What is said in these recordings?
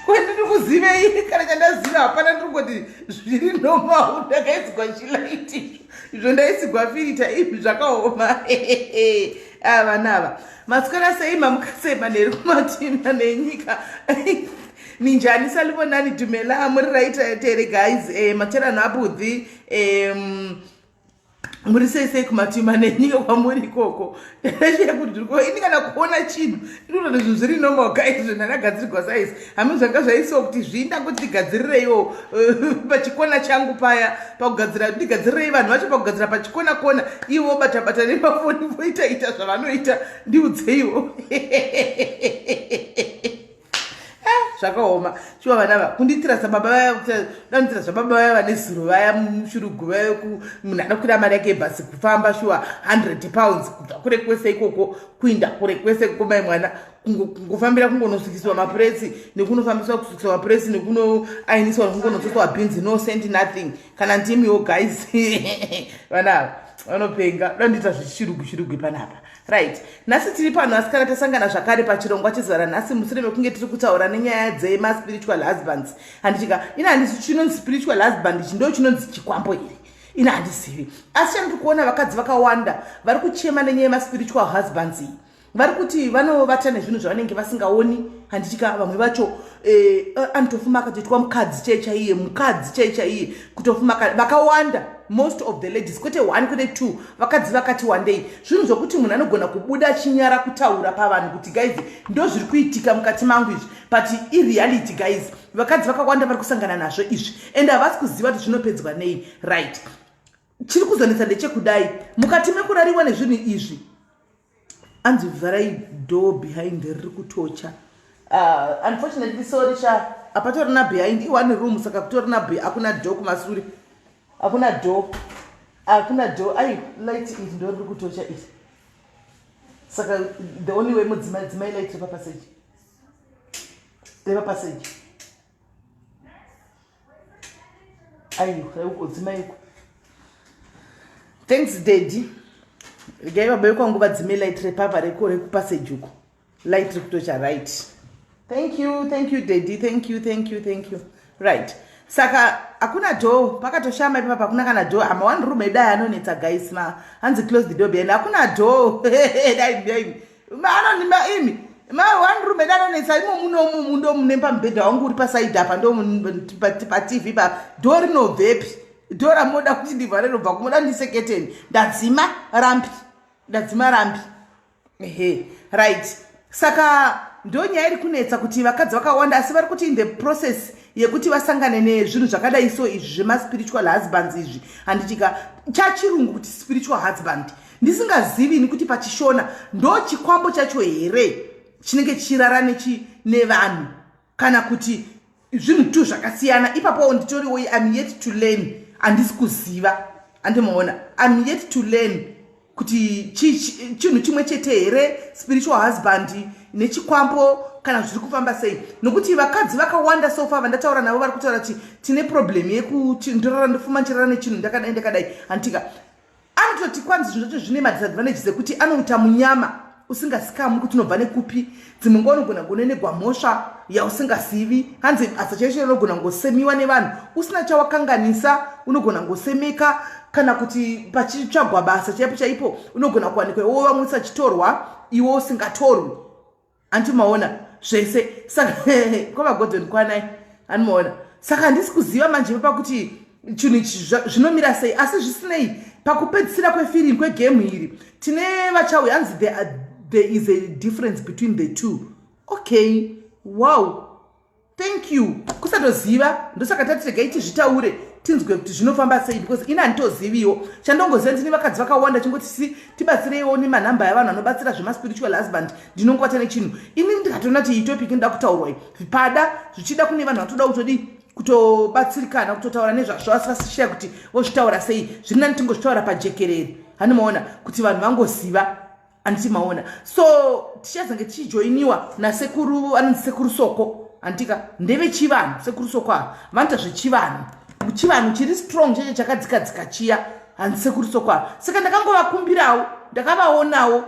Kwendiri kuzivei kana chandaziva hapana, ndiri kungoti zviri normal. Ndakaisigwa chilaiti izvo, ndaisigwa firita izvi, zvakaoma. Ava vana ava, maswera sei? Mamuka sei manheru kumatima nenyika? Ninjani? Salibonani, dumela, muri right tere guys? Materano abudhi, muri sei sei kumatima nenyika kwamuri ikoko? Ndashiya kuti ndiri ini kana kuona chinhu ndinoona zvinhu zviri normal guys. Zvinhu ndakagadzirirwa size hami zvanga zvaisiwa kuti zvinda kuti ndigadzirireiwo pachikona changu paya pakugadzira, ndigadzirirei vanhu vacho pakugadzira pachikona kona, ivo bata bata nemafoni voita ita zvavanoita. Ndiudzeiwo. Zvakaoma shuwa vana va kundiitira sababa vaya, dandiitira zvababa vaya vane zuro vaya mushurugu vaya. Munhu anokwira mari yake yebhasi kufamba shuwa £100 kubva kure kwese ikoko kuinda kure kwese ikoko, mai mwana, kungofambira kungonosukiswa mapuresi nekunofambiswa kusukiswa mapuresi nekunoainiswa nekungonotsoswa bhinzi. No send nothing kana ndimiwo guys. Vana ava vanopenga, dandiita zvechirugu chirugu panapa. Right, nhasi tiri pano asikana, tasangana zvakare pachirongwa chezuva ranhasi mushure mekunge tiri kutaura nenyaya dzemaspiritual husbands, handitika? Ina handisi chinonzi spiritual husband ichi ndo chinonzi chikwambo here? Ina handizivi, asi chandiri kuona, vakadzi vakawanda vari kuchema nenyaya yemaspiritual husbands iyi. Vari kuti vanovata nezvinhu zvavanenge vasingaoni, handitika? Vamwe vacho anotofuma akatoitwa mukadzi chai chaiye, mukadzi chai chaiye kutofuma. Vakawanda, most of the ladies, kwete one, kwete two, vakadzi vakati wandei. Zvinhu zvokuti munhu anogona kubuda achinyara kutaura pavanhu kuti guys, ndo zviri kuitika mukati mangu izvi, but ireality guys. Vakadzi vakawanda vari kusangana nazvo izvi and havasi kuziva kuti zvinopedzwa nei. Right, chiri kuzonetsa ndechekudai mukati mekurariwa nezvinhu izvi, anzi vharai door behind, riri kutocha. Unfortunately, sorry sha, hapatorina behind, ione room, saka kutorina hakuna door kumasure, hakuna door, hakuna door. Ai, light iri ndo riri kutocha iri, saka the only way, mudzimai, dzimai light repapassage, repapassage. Aiwa, uko dzimai uko. Thanks daddy. Regai baba vekwangu vadzime light repapa reko rekupassage uko, light rekutocha. Right, thank you, thank you daddy, thank you, thank you, thank you. Right, saka hakuna door, pakatoshama ipapa, hakuna kana door. Ama one room edai anonetsa guys. Ma hanzi close the door behind, hakuna door. Dai dai anonima imi, ma one room edu anonetsa. Imo munomu ndo mune pamubhedha wangu uri paside apa, ndo paTV pa. Door rinobvepi? Door ramoda kuti ndivhare robva kumuda ndiseketeni? Ndadzima rambi, ndadzima rambi. Ehe, right, saka ndo nyaya iri kunetsa kuti vakadzi vakawanda, asi vari kuti in the process yekuti vasangane nezvinhu zvakadai so izvi zvemaspiritual husbands izvi, handitika? Chachirungu kuti spiritual husband, ndisingazivi ini kuti pachishona ndo chikwambo chacho here chinenge chichirara nevanhu kana kuti zvinhu tu zvakasiyana. Ipapo nditoriwo, I'm yet to learn, handisi kuziva, handimaona? I'm yet to learn kuti chinhu chimwe chete here spiritual husband nechikwambo kana zviri kufamba sei, nokuti vakadzi vakawanda so far vandataura navo vari kutaura kuti tine problem yekuti ndorara, ndofuma nchirara nechinhu ndakadai ndakadai, handitika? Anototi kwanzi zvinhu zvacho zvine madisadvantages ekuti anoita munyama usingasikamwi kuti unobva nekupi. Dzimwe nguva unogona kunenegwa mhosva yausingazivi. Hanzi basa chaizvo rinogona kungosemiwa nevanhu usina chawakanganisa, unogona kungosemeka, kana kuti pachitsvagwa basa chaipo chaipo unogona kuwanikwa iwo vamwe usachitorwa, iwe usingatorwi, andimaona zvese. Saka kwavagodhoni kwanai, andimaona? Saka handisi kuziva manje pakuti chinhu ichi zvinomira sei, asi zvisinei, pakupedzisira kwefirimu kwegame iri tine vachauya. Hanzi there is a difference between the two. Okay, wow, thank you. Kusatoziva, ndosaka tati regai tizvitaure tinzwe kuti zvinofamba sei, because ini handitoziviwo. Chandongoziva, ndine vakadzi vakawanda chingoti si tibatsireiwo nemanhamba evanhu vanobatsira zvemaspiritual husband, ndinongobata nechinhu. Ini ndikatoona kuti iyi topic inoda kutaurwa iyi, pada zvichida kune vanhu vatoda kutodii, kutobatsirikana kutotaura nezvazvo, asi vasishiya kuti vozvitaura sei. Zviri nani tingozvitaura pajekerere, handimaona, kuti vanhu vangoziva, handiti maona? So tichazange tichijoiniwa nasekuru anonzi Sekuru Soko, handitika? Ndevechivanhu Sekuru Soko ava, vanoita zvechivanhu, chivanhu chiri strong chacho chakadzikadzika chiya, hanzi Sekuru Soko ava. Saka ndakangovakumbirawo, ndakavaonawo.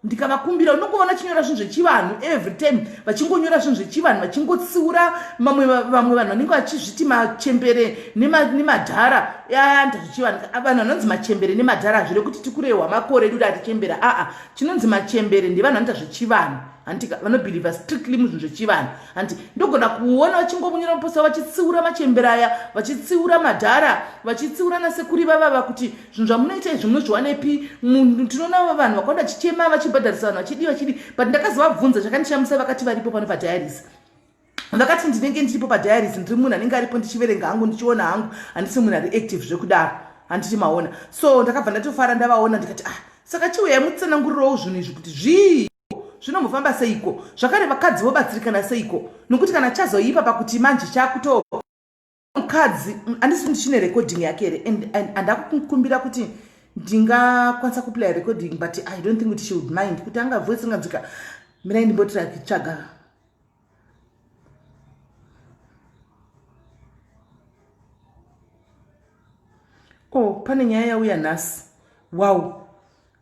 Ndikavakumbira, unongoona chinyora zvinhu zvechivanhu every time, vachingonyora zvinhu zvechivanhu, vachingotsiura mamwe vamwe vanhu vanenge vachizviti machembere nemadhara. Anda zvechivanhu, vanhu vanonzi machembere nemadhara hazvire kuti tikurehwa makore edu atichembera. Aa, chinonzi machembere ndevanhu vanoita zvechivanhu, handika? Vanobhilivha strictly muzvinhu zvechivanhu, handi? Ndogona kuona vachingomunyora maposa, vachitsiura machembere aya, vachitsiura madhara, vachitsiura nasekuri vavava kuti zvinhu zvamunoita izvi munozviwanepi? Tinoona vanhu vakawanda vachichema, vachibhadharisa vanhu, vachidii, vachidii. But ndakazovabvunza chakandishamisa, vakati varipo pano padiaries. Vakati ndinenge ndiripo padiaries, ndiri munhu anenge aripo, ndichiverenga hangu, ndichiona hangu, handisi munhu ari active zvekudaro, handiti maona? So ndakabva ndatofara ndavaona, ndikati, ah, saka chiuyai mutsanangurirowo zvinhu izvi kuti zvii, zvinombofamba seiko, zvakare vakadzi vobatsirikana seiko, nokuti kana chazoipa pakuti manje chakuto mukadzi. Handisi ndichine recording yake here? And andakukumbira kuti ndingakwanisa kuplaya recording, but I don't think kuti she would mind kuti anga voice inganzwika. Mirai ndimbotiratsvaga. Oh, pane nyaya yauya nhasi. Wow,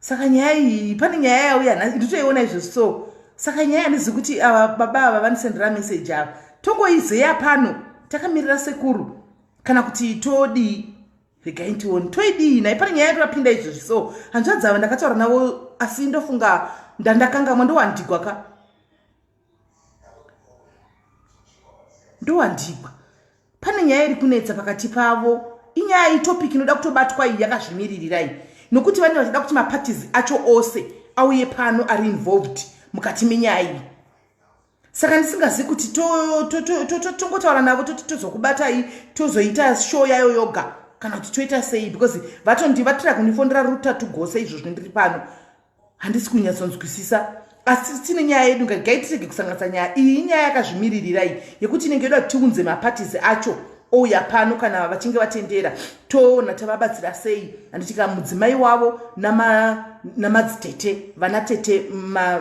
saka nyaya iyi, pane nyaya yauya nhasi, nditoiona izvo. So saka nyaya, handizivi kuti ava baba ava vandisendera message ava, tongoizeya pano takamirira sekuru kana kuti todii? Regai tione toidii nai. Pane nyaya yatopinda izvozvi. So hanzvadzi ava ndakataura navo, asi ndofunga ndandakangamwa, ndowandigwa ka, ndowandigwa. Pane nyaya iri kunetsa pakati pavo. Inyaya itopic inoda kutobatwa iyi, yakazvimiririrai, nokuti vanenge vachida kuti maparties acho ose auye pano ari involved mukati menyaya iyi. Saka ndisingazivi kuti tongotaura navo toti tozokubatai, tozoita show yayo yoga, kana kuti toita sei, because vatondi vatira kundifonera rutatu gose izvozvo ndiri pano. Handisi kunyatsonzwisisa, asi tine nyaya yedu. Ngagai tirege kusanganisa nyaya iyi. Inyaya yakazvimiririra iyi, yekuti inenge yoda kuti tiunze maparties acho ouya pano kana vachinge vatendera, toona tavabatsira sei, handitika? Mudzimai wavo namadzitete, vana tete,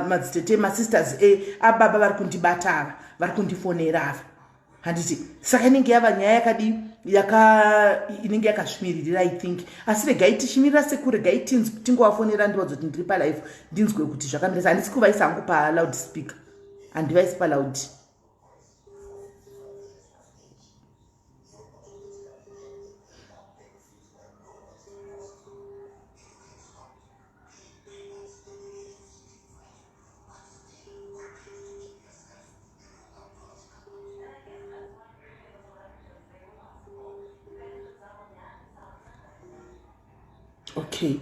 madzitete, masisters ababa vari kundibata ava, vari kundifonera ava, handiti? Saka inenge yava nyaya yakadii, yaka inenge yakazvimiririra, I think. Asi regai tichimirira sekuru, regai tingovafonera, ndivaudza kuti ndiri palive, ndinzwe kuti zvakamira. Handisi kuvaisa hangu paloud speaker, handivaisi paloud. Okay,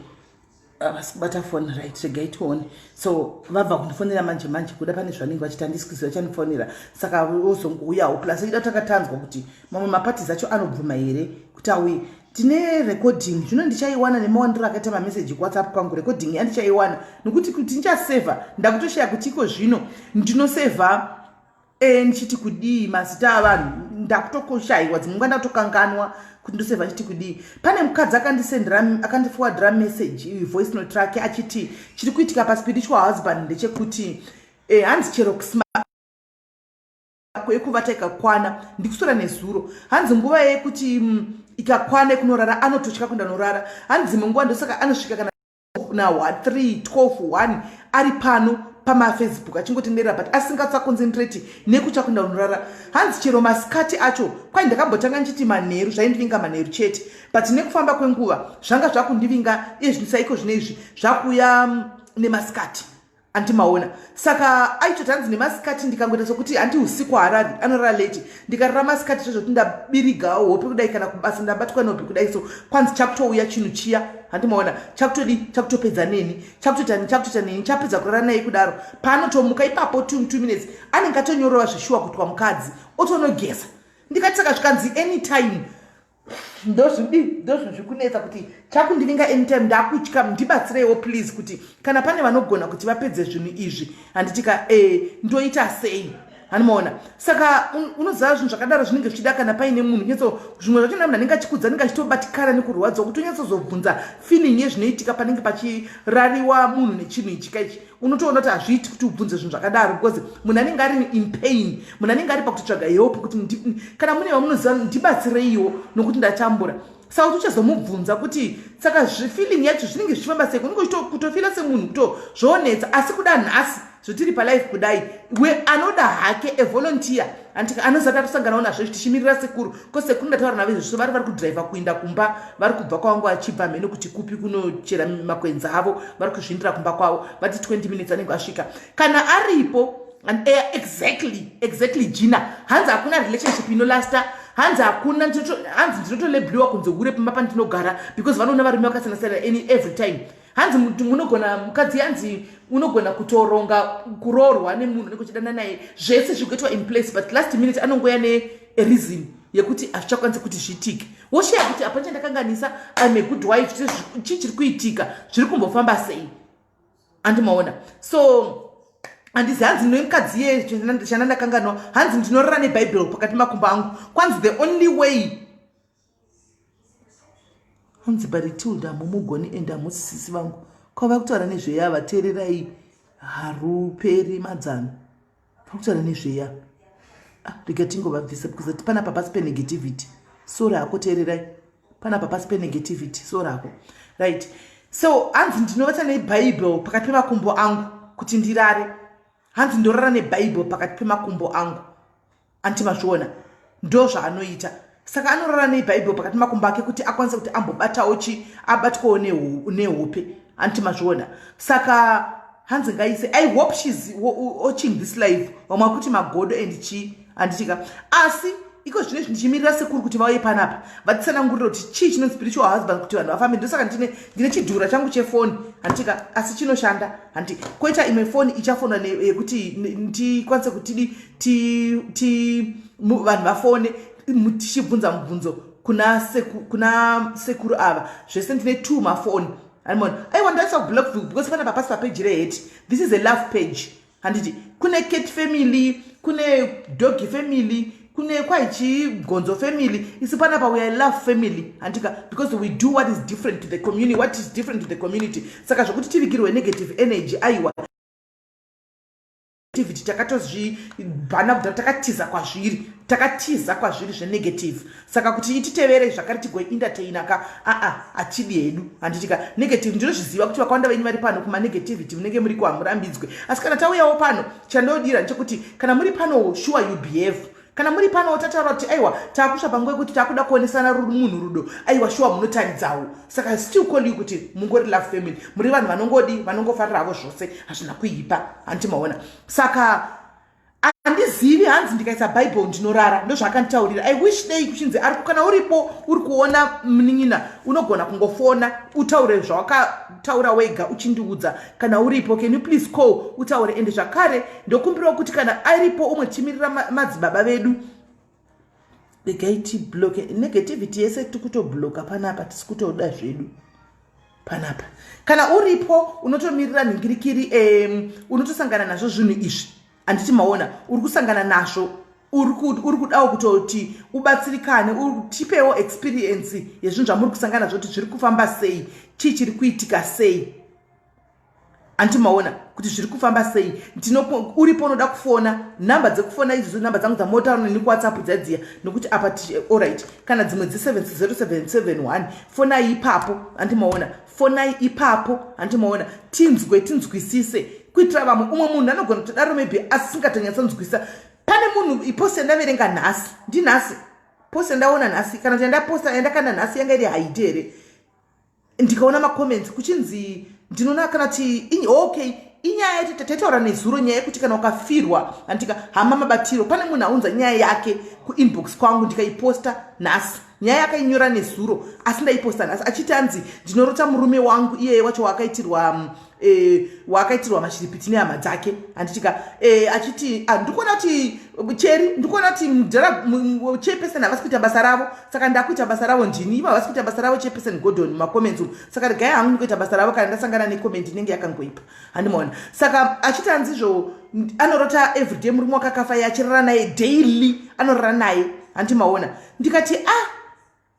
havasi kubata foni. Right, regai tione. So vabva kundifonera manje manje, kuda pane zvanenge vachiti handisi kuziva chandifonera. Saka vozongouyawo, plus ida takatanzwa kuti mamwe maparties acho anobvuma here kuti auye. Tine recording zvino, ndichaiwana nemawandiro akaita mameseji kuWhatsApp kwangu. Recording yandichaiwana, nokuti kuti ndichasevha, ndakutoshaya kuti iko zvino ndinosevha ndichiti kudii mazita avanhu. Ndakutokoshayiwa, dzimwe nguva ndatokanganwa kuti ndosevha chiti kudii. Pane mukadzi akandisendera, akandiforwardira message, voice note rake, achiti chiri kuitika paspiritual husband ndechekuti hanzi chero yekuvata ikakwana, ndikuswera nezuro, hanzi nguva yekuti ikakwana yekunorara anototya kuenda norara. Hanzi dzimwe nguva ndosaka anosvika kana na 3 12 1 ari pano pamaFacebook achingotenderera, but asingatsaconcentrate nekutya kuenda unorara. Hanzi chero masikati acho, kwai ndakambotanga ndichiti manheru zvaindivinga manheru chete, but nekufamba kwenguva zvanga zvakundivinga iye zvino saiko zvino izvi zvakuuya nemasikati, andimaona? Saka aitoti hanzi nemasikati ndikangoita sokuti handi usiku harari, anorara late, ndikarara masikati zvezvoti ndabiriga hope kudai, kana kubasa ndabatwa nehope kudai, so kwanzi chakutouya chinhu chiya, handimaona? Chakutodi, chakutopedza neni, chakutoita, chakutoita neni. Chapedza kurara naye kudaro, paanotomuka ipapo 2 minutes anenge atonyorova zveshuwa kutwa mukadzi, otonogeza. Ndikati saka zvikanzi anytime, ndozvidi, ndozvinhu zviri kunetsa kuti chakundivinga anytime, ndakutya, ndibatsireiwo please, kuti kana pane vanogona kuti vapedze zvinhu izvi, handitika? Ndoita sei, hanimaona? Saka unoziva zvinhu zvakadaro zvinenge zvichida kana paine munhu nyatso, zvimwe zvacho munhu anenge achikudza anenge achitobatikana nekurwadziwa, kuti unyatsozobvunza feeling yezvinoitika panenge pachirariwa munhu nechinhu ichi kaichi. Unotoona kuti hazviiti kuti ubvunze zvinhu zvakadaro, because munhu anenge ari in pain, munhu anenge ari pakutotsvaga help, kuti kana mune vamunoziva ndibatsireiwo nokuti ndatambura. Saka kuti uchazomubvunza kuti saka feeling yacho zvinenge zvichifamba sei, kunenge kutofila semunhu kuto zvoonetsa. Asi kuda nhasi zvotiri palive kudai, we anoda hake a volunteer, andika anozati atosanganawo nazvo tichimirira sekuru, ko sekuru ndataura navo izvozvo, vari kudhiraivha kuinda kumba, vari kubva kwavangu vachibva mheno kuti kupi kunochera makwenzi avo, vari kuzvindira kumba kwavo, vati 20 minutes anenge asvika kana aripo. And exactly Gina, hanzi hakuna relationship inolasta. Hanzi hakuna, hanzi ndinotolabeliwa kunze hure pamba pandinogara because vanoona varume vakasiyana-siyana any every time. Hanzi munogona mukadzi, hanzi unogona kutoronga kuroorwa nemunhu unenge uchidana naye, zvese zvikuitwa in place, but last minute anongoya nereason yekuti hazvichakwanisi kuti zviitike. Wosheya kuti hapana chandakanganisa, I'm a good wife, chii chiri kuitika, zviri kumbofamba sei? Andimaona. So handizi, hanzi nemukadzi iye chandandakanganwa, hanzi ndinorara nebhaibheri pakati makumbo angu. Kwanzi the only way, hanzi baritilda mumugoni ende hamusisisi vangu kwava kutaura nezveya. Vateererai, haruperi madzano vakutaura nezveya. Ah, rega tingovabvisa because panapa pasi penegativity. Sorry hako, teererai, panapa pasi penegativity. Sorry hako. Right, so hanzi ndinovata nebhaibheri pakati pemakumbo angu kuti ndirare. Hanzi ndorara nebhaibheri pakati pemakumbo angu. Anti mazviona, ndo zvaanoita. Saka anorara nebhaibheri pakati pemakumbo ake kuti akwanise kuti ambobatawo chi abatwawo nehope. Anti mazviona. Saka hanzi ngaise, I hope she's watching this live. Vamwe vakuti magodo and chii, handitika. Asi iko zvino izvi ndichimirira sekuru kuti vauye panapa vatitsanangurire kuti chii chinonzi spiritual husband kuti vanhu vafambe. Ndosaka ndine chidhura changu chefoni, handitika, asi chinoshanda handi. Koita imwe foni ichafonwa yekuti tikwanise kutidi vanhu vafone tichibvunza mubvunzo kuna sekuru ava zvese. Ndine two mafoni animona. Aiwa, ndaisa kublockville because panapa pasi papeji rehate. This is a love page, handiti? Kune cat family, kune doggy family, kune kwaichigonzo family. Isu panapa we are love family, handika? Because we do what is different to the community, what is different to the community. Saka zvokuti tivigirwe negative energy, aiwa, negativity takatozvibhana kudhara, takatiza kwazviri, takatiza kwazviri zvenegative. Saka kuti ititevere zvakare tigoentertaina ka, aa, hatidi hedu, handitika, negative. Ndinozviziva kuti vakawanda venyu vari pano kumanegativity munenge muri kuhamurambidzwe, asi kana tauyawo pano, chandodira ndechekuti kana muri pano, sure you behave. Kana muri pano tataura kuti aiwa, taakusva panguva yekuti taakuda kuonesana munhu rudo, aiwa, sure munotaridzawo. Saka still call you kuti mungori love family, muri vanhu vanongodi vanongofarira havo zvose, hazvina kuipa, handiti maona? Saka handizivi, hanzi ndikaisa Bible ndinorara, ndozvaakanditaurira. I wish dei kuchinzi ari, kana uripo uri kuona munin'ina, unogona kungofona utaure zvawakataura wega uchindiudza. Kana uripo, can you please call utaure? Ende zvakare ndokumbirawo kuti kana aripo umwe, tichimirira madzibaba vedu, regai tibloke negativity yese. Tiri kutobloka panapa, tisi kutoda zvedu panapa. Kana uripo unotomirira nhingirikiri, unotosangana nazvo zvinhu izvi, handiti maona? Uri kusangana nazvo, uri kudawo kutoti ubatsirikane, tipewo experience yezvinhu zvamuri kusangana nazvo, kuti zviri kufamba sei, chii chiri kuitika sei, handiti maona kuti zviri kufamba sei? Uripo unoda kufona, nhamba dzekufona idzodzo, nhamba dzangu dzamotaura neni kuWhatsApp dzadziya, nokuti apa, alright, kana dzimwe dze0771, fonai ipapo, handiti maona? Fonai ipapo, handiti maona? Tinzwe, tinzwisise, kuitira vamwe. Umwe munhu anogona kutodaro maybe asingatonyatsonzwisa. Pane munhu ipost yandaverenga nhasi, ndinhasi post yandaona nhasi, kana kuti yandaposta, yandakanda nhasi, yanga iri haiti here, ndikaona macomments kuchinzi ndinoona kana ti, okay, inyaya yeti taitaura nezuro, nyaya yekuti kana ukafirwa, handika, hama mabatiro. Pane munhu aunza nyaya yake kuinbox kwangu, ndikaiposta nhasi. Nyaya yakainyora nezuro, asi ndaiposta nhasi, achiti anzi ndinorota murume wangu iyeye wacho waakaitirwa waakaitirwa mashiripiti nehama dzake, handitika? Achiti ndikuona kuti cheri, ndikuona kuti mudhara chairperson havasi kuita basa ravo, saka ndakuita basa ravo ndini. Ivo havasi kuita basa ravo, Chairperson Gordon, macomments umu. Saka regai hangu ndikuita basa ravo kana ndasangana necomment inenge yakangoipa, handimaona? Saka achiti hanzizvo anorota everyday murume wakakafa iye achirara naye daily, anorara naye, handimaona? Ndikati, ah,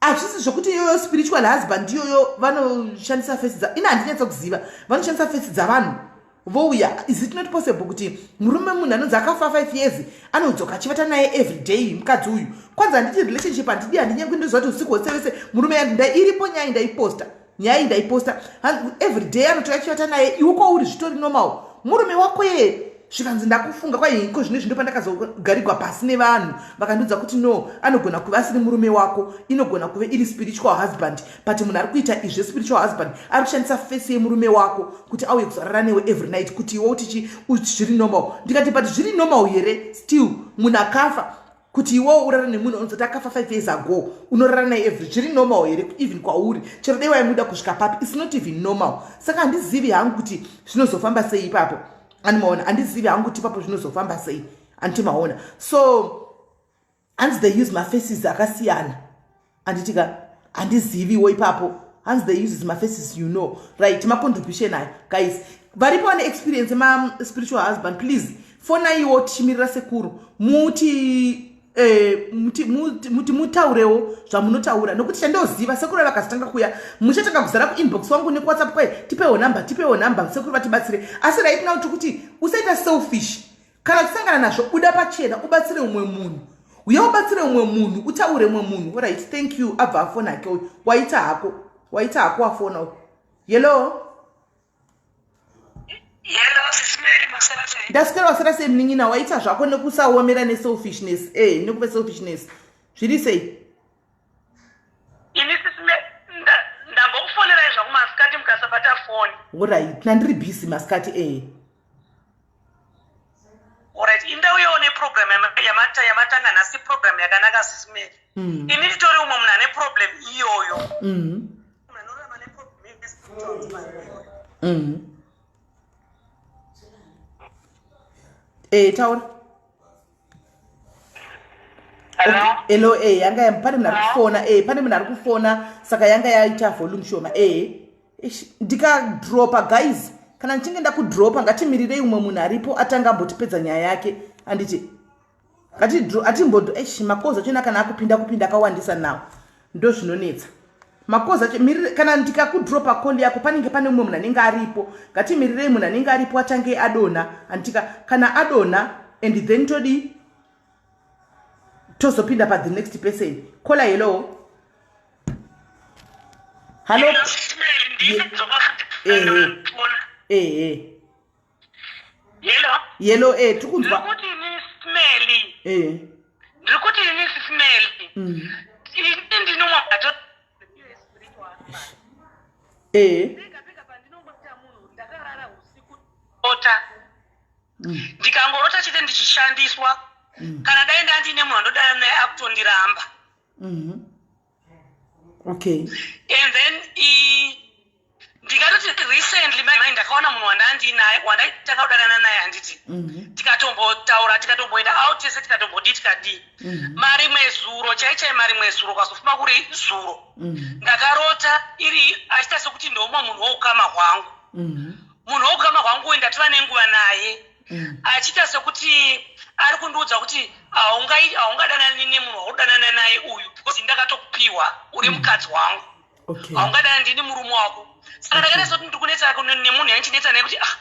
hazvisi zvokuti iyoyo spiritual husband iyoyo vanoshandisa face dza, ina handinyatsa kuziva, vanoshandisa face dzavanhu. Vouya, is it not possible kuti murume munhu anonzi akafa 5 years anodzoka achivata naye every day mukadzi uyu? Kwanzi handiti relationship, handidi, handinyengwi, ndoziva kuti usiku hwese wese murume yandi iripo. Nyaya ndaiposta, nyaya ndaiposta every day anotouya achivata naye. Iwe kwauri zvitori normal, murume wako ye. Zvikanzi ndakufunga kwaiko zvino zvindo pandakazogarigwa pasi nevanhu vakandiudza kuti no, anogona kuva asiri murume wako, inogona kuve iri spiritual husband, but munhu ari kuita izve spiritual husband ari kushandisa face yemurume wako kuti auye kuzorara newe every night, kuti iwe uti zviri normal. Ndikati, but zviri normal here still, munhu akafa, kuti iwewo urara nemunhu unozoti akafa 5 years ago, unorara naye every? Zviri normal here even kwauri? Chero dai waimuda kusvika papi, it's not even normal. Saka handizivi hangu kuti zvinozofamba sei ipapo, andimaona. Handizivi hangu kuti ipapo zvinozofamba sei, andimaona. So hanzi they use mafaces akasiyana, anditika. Handiziviwo ipapo. Hanzi they uses mafaces. Right, macontribution aya, guys, varipo vane experience emaspiritual husband, please fonaiwo tichimirira sekuru, muti mutaurewo zvamunotaura, nokuti chandoziva, sekuru vakazotanga kuya, muchatanga kuzara kuinbox wangu nekuWhatsApp kwai tipewo nhamba, tipewo nhamba, sekuru vatibatsire. Asi right now tikuti usaita selfish. Kana uchisangana nazvo, buda pachena, ubatsire umwe munhu, uye ubatsire umwe munhu, utaure umwe munhu. Right, thank you. Abva afona hake uyu. Waita hako, waita hako, wafona uyu. Hello. Ndaswera, waswera sei munin'ina? Waita zvako nekusaomera neselfishness, nekuve selfishness. Zviri sei? Ini ndambokufonerai zvangu masikati, mukasabata foni. Alright, nandiri busy masikati. Alright, indauyawo neprogram yamatanga nhasi, program yakanaka, Sis Mary. Ini nditori umwe munhu ane problem iyoyo. Munhu anorarama neproblem yespiritual husband. Taura. Hello? Hello, yanga pane munhu ari kufona, pane munhu ari kufona, saka yanga yaita volume shoma. Ish, ndikadropa guys, kana ndichinge ndakudropa, ngatimirirei umwe munhu aripo atanga ambotipedza nyaya yake, handiti? Atimbodo, eish, macalls achona kana akupinda kupinda akawandisa now, ndo zvinonetsa macalls acho. Kana ndikakudropa call yako, panenge pane umwe munhu anenge aripo. Ngatimirirei munhu anenge aripo atange adonha, handitika? Kana adonha and then todi tozopinda pa the next person. Caller, hello, hallo. Hello, Sis Mary, ndidzoka futi. Ehe. Hello. Hello, tikunzwa. Ndiri kuti ini, Sis Mary. Ndiri kuti ini, Sis Mary. Ini ndinomwa ato Pega pega pandinongota munhu, ndakarara usiku ota. Ndikangorota chete ndichishandiswa. Kana dai ndandine munhu andodana naye, akutondiramba. And then ndikatoti recently mai ndakaona munhu wandandinaye, wandaitanga kudanana naye, handiti? Tikatombotaura, tikatomboenda out tese, tikatombodii, tikadii. Marimwe zuro chai chai, marimwe zuro, kwazofuma kuri zuro, ndakarota iri achiita sekuti ndoumwe munhu woukama hwangu. Munhu woukama hwangu uyu ndatova nenguva naye, achiita sekuti ari kundiudza kuti haungadanani nemunhu waudanana naye uyu because ndakatokupiwa uri mukadzi wangu. Haungadana, ndini murume wako. Saka ndakaita sekuti ndiri kunetsa nemunhu yanchinetsa naye kuti, ah,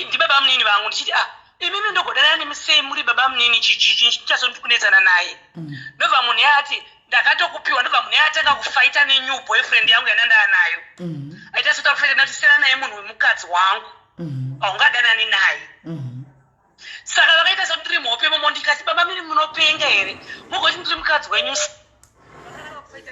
ndibaba munini vangu, ndichiti, ah, imimi ndogodanana nemi sei muri baba munini? Chichaso ndiri kunetsana naye. Ndobva munhu yaati ndakatokupiwa, ndobva munhu yaatanga kufaita nenew boyfriend yangu yandandaa nayo. Aita sekuti akufaita ndati siyana naye, munhu wemukadzi wangu, haungadanani naye. Saka vakaita sekuti ndiri muhope imomo. Ndikati, baba mini, munopenga here mugoti ndiri mukadzi wenyu?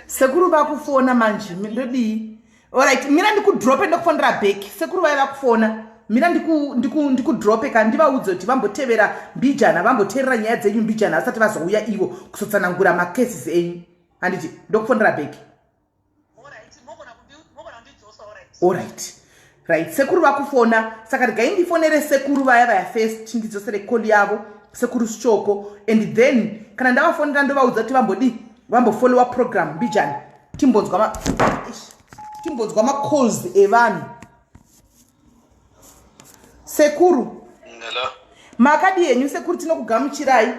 Sekuru vakufona manje, ndodii? Alright, mira ndikudrope, ndokufonera back. Sekuru vaiva kufona. Mira ndikudrope kana ndivaudze kuti vambotevera mbijana, vamboteerera nyaya dzenyu mbijana, vasati vazouya ivo kuzotsanangura macases enyu, handiti? Ndokufonera back. Alright, right, sekuru vakufona, saka regai ndifonere sekuru vaya vaya first, ndidzosere call yavo, sekuru Sichoko, and then kana ndavafonera ndovaudza kuti vambodii, vambofollowa program mbijana, timbonzwa timbonzwa macalls evanhu. Sekuru. Hello. Makadi henyu sekuru? Tinokugamuchirai.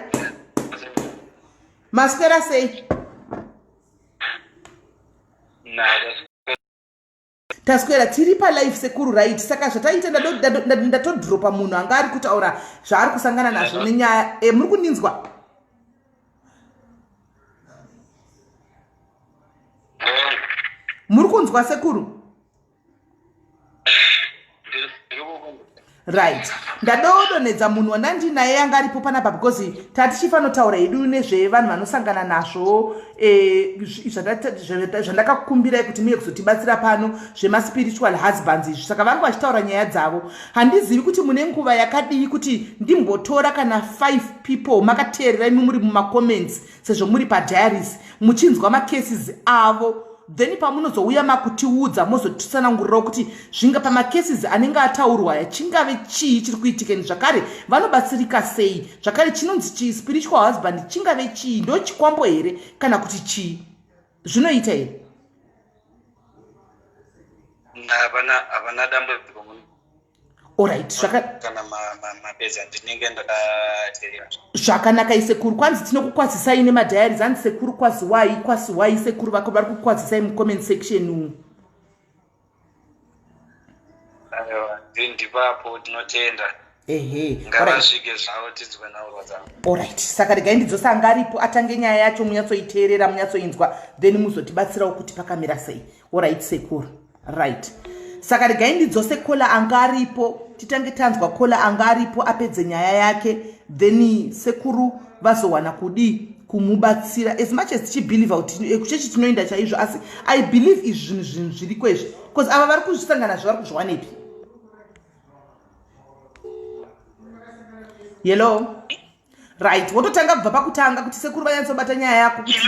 Maswera sei? Nada. Taswera tiri palife sekuru, right? Saka zvataita, ndatodropa munhu anga ari kutaura zvaari kusangana nazvo nenyaya. Muri kundinzwa? Muri kunzwa, sekuru? Right, ndadodonedza munhu wandandinaye anga aripo panapa because tatichifanotaura hedu nezvevanhu vanosangana nazvo, zvandakakukumbirai kuti muye kuzotibatsira pano, zvemaspiritual husbands izvi. Saka vanga vachitaura nyaya dzavo. Handizivi kuti mune nguva yakadii kuti ndimbotora kana five people makateerera imi muri mumacomments, sezvo muri padiaries, muchinzwa macases avo, then pamunozouya makutiudza, mozotitsanangurirawo kuti zvinga pamacases anenge ataurwa chingave chii chiri kuitika, ende zvakare vanobatsirika sei. Zvakare chinonzi chii spiritual husband? Chingave chii? Ndo chikwambo here kana kuti chii? Zvinoita here? Havana dambudziko. Alright. Kana mapedza ndinenge ndakateerera. Zvakanaka, isekuru. Kwanzi tinokukwazisai nemadiaries. Hanzi sekuru kwaziwai, kwaziwai sekuru vako, vari kukwazisai mucomment section umu. Aiwa, ndipapo, tinotenda. Ehe. Ngavasvike zvavo tinzwe nhaurwa dzavo. Alright, saka regai ndidzosa anga aripo atange nyaya yacho, munyatsoiteerera, munyatsoinzwa, then muzotibatsirawo kuti pakamira sei. Alright sekuru, right, saka regai ndidzose caller anga aripo, titange tanzwa caller anga aripo apedze nyaya yake, then sekuru vazowana kudii kumubatsira. As much as tichibelieva kuti kuchechi tinoenda chaizvo, asi I believe izvi zvinhu zviriko izvi, because ava vari kuzvisangana zvo vari kuzviwanepi? Hello, right, wototanga kubva pakutanga kuti sekuru vanyatsobata nyaya yako kuti.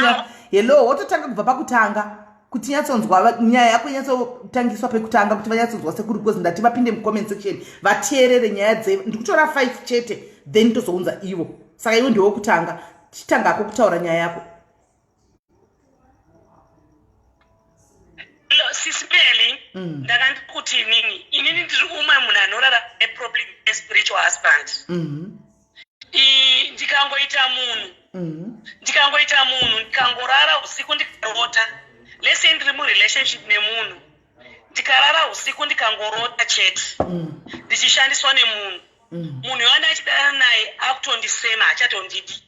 Hello, wototanga kubva pakutanga kuti nyatsonzwa nyaya yako, inyatsotangiswa pekutanga kuti vanyatsonzwa sekuru, because ndati vapinde mucomment section vateerere nyaya dze. Ndikutora five chete, then tozounza ivo. Saka iwe ndewokutanga, chitangako kutaura nyaya yako. Sisipeli, ndakandikuti inini ndiri umwe munhu anorara neproblem yespiritual husband. Ndikangoita munhu, ndikangorara usiku ndikarota, let's say ndiri murelationship nemunhu, ndikarara usiku ndikangorota chete ndichishandiswa nemunhu, munhu wanda achidana naye akutondisema, achatondidi.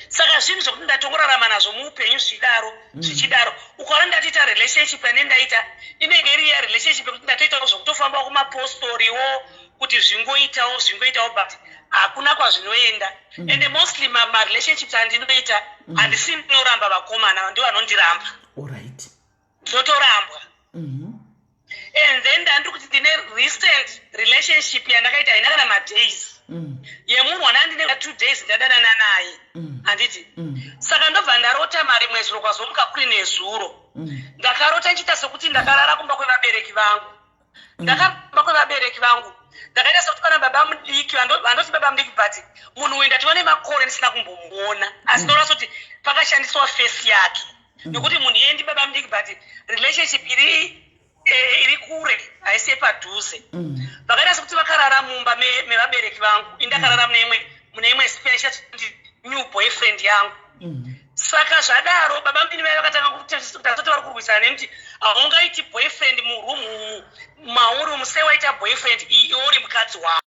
Saka zvinhu zvokuti ndatongorarama nazvo muupenyu zvichidaro, zvichidaro. Ukaona ndatoita relationship yane ndaita, inenge iri iya relationship yekuti ndatoitawo zvokutofambawo kumapostoriwo kuti zvingoitawo, zvingoitawo, but hakuna kwazvinoenda. Ende mostly marelationships andinoita, handisi ndinoramba vakomana, ndo vanondiramba. Ndinotorambwa. And then ndandiri kuti ndine recent relationship yandakaita, haina kana madays, yemunhu wandandine 2 days ndadanana naye, handiti? Saka ndobva ndarota marimwe zuro, kwazomuka kuri nezuro. Ndakarota nchiita sekuti ndakarara kumba kwevabereki vangu. Ndakaramba kwevabereki vangu, ndakaita sekuti pana baba mudiki, vandoti baba mudiki, but munhu uyu ndatova nemakore ndisina kumbomuona, asi ndorasa kuti pakashandiswa face yake, nekuti munhu iye ndi baba mudiki, but relationship iri kure, haisi yepadhuze. Vakaita sekuti vakarara mumba mevabereki vangu, indakarara mune imwe special new boyfriend yangu. Saka zvadaro, baba mudini vaya vakatanga kutatoti vari kurwisana nekuti haungaiti boyfriend muroom umu mauri umu, sei waita boyfriend iyi iwe uri mukadzi wako?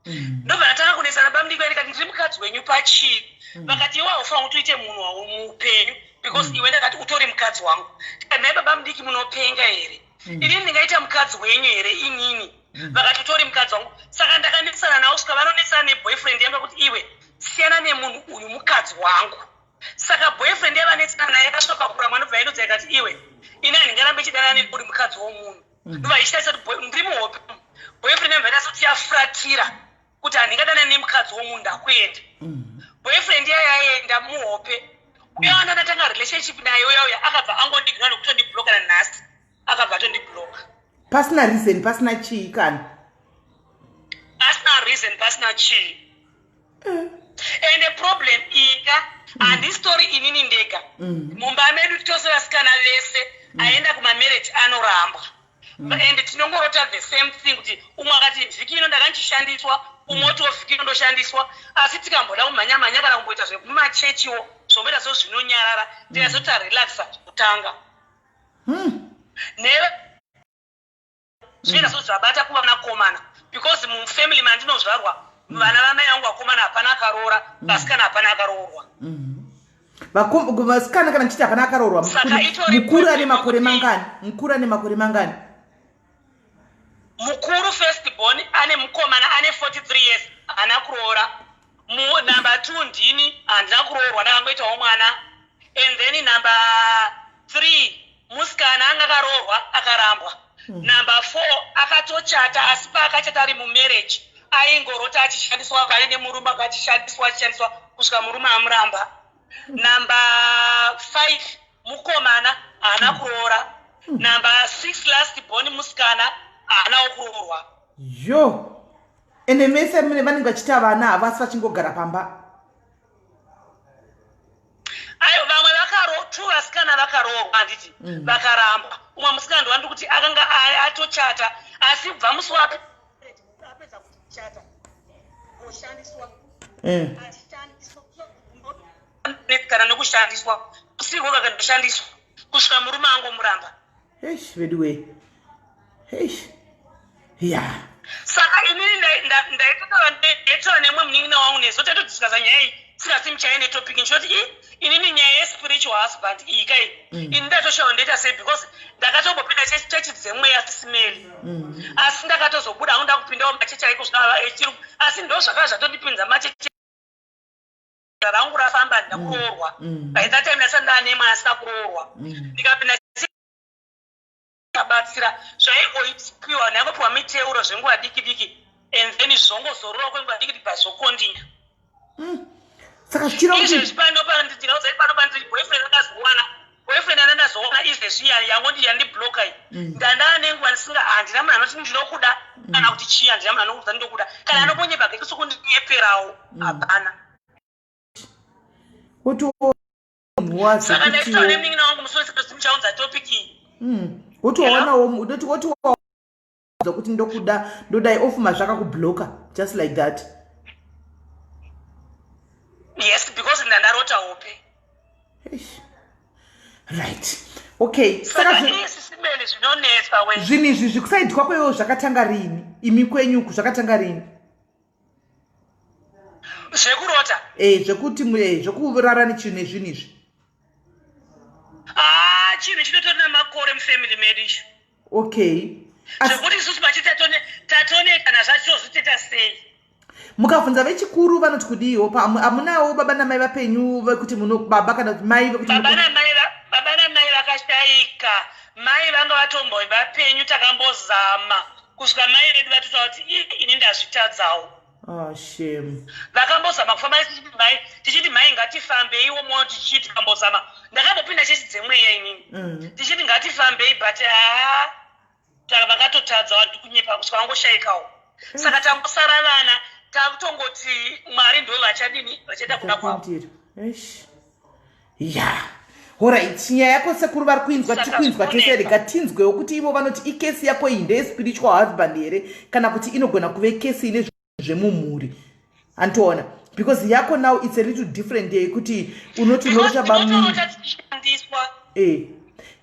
Ndobva ndatanga kunesana baba mudiki vaya, ndikati, "Ndiri mukadzi wenyu pachii?" Vakati, "Iwe haufaniri kuti uite munhu wawo muupenyu because iwe," ndakati, "utori mukadzi wangu." Ndikati, "Nai baba mudiki, munopenga here? Inini ndingaita mukadzi wenyu here inini?" Vakati, "Utori mukadzi wangu." Saka ndakanesana navo svika vanonetsana neboyfriend yangu kuti, "Iwe siyana nemunhu uyu, mukadzi wangu." Saka boyfriend yavanetsana naye yakasvika pakuramba, ndobva yaindodza ikati, "Iwe, ini handingarambe chidanana neuri mukadzi womunhu." Ndobva ichitarisa kuti ndiri muhope, boyfriend yabva yaita sekuti yafuratira kuti handingadana nemukadzi womunhu, ndakuenda. Boyfriend iya yaenda muhope, uya wanda ndatanga relationship naye uya uya akabva angondiignora nekutondibloka. Nanhasi akabva atondibloka. Pasina reason, pasina chii kana? Pasina reason, pasina chii. Ende problem ika handisitori inini ndega. Mumba medu tose vasikana vese aenda kumamarriage anorambwa, and tinongorota the same thing, kuti umwe akati, "Vhiki ino ndakanchishandi,swa umwe otiwo, "Vhiki ino ndoshandiswa." Asi tikamboda kumhanya mhanya kana kumboita zvekumachechiwo, zvomboita so zvinonyarara, tikazoti tarelaxa kutanga. Ne zvinoita so zvabata kuvanakomana, because mufamily mandinozvarwa, vana vamai vangu vakomana hapana akaroora, vasikana hapana akaroorwa. Vasikana kana ndichiti hapana akaroorwa, Saka mukuru ane itori makore problem. mangani? Mukuru ane makore mangani? Mukuru, first born, ane mukomana ane 43 years, haana kuroora. Number two ndini, handina kuroorwa, ndakangoitawo mwana. And then number three musikana anga akaroorwa, akarambwa. Number four akatochata, asi paakachata ari mumarriage aingorota achishandiswa kare nemurume, akachishandiswa, achishandiswa kusvika murume amuramba. Number five mukomana, haana kuroora. Number six, last born, musikana, haanawo kuroorwa. Yo, ende mese mune vanenge vachiita vana, havasi vachingogara pamba? Ayo, vamwe vakaro two vasikana vakaroorwa, handiti? Vakaramba. Umwe musikana ndowandi kuti akanga atochata, asi kubva musi wapi apedza kuchata koshandiswa, achishandiswa kana nekushandiswa usirwo, kakandoshandiswa kusvika murume angomuramba. Eish, veduwe, eish, ya. Saka inini ndaitotaura nemumwe munin'ina wangu nezo, taitodiscussa nyaya iyi singasi netopic, ndichoti i inini nyaya yespiritual husband iyi kai, ini ndatoshawa ndoita sei, because ndakatombopinda chechi dzemweya sisimeli, asi ndakatozobuda hangu, ndakupindawo machechi aiko zvino echirungu, asi ndo zvakava zvatondipinza machechi rangu rafamba, ndina kuroorwa. By that time ndasati ndaane mwana, asina kuroorwa. Ndikapinda kabatsira zvaingopiwa, ndaingopiwa miteuro zvenguva diki diki, and then zvongozorora kwenguva diki diki, bvazokondinya. Saka zvichireva kuti Izvezvi pano ndinauza pano pandiri, boyfriend akazowana boyfriend anandazowana izvezvi yangondi yandiblocka iyi. Ndandaa nenguva ndisinga, handina munhu anoti ndinokuda kana kuti chii, handina munhu anokuudza ndinokuda kana anombonyepa kekusi kundinyeperawo, hapana. Kuti munhu Saka ndaitaura wazokutiwo nemunin'ina wangu musi wesimuchaunza topic iyi. Kuti waonawo, unoti woti waudza kuti ndokuda, ndodai, ofuma zvakakublocka just like that. Yes, because ndandarota hope. Eish. Right, okay, saka Saka iye sisimeli zvinonetsa we. Zvinhu izvi zvikusaidwa kweiwo zvakatanga rini? Imi kwenyuku zvakatanga rini? Zvekurota? E, zvekuti zvekurara nechinhu nezvinhu izvi. Ah, chinhu chinotori namakore mufamily medu icho. Okay. Zvekuti isusu pachi tatoneta nazvacho, tozvitoita sei? Mukabvunza vechikuru vanoti kudiiwo? Hamunawo baba namai vapenyu vekuti muno baba kana kuti mai vekuti Baba namai vakashayika. Mai vanga vatombo vapenyu, takambozama kusvika mai vedu vatotaura kuti, "Ii, ini ndazvitadzawo." Oh, shame. Vakambozama kufamba tichiti mai, tichiti mai ngatifambeiwo moyo, tichiti tikambozama, ndakambopinda chechi dzemweya inini, tichiti ngatifambei, but haa, vakatotadza vanhu kunyepa kusvika vangoshayikawo. Saka tangosara vana, takutongoti Mwari ndo vachadini, vachaita kuda kwavo. Achapindira. Eish. Ya, alright, nyaya yako sekuru vari kuinzwa. Saka Tiri kuinzwa tese. zvinonetsa. Rega tinzwewo kuti ivo vanoti icase yako iyi ndeyespiritual husband here, kana kuti inogona kuve case ine zvemumhuri, antoona? Because yako now it's a little different, yekuti unoti unorota bamuni. Tinotorota tichishandiswa. E,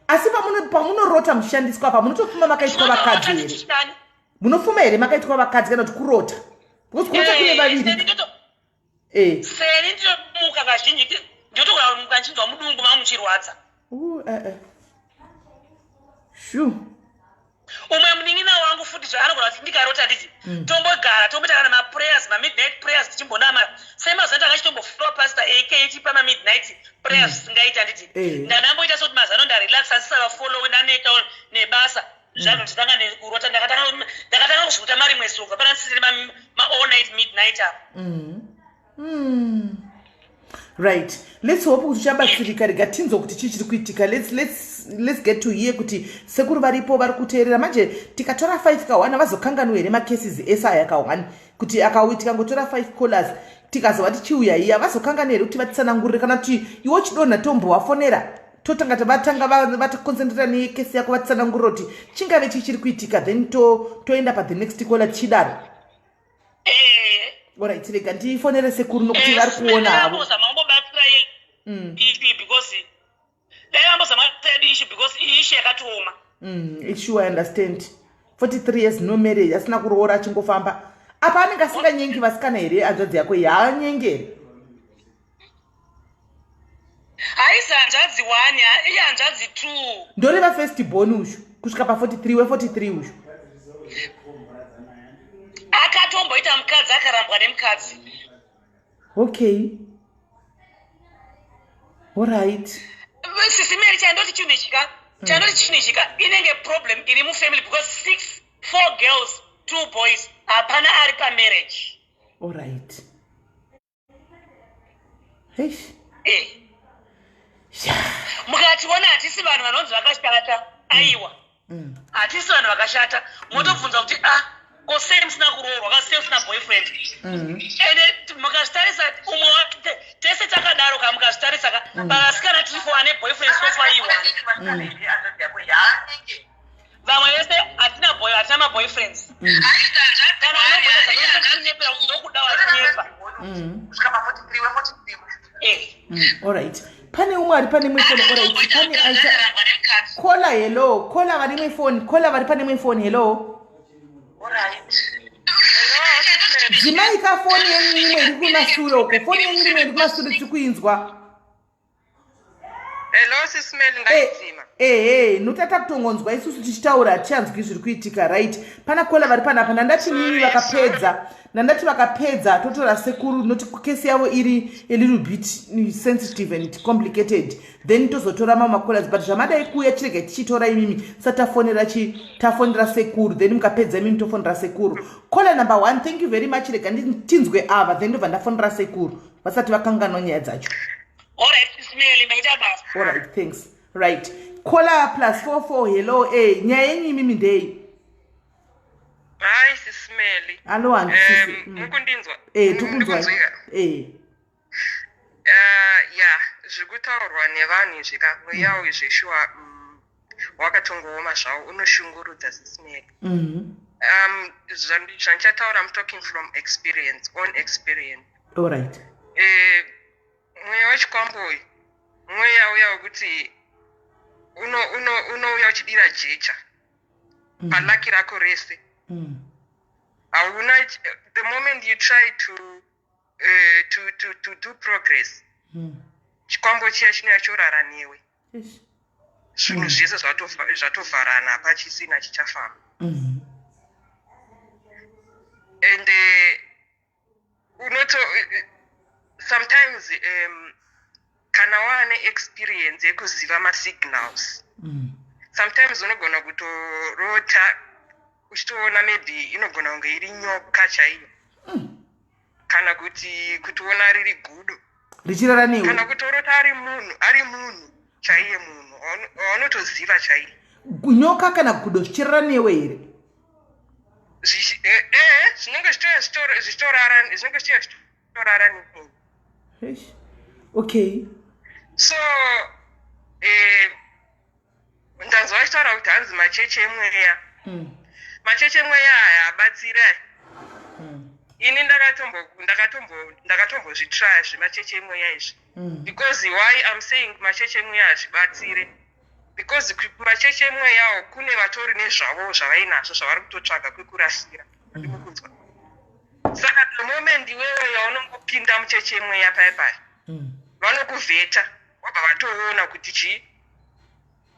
asi pamunorota muchishandiswa apa, munotofuma makaitwa vakadzi Tinotorota here? Munofuma here makaitwa vakadzi, kana kuti kurota? Because kurota kune vaviri. E. Seni ndinomuka kazhinji, ndinotogona kumuka ndichinzwa mudumbu mangu muchirwadza. Eh, eh. Shu. Umwe munin'ina wangu futi zvaanogona kuti ndikarota nditi tombogara tomboita kana maprayers, mamidnight prayers, tichimbonamara semazuva tanga chitombofollowa Pastor AK tipa mamidnight prayers zvisingaita, nditi ndandamboita sekuti mazano ndarelaxa, asisavafollowe, ndaneta nebasa, zvazvitanga nekurota. Ndakatanga kuzviruta marimwe zuva pana ndisiri ma-all night midnight apa. Right, let's hope kuti uchabatsirika. Rega tinzwe kuti chii chiri kuitika. Let's get to hear kuti sekuru varipo, vari kuteerera manje. Tikatora 5 ka1, vazokanganwa here macases ese aya ka1? Kuti tikangotora 5 callers, tikazova tichiuya iya, vazokanganwa here kuti vatitsanangurire? Kana kuti iwo chidonha, tombovafonera, totanga vatanga vataconcentrata necase yako, vatitsanangurira kuti chingave chii chiri kuitika, then toenda pathe next caller tichidaro. Alright, rega ndifonere sekuru nokuti vari kuona havo. Vambozama kumbobatsira issue, because dai vambozama yedu issue, because iyi issue yakatooma. Sure, I understand. 43 years, no marriage, asina kuroora, achingofamba. Apa anenge asinganyengi vasikana here? Hanzvadzi yako iyi haanyengi here? Haisi hanzvadzi one, iye hanzvadzi two. Ndoreva first born uyu, kusvika pa43, we43 uyu. Akatomboita mukadzi, akarambwa nemukadzi. Okay, alright. Sisi Mary, chandoti chinhu ichika, chandoti chinhu ichika, inenge problem iri mufamily, because six, four girls, two boys, hapana ari pamarriage. Alright, heish. Eh. Mukationa, hatisi vanhu vanonzi vakashata, aiwa. Hatisi vanhu vakashata. Motobvunza kuti, "Ah, ko sei musina kuroorwa? Ka sei musina boyfriend?" Ende mukazvitarisa, umwe tese takadaro ka. Mukazvitarisa ka, pavasikana tiri four, ane boyfriend so far ione. Vamwe vese hatina boy, hatina maboyfriends. Kana anomboita zvakunyepera kuti ndokuda, wachinyepa. Eh. Alright, pane umwe ari pane imwe foni. Alright, pane aita caller. Hello, caller vari imwe foni, caller vari pane imwe foni. Hello, dzimai ka foni yenyu imwe iri kumasure uko. Foni yenyu rimwe iri kumasure, tiri kuinzwa. Hello, Sis Mel, ndaidzima. Ehe, notata kutongonzwa isusu tichitaura, hatichanzwi zviri kuitika. Right, pana caller vari panapa. Nandati nini vakapedza, nandati vakapedza totora sekuru, noti kesi yavo iri a little bit sensitive and complicated, then tozotora mamwe macallers. But zvamadai kuuya, chirega tichitora imimi sati tafonera chi, tafonera sekuru, then mukapedza imimi tofonera sekuru. Caller number one, thank you very much. Rega tinzwe ava, then ndobva ndafonera sekuru vasati vakanganwa nyaya dzacho. Alright, Sis Mel, maita basa. Alright, thanks. Right, caller +44, hello. Nyaya yenyu imimi ndei? Hayi, Sis Mel. Alo, handisisi. Mukundinzwa? Tikunzwa. Mukunzwika? Eh. Ya, zviri kutaurwa nevanhu izvi ka, mweya uyu zveshuwa wakatongooma zvawo, unoshungurudza, Sis Mel. Zvandichataura, I'm talking from experience, own experience. Alright. Mweya wechikwambo uyu, mweya uya wekuti unouya uchidira jecha paluck rako rese. Hauna, the moment you try to do progress, chikwambo chiya chinouya chorara newe. Zvinhu zvese zvatovharana, hapachisina chichafamba. And unoto sometimes kana waane experience yekuziva masignals, sometimes unogona kutorota uchitoona maybe inogona kunge iri nyoka chaiyo, kana kuti kutoona riri gudo richirara newe. Kana kutorota ari munhu, ari munhu chaiye, munhu waunotoziva chaiye. Nyoka kana gudo zvichirara newe here? Zvinenge zvichitorara, zvinenge zvichitorara newe. Eish. Okay. So ndanzwa vachitaura kuti hanzi machechi emweya. Machechi emweya aya abatsiri aya. Ini ndakatombozvitraya zvemachechi emweya izvi. Because why I'm saying machechi emweya hazvibatsire, because kumachechi emweyawo kune vatori nezvavo zvavainazvo zvavari kutotsvaga kwekurasira. Ndiri kunzwa, saka the moment iwewe yaunongopinda muchechi emweya paya paya, vanokuvheta, wabva vatoona kuti chii,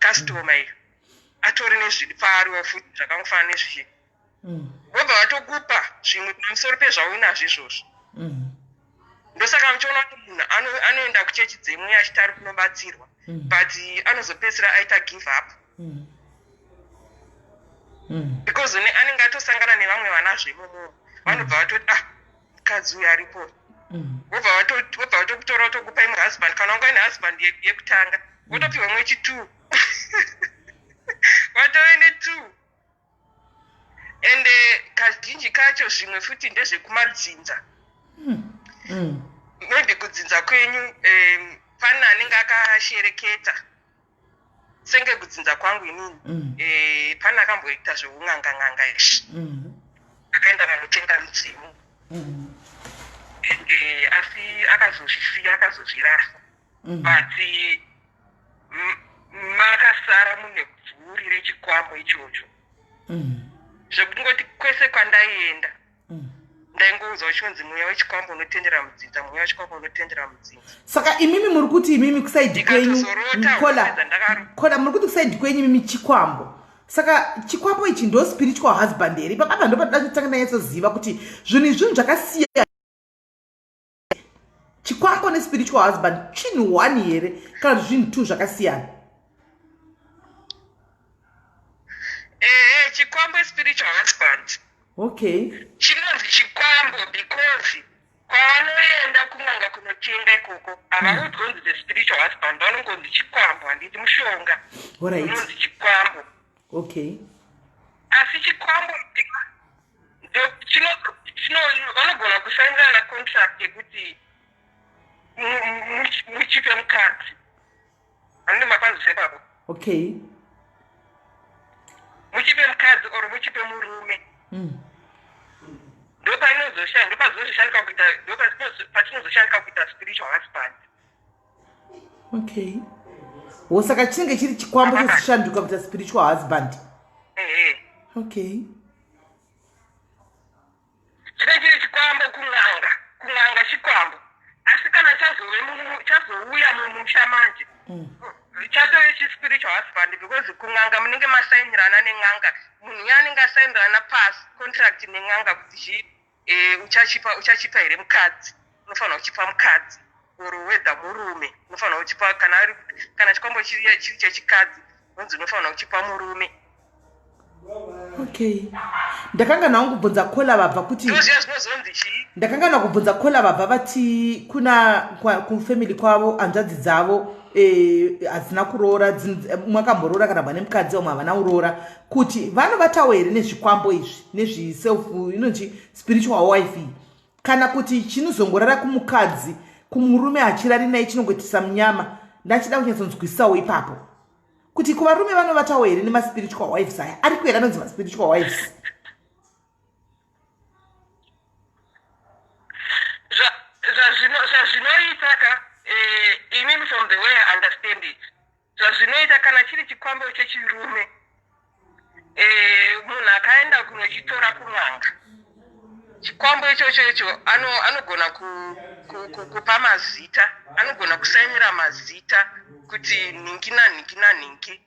customer iyo atori nezviri paariwo futi zvakangofanana nezvii. Vobva vatokupa zvimwe pamusoro pezvaunazvo izvozvo. Ndosaka muchiona kuti munhu anoenda kuchechi dzemweya achiti ari kunobatsirwa, but anozopedzisira aita give up, because anenge atosangana nevamwe vanazvo imomo, vanobva vatoti, "Ah, mukadzi uyu aripo." Vobva vatokutora, votokupa imwe husband. Kana wanga ine husband yekutanga, wotopiwa imwe chi2, watove ne2. Ende kazhinji kacho zvimwe futi ndezvekumadzinza. Maybe kudzinza kwenyu pane anenge akashereketa, senge kudzinza kwangu inini. Pane akamboita zveun'anga-n'anga izvi, akaenda kanotenga mudzimu. Ende asi akazozvisiya, akazozvirasa. But Makasara mune bvuri rechikwambo ichocho. Zvekungoti kwese kwandaienda ndaingoudzwa uchinzi mweya wechikwambo unotendera mudzinza, mweya wechikwambo unotendera mudzinza. Saka imimi muri kuti imimi kusaidi kwenyu, Ndikatozorota kola hope dzandakaro- kola, muri kuti kusaidi kwenyu imimi chikwambo. Saka chikwambo ichi ndo spiritual husband here? Ipapa ndo patoda kutanga ndanyatsoziva kuti zvinhu izvi zvinhu zvakasiya. Chikwambo nespiritual husband chinhu one here kana kuti zvinhu two zvakasiyana? Ehe, chikwambo spiritual husband. Chinonzi chikwambo because kwavanoenda kun'anga kunotenga ikoko havaudzwi kunzi the spiritual husband, vanongonzi chikwambo, handiti mushonga unonzi chikwambo. Asi chikwambo vanogona kusainirana contract yekuti muchipe mukadzi, handiti mapanzisa ipapo? Okay. Muchipe mukadzi or muchipe murume. Ndopazoshandika kuita, ndopachinozoshandika kuita spiritual husband. Okay, wo saka chinenge chiri chikwambo chozoshanduka kuita spiritual husband. Ehe. Okay. Chinenge chiri chikwambo kun'anga, kun'anga chikwambo, asi kana chazouya mumusha manje chatove chispiritual husband, because kun'anga munenge masainirana nen'anga. Munhu uya anenge asainirana pasi contract nen'anga kuti chi uchachipa here mukadzi, unofanira kuchipa mukadzi or whether murume unofanira kuchipa. Kana chikwambo chiri chechikadzi, unonzi unofanira kuchipa murume. Okay, ndakanga nawo kubvunza kola vabva kuti Ndoziva zvinozonzi chii. Ndakanga nakubvunza kola vabva vati kuna kufamily kwavo hanzvadzi dzavo hadzina kuroora, mwakamboroora kana vane mukadzi, vamwe havana kuroora, kuti vanovatawo here nezvikwambo izvi, nezviself inonzi spiritual wife iyi, kana kuti chinozongorara kumukadzi, kumurume hachirari naye, chinongoitisa munyama. Ndachida kunyatsonzwisisawo ipapo kuti kuvarume vanovatawo here nemaspiritual wives aya ariko here, anonzi maspiritual wives? Zvazvinoita ka, inini from the way I understand it, zvazvinoita kana chiri chikwambo chechirume, munhu akaenda kunochitora kun'anga chikwambo ichocho icho, anogona kupa mazita, anogona kusainira mazita kuti nhingi nanhingi nanhingi.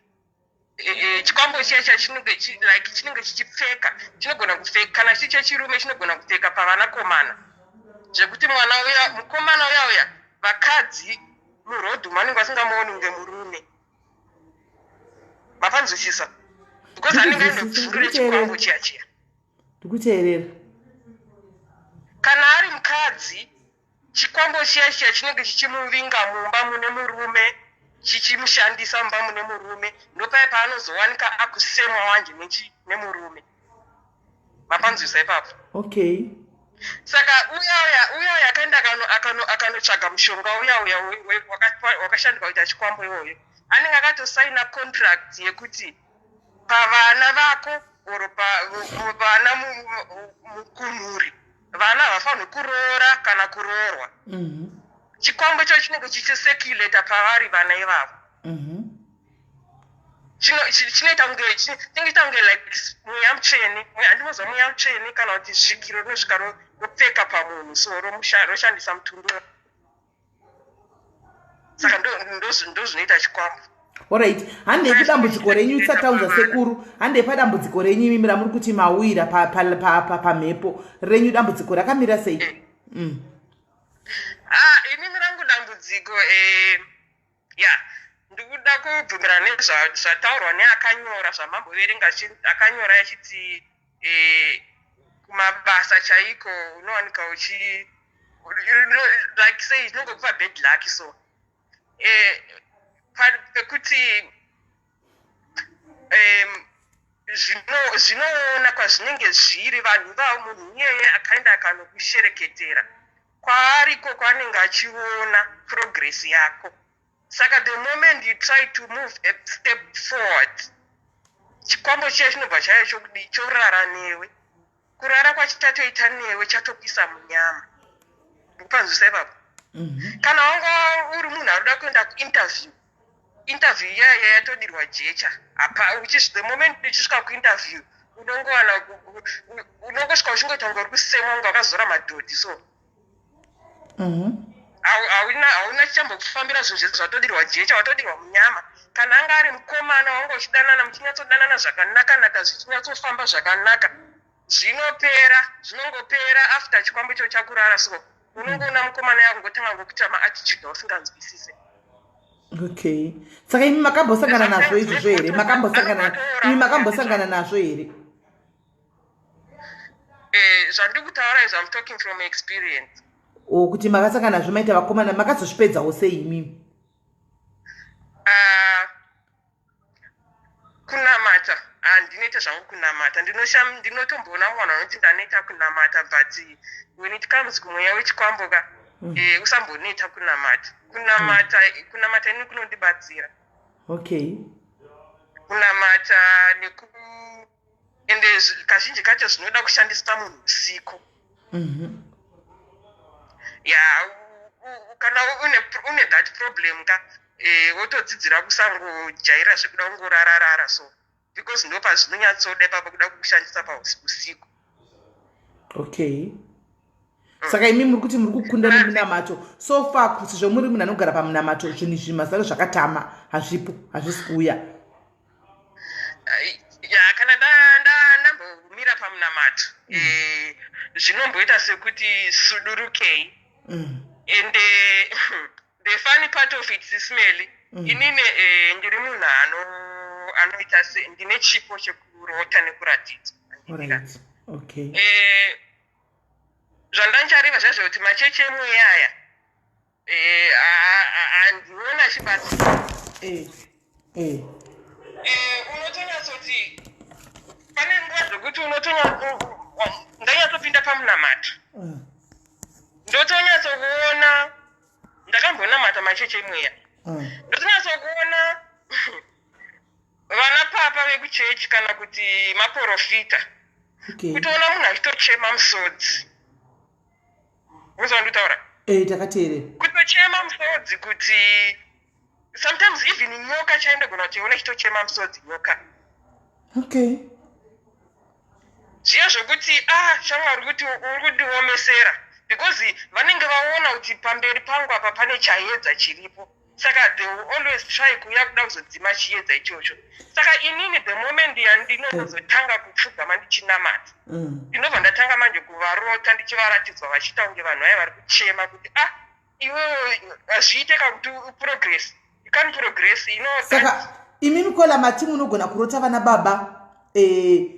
Chikwambo chiya chiya chinenge like chinenge chichipfeka, chinogona kupfeka kana chiri chechirume, chinogona kupfeka pavanakomana, zvekuti mwana uya, mukomana uya uya, vakadzi murodhi vanenge vasingamuoni kunge murume. Mapanzwisisa? Because anenge aine bvuri rechikwambo chiya chiya. Ndikuteerera. Kana ari mukadzi, chikwambo chiya chiya chinenge chichimuvinga mumba mune murume, chichimushandisa mumba mune murume. Ndopai paanozowanika akusemwa wanje nemurume. Mapanzwisa ipapo? Okay. Saka uya uya uya uya akaenda akanotsvaga mushonga uya uya wakashandikwa kuita chikwambo iwoyo, anenge akatosaina contract yekuti pavana vako or pavana kumhuri, vana havafanirwi kuroora kana kuroorwa. Chikwambo icho chinenge chichisecurata pavari vana ivavo. Chinoita kunge chinenge kunge like mweya mutsvene. Handinozwa mweya mutsvene kana kuti svikiro rinosvika ropfeka pamunhu, so roshandisa mutumbi. Saka ndozvinoita chikwambo. Alright, handei kudambudziko renyu tisataunza sekuru. Handei padambudziko renyu imimi ramuri kuti mawira pamhepo renyu. Dambudziko rakamira sei? Ah, inini rangu dambudziko, ya, ndikuda kubvumirana nezvataurwa neakanyora zvamamboverenga. Akanyora achiti kumabasa chaiko unowanika uchi like say zvinongokupa bad luck. So pekuti zvinoona kwazvinenge zviri vanhu ivavo, munhu iyeye akaenda akanokushereketera kwaariko kwaanenge achiona progress yako. Saka the moment you try to move a step forward, chikwambo chiya chinobva chaiyo chokudi chorara newe. Kurara kwachatoita newe chatopisa munyama. Ndikupanzwisa ipapo? Kana wanga uri munhu ari kuda kuenda kuinterview. Interview iyaya yatodirwa jecha. Hapa the moment uchisvika kuinterview, unongowana unongosvika uchingoita kunge uri kusemwa, kunge wakazora madhodhi so. Hauna chichambokufambira. Zvinhu zvese zvatodirwa jecha, watodirwa munyama. Kana anga ari mukomana wanga uchidanana, muchinyatsodanana zvakanaka-naka, zvichinyatsofamba zvakanaka, zvinopera, zvinongopera after chikwambo icho chakurara. So unongoona mukomana yakungotanga ngokuita maattitude ausinganzwisise. Okay, saka imi makambosangana nazvo izvozvo here? Makambosangana, imi makambosangana nazvo here? Zvandiri kutaura izvo, I'm talking from experience. O, kuti makasangana nazvo, maita vakomana, makazozvipedzawo sei imimi? Ah, kunamata handinoita zvangu kunamata. Ndinotomboona vanhu vanoti ndanoita kunamata, but when it comes kumweya wechikwambo ka, usamboneta kunamata. Kunamata ini kunondibatsira. Kunamata neku ende kazhinji kacho zvinoda kushandisa munhu usiku. Ya, kana une that problem ka, wotodzidzira kusangojaira zvekuda kungorararara so, because ndo pazvinonyatsoda ipapo, kuda kushandisa pausiku. Okay, saka imi muri kuti muri kukunda nemunamato so far, kuti zvomuri munhu anogara pamunamato, zvinhu izvi mazaro zvakatama, hazvipo, hazvisi kuuya? Ya, kana ndambomira pamunamato, zvinomboita sekuti sudurukei. And the funny part of it, Sis Melly, inini ndiri munhu anoita se ndine chipo chekurota nekuratidzwa. Alright, okay. Zvandandichareva zvazvo kuti machechi emweya aya, handiona achibatsira. Unotonyatsoti pane nguva dzekuti ndanyatsopinda pamunamato, ndotonyatsokuona ndakambonamata machechi emweya, ndotonyatsokuona vana papa vekuchechi kana kuti maprofita, kutoona munhu achitochema musodzi. Unzwa nditaura? Eh, takateerera. Kutochema musodzi, kuti sometimes even nyoka chaindogona kutoiona ichitochema musodzi, nyoka. Zviya zvokuti, ah, shamwari, kuti uri kundiomesera, because vanenge vaona kuti pamberi pangu apa pane chaedza chiripo, saka they will always try kuuya kuda kuzodzima chiedza ichocho. Saka inini the moment yandinozotanga kupfugama ndichinamata, ndinobva ndatanga manje kuvarota, ndichivaratidzwa vachiita kunge vanhu vaya vari kuchema kuti, ah, iwewe hazviite ka kuti uprogress, you can progress, you know that. Saka imi mikola mati munogona kurota vana baba,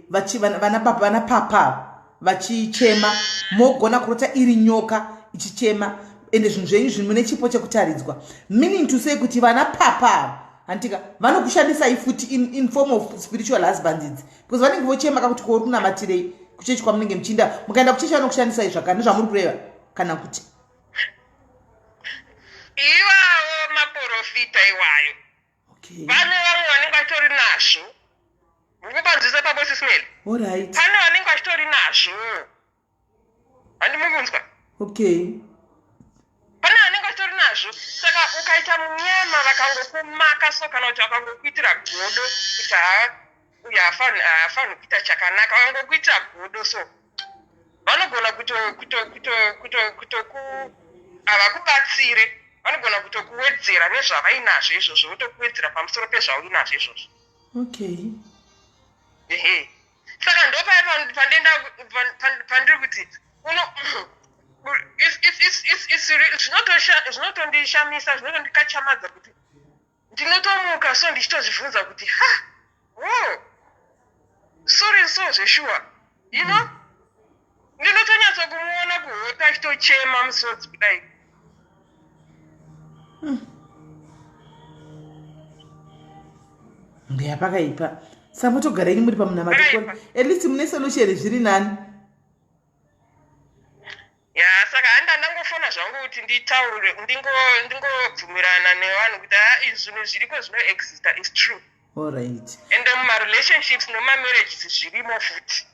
vana baba, vana papa vachichema, mogona kurota iri nyoka ichichema, ende zvinhu zvenyu zvini mune chipo chekutaridzwa, meaning to say kuti vana papa, handitika, vanokushandisai futi in form of spiritual husbands idzi, because vanenge vochema kakuti kouri kunamatirei kuchechi kwamunenge muchiinda. Mukaenda kuchechi vanokushandisai zvakare, nezvamuri kureva kana kuti? Iwawo maprofita iwayo, vane vamwe vanenge vachitori nazvo. Mukupanzwisa ipapo, Sis Melly? Alright. Pane vanenge vachitori nazvo, handi mukunzwa? Okay. Pane vanenge vachitori nazvo. Saka ukaita munyama, vakangokumaka so, kana kuti vakangokuitira godo kuti ha, uyu haafaniri kuita chakanaka, vakangokuitira godo so, vanogona kutoku havakubatsire, vanogona kutokuwedzera nezvavainazvo izvozvo, votokuwedzera pamusoro pezvauinazvo izvozvo. Ehe, saka ndopaya pandenda pandiri kuti uno zvinotondishamisa, zvinotondikachamadza kuti ndinotomuka so ndichitozvibvunza kuti, ha, oh, sorry, so zveshuwa, ndinotonyatsa kumuona kuhope achitochema musodzi kudai. Ndeya pakaipa. Saka motogara inyi muri pamunamato? Pakaipa. At least mune solution, zviri nani. Ya, saka handa ndangofona zvangu kuti nditaure, ndingobvumirana nevanhu kuti ha, izvi zvinhu zviriko, zvinoexista, is true. Ende mumarelationships nemumamarriages zvirimo futi.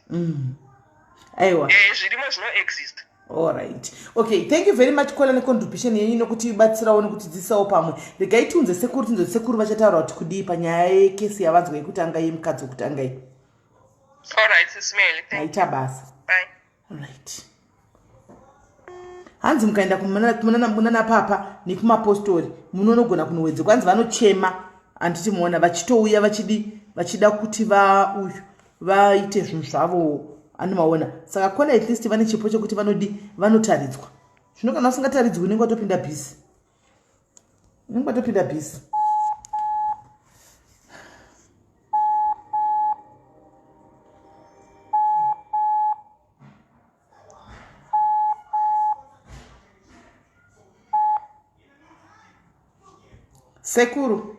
Aiwa. Zvirimo, zvinoexista. Alright, okay, thank you very much kola necontribution yenyu nokutibatsirawo nekutidzidzisawo pamwe. Regai tiunze sekuru, tinzwe sekuru vachataura kuti kudii panyaya yekesi yavanzwa yekutanga, yemukadzi wekutanga iyi. Alright, Sis Melly, thank Maita basa. Bye. Right, hanzi mukaenda kunana papa nekumapostori munonogona kunowedzerwa. Hanzi vanochema, handiti muona vachitouya vachidi vachida kuti vauyu vaite zvinhu zvavowo, anomaona. Saka kona at least vane chipo chekuti vanodi vanotaridzwa. Zvino kana usingataridzwi unenge watopinda busy, unenge watopinda busy. Sekuru,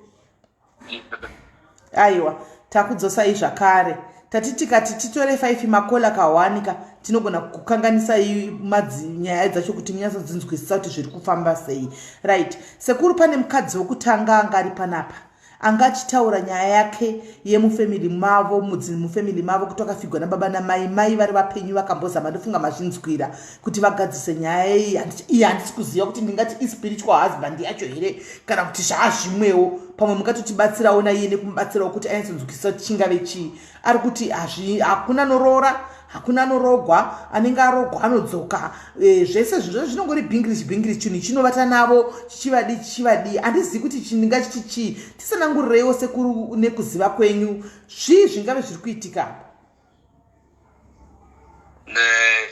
aiwa, takudzosai zvakare. Tati tikati titore 5 makola kawanika, tinogona kukanganisa nyaya dzacho kuti munyatsodzinzwisisa kuti zviri kufamba sei. Right, sekuru, pane mukadzi wekutanga anga ari panapa, anga achitaura nyaya yake yemufamily mavo, mufamily mavo kuti vakafigwa nababa namai, mai vari vapenyu. Vakambozama, ndofunga mazvinzwira, kuti vagadzise nyaya iyi. Iyi handisi kuziva kuti ndingati ispiritual husband yacho here kana kuti zvaazvimwewo. Pamwe mungatotibatsirawo naiye nekumubatsirawo kuti anyatsonzwisisa kuti chingave chii. Ari kuti hakuna noroora, hakuna anorogwa, anenge arogwa anodzoka. Zvese zvinhu zvinongori bingirish bingirish, chinhu chinovata navo chichivadii chichivadii. Handizivi kuti ndingachiti chii. Tisanangurireiwo sekuru nekuziva kwenyu, zvii zvingave zviri kuitika apa?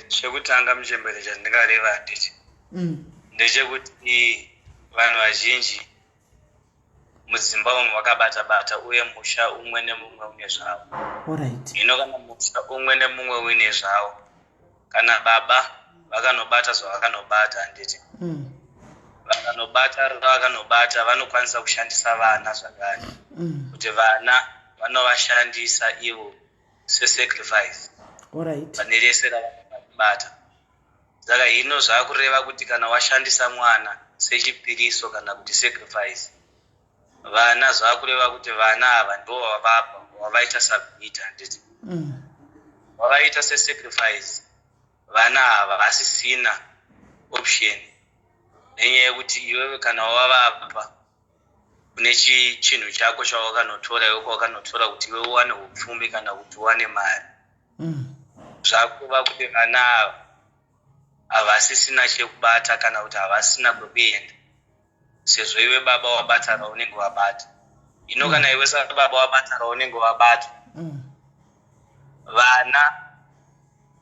Chekutanga muchembere chandingareva, handiti, ndechekuti vanhu vazhinji mudzimba umu vakabata bata, uye musha umwe nemumwe une zvavo. Hino kana musha umwe nemumwe uine zvavo, kana baba vakanobata zvavakanobata, handiti, vakanobata vakanobata, vanokwanisa kushandisa vana zvakare, kuti vana vanovashandisa ivo sesacrifice pane rese ravanobata. Saka hino zvaakureva kuti kana washandisa mwana sechipiriso kana kuti sacrifice, vana, zvaakureva kuti vana ava ndo wavapa, wavaita submit, handiti, wavaita sesacrifice. Vana ava vasisina option nenyaya yekuti iwewe kana wavapa kune chinhu chako chawakanotora iwe, kwawakanotora kuti iwe uwane upfumi kana kuti uwane mari, zvakureva kuti vana ava havasisina chekubata kana kuti havasina kwekuenda, sezvo iwe baba wabata raunenge wabata. Ino kana iwe sababa wabata raunenge wabata, vana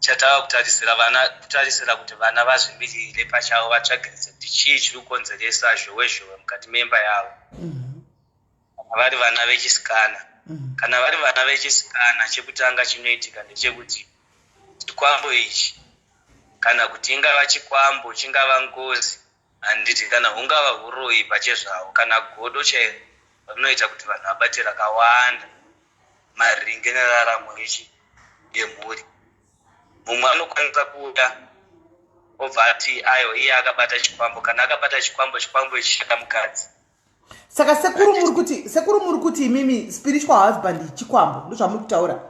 chatava kutarisira vana, kutarisira kuti vana vazvimirire pachavo, vatsvagiridze kuti chii chiri kukonzeresa zhowe zhowe mukati memba yavo. Kana vari vana vechisikana, kana vari vana vechisikana, chekutanga chinoitika ndechekuti chikwambo ichi, kana kuti ingava chikwambo, chingava ngozi, handiti, kana hungava uroyi pachezvavo, kana godo chairo rinoita kuti vanhu vabate rakawanda maringe neraramo yechi yemhuri. Mumwe anokwanisa kuuya obva ati aiwa, iye akabata chikwambo. Kana akabata chikwambo, chikwambo ichi chada mukadzi. Saka sekuru, muri kuti, sekuru, muri kuti imimi spiritual husband chikwambo, ndozvamuri kutaura?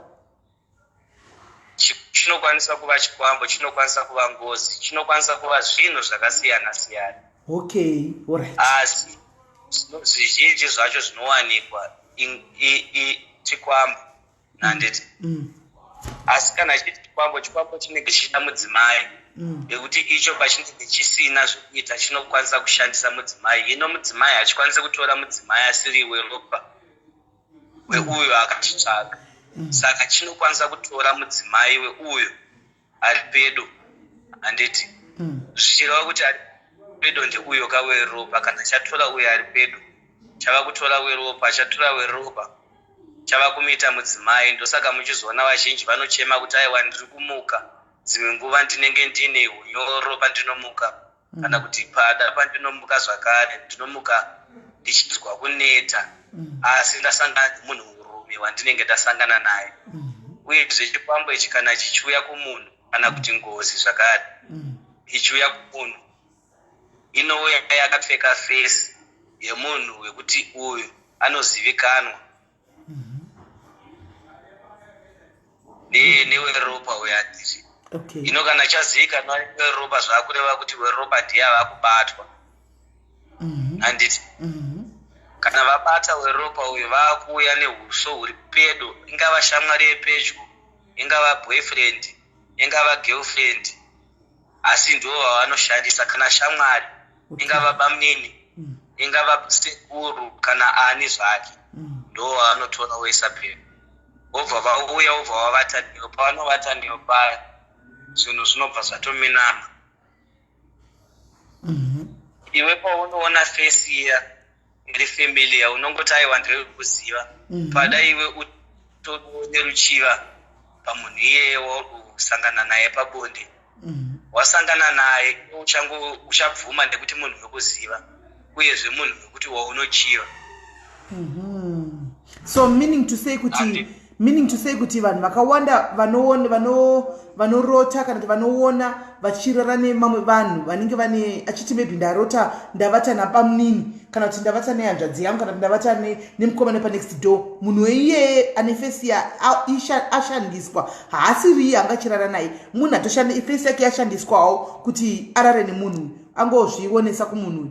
Chinokwanisa kuva chikwambo, chinokwanisa kuva ngozi, chinokwanisa kuva zvinhu zvakasiyana siyana. Okay, alright. Asi zvizhinji zvacho zvinowanikwa chikwambo, handiti? Asi kana chiti chikwambo, chikwambo chinenge chichida mudzimai, nekuti icho pachinenge chisina zvekuita chinokwanisa kushandisa mudzimai. Hino mudzimai hachikwanisi kutora mudzimai asiri weropa weuyo akachitsvaga. Saka chinokwanisa kutora mudzimai weuyo ari pedo, handiti? Zvichireva kuti ari pedo ndeuyo kaweropa. Kana chatora uyo ari pedo, chava kutora weropa, chatora weropa, chava kumuita mudzimai. Ndosaka muchizoona vazhinji vanochema kuti aiwa, ndiri kumuka dzimwe nguva ndinenge ndine unyoro pandinomuka, kana kuti pada pandinomuka zvakare ndinomuka ndichinzwa kuneta, asi ndasangana nemunhu murume wandinenge ndasangana naye. Uyezve chikwambo ichi kana chichiuya kumunhu, kana kuti ngozi zvakare ichiuya kumunhu, inouya yakapfeka face yemunhu wekuti uyu anozivikanwa neweropa uyu, handiti? Okay. Hino kana chazivikanwa neweropa zvakureva kuti weropa ndiye ava kubatwa. Handiti? Kana vabata weropa uyu vakuuya neuso huri pedo, ingava shamwari yepedyo, ingava boyfriend, ingava girlfriend, asi ndivo vavanoshandisa. Kana shamwari, ingava bamunini, ingava sekuru kana ani zvake, ndo vavanotora voisa pedo, vobva vauya, vobva vavata newe. Pavanovata newe paya, zvinhu zvinobva zvatominama. Iwe paunoona face iya iri familiar, unongoti aiwa, ndewekuziva. Pada iwe utoone ruchiva pamunhu iyeye wauri kusangana naye pabonde. Wasangana naye, uchabvuma nekuti munhu wekuziva, uyezve munhu wekuti waunochiva. So meaning to say kuti vanhu vakawanda vanoona, vanorota kana kuti vanoona vachirara nemamwe vanhu vanenge vane achiti maybe ndarota ndavata nabamunini, kana kuti ndavata nehanzvadzi yangu, kana kuti ndavata nemukomana panext door, munhu iyeye ane face ashandiswa, haasiriye angachirara naye. Munhu atoshanda, face yake yashandiswawo kuti arare nemunhu, angozvionesa kumunhu uyu.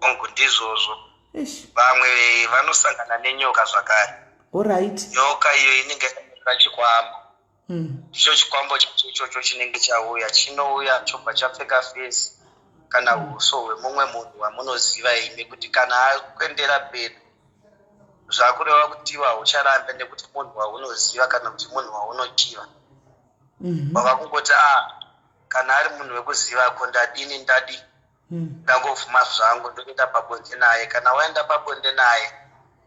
Hongu, ndizvozvo. Eish. Vamwe vanosangana nenyoka zvakare. Nyoka iyo inenge yakamirira chikwambo. Ndicho chikwambo chacho ichocho chinenge chauya, chinouya chobva chapfeka face kana uso hwemumwe munhu wamunoziva imi, kuti kana akwendera pedo zvakureva kuti iwe haucharambe nekuti munhu waunoziva kana kuti munhu waunochiva. Wava kungoti a kana ari munhu wekuziva, ko ndadini, ndadi ndangobvuma zvangu, ndoenda pabonde naye. Kana waenda pabonde naye,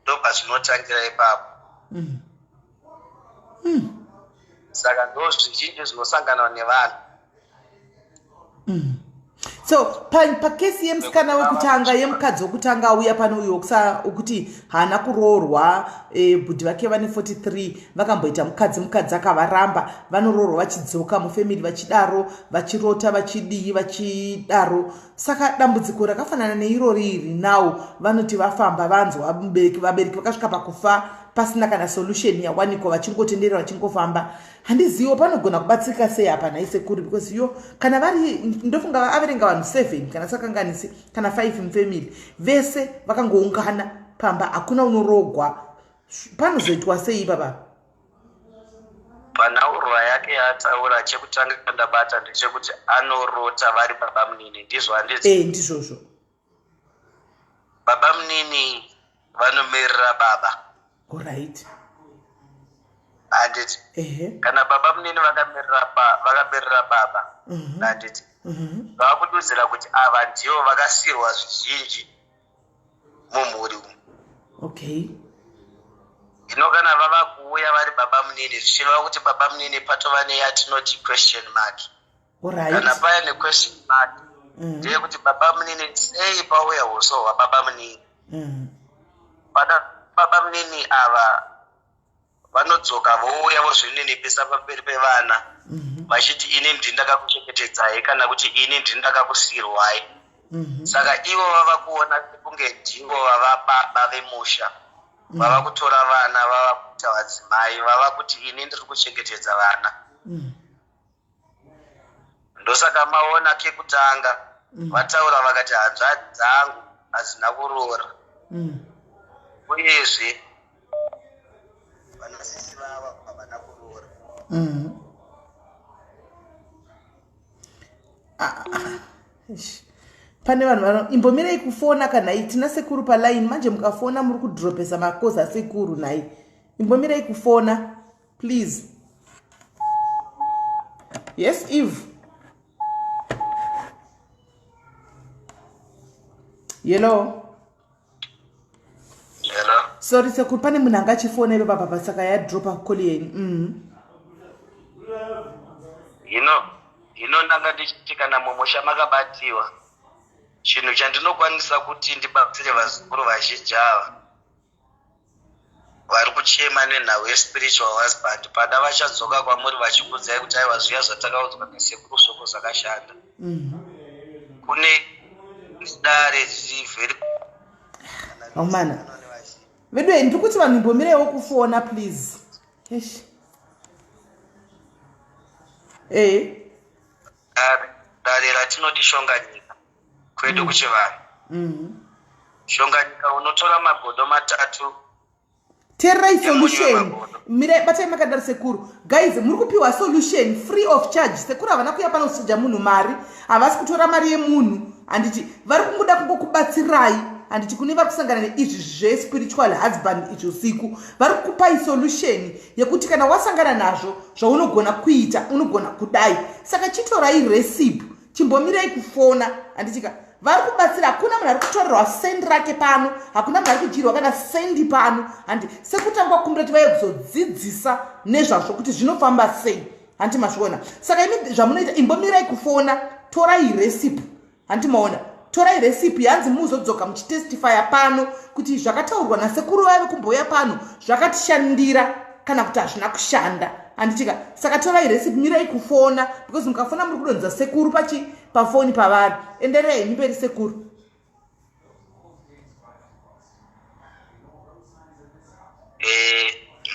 ndobva zvinotangira ipapo. Saka ndo zvizhinji zvinosanganwa nevanhu. So pacase yemusikana wekutanga, yemukadzi wekutanga auya pano uyu wekuti haana kuroorwa, bhudhi vake vane 43, vakamboita mukadzi, mukadzi akavaramba, vanoroorwa vachidzoka mufamily, vachidaro, vachirota, vachidii, vachidaro. Saka dambudziko rakafanana neirori iri now, vanoti vafamba, vanzwa mubereki, vabereki vakasvika pakufa pasina kana solution yawanikwa, vachingotenderera, vachingofamba. Handizivo panogona kubatsirika sei apa nhai sekuru, because yo kana vari, ndofunga averenga vanhu 7 kana sakanganisi, kana 5 mufamily, vese vakangoungana pamba, hakuna unorogwa. Panozoitwa sei ipapa? Panhaurwa yake yaataura, chekutanga ndabata ndechekuti anorota vari baba munini, ndizvo handiti? E, ndizvozvo. Baba munini vanomirira baba. Handiti? Ehe. Kana baba munini vakamirira baba, handiti, vakududzira kuti ava ndivo vakasiyirwa zvizhinji mumhuri umu. Hino kana vava kuuya vari baba munini, zvichireva kuti baba munini patova neyatinoti question mark. Kana paya nequestion mark, ndeyekuti baba munini sei pauya uso hwababa munini. Pana baba munini ava vanodzoka vouya vozvininipisa pamberi pevana, vachiti ini ndini ndakakuchengetedzai, kana kuti ini ndini ndakakusiyirwai. Saka ivo vava kuona sekunge ndivo vava baba vemusha, vava kutora vana, vava kuita vadzimai, vava kuti ini ndiri kuchengetedza vana. Ndosaka maona kekutanga vataura vakati hanzvadzi dzangu hadzina kuroora, uyezve vanasisi vava havana kuroora. Ah, ah, eish. Pane vanhu vano, imbomirai kufona kana tina sekuru paline. Manje mukafona muri kudropesa macalls asekuru nhai. Imbomirai kufona, please. Yes, Eve. Hello. Hello. Sorry sekuru, pane munhu anga achifona ivo papa, saka yadropa call yenyu. Hino ndanga ndichiti kana mumusha makabatiwa, chinhu chandinokwanisa kuti ndibatsire vazukuru vazhinji ava vari kuchema nenhau yespiritual husband, pada vachadzoka kwamuri vachikudzai kuti aiwa, zviya zvatakaudzwa nesekuru Soko zvakashanda. Kune dare riri very Aumana vedu, ndiri kuti vanhu imbomireiwo kufona, please. Eish. Eh. Dare ratinoti shonganyika kwedu kuchivanhu. Shonganyika unotora magodo matatu. Teererai solution. Mirai, batai makadaro sekuru. Guys, muri kupiwa solution free of charge. Sekuru havana kuya pano kuchaja munhu mari, havasi kutora mari yemunhu, handiti? Vari kungoda kungokubatsirai, handiti? Kune vari kusangana neizvi zvespiritual husband izvi usiku, vari kukupai solution yekuti kana wasangana nazvo zvaunogona kuita, unogona kudai. Saka chitorai recipe, chimbomirai kufona, handitika? Vari kubatsira. Hakuna munhu ari kutorerwa sendi rake pano, hakuna munhu ari kudyirwa kana sendi pano, handi? Sekutanga kukumbira kuti vaiye kuzodzidzisa nezvazvo kuti zvinofamba sei, hanti mazviona? Saka imi zvamunoita, imbomirai kufona, torai recipe, hanti maona? Torai recipe yanzi muzodzoka muchitestifya pano kuti zvakataurwa nasekuru vave kumbouya pano zvakatishandira kana kuti hazvina kushanda, handitika? Saka torai recipe, mirai kufona, because mukafona muri kudonza sekuru pachi pafoni pavari. Enderei henyu mberi sekuru.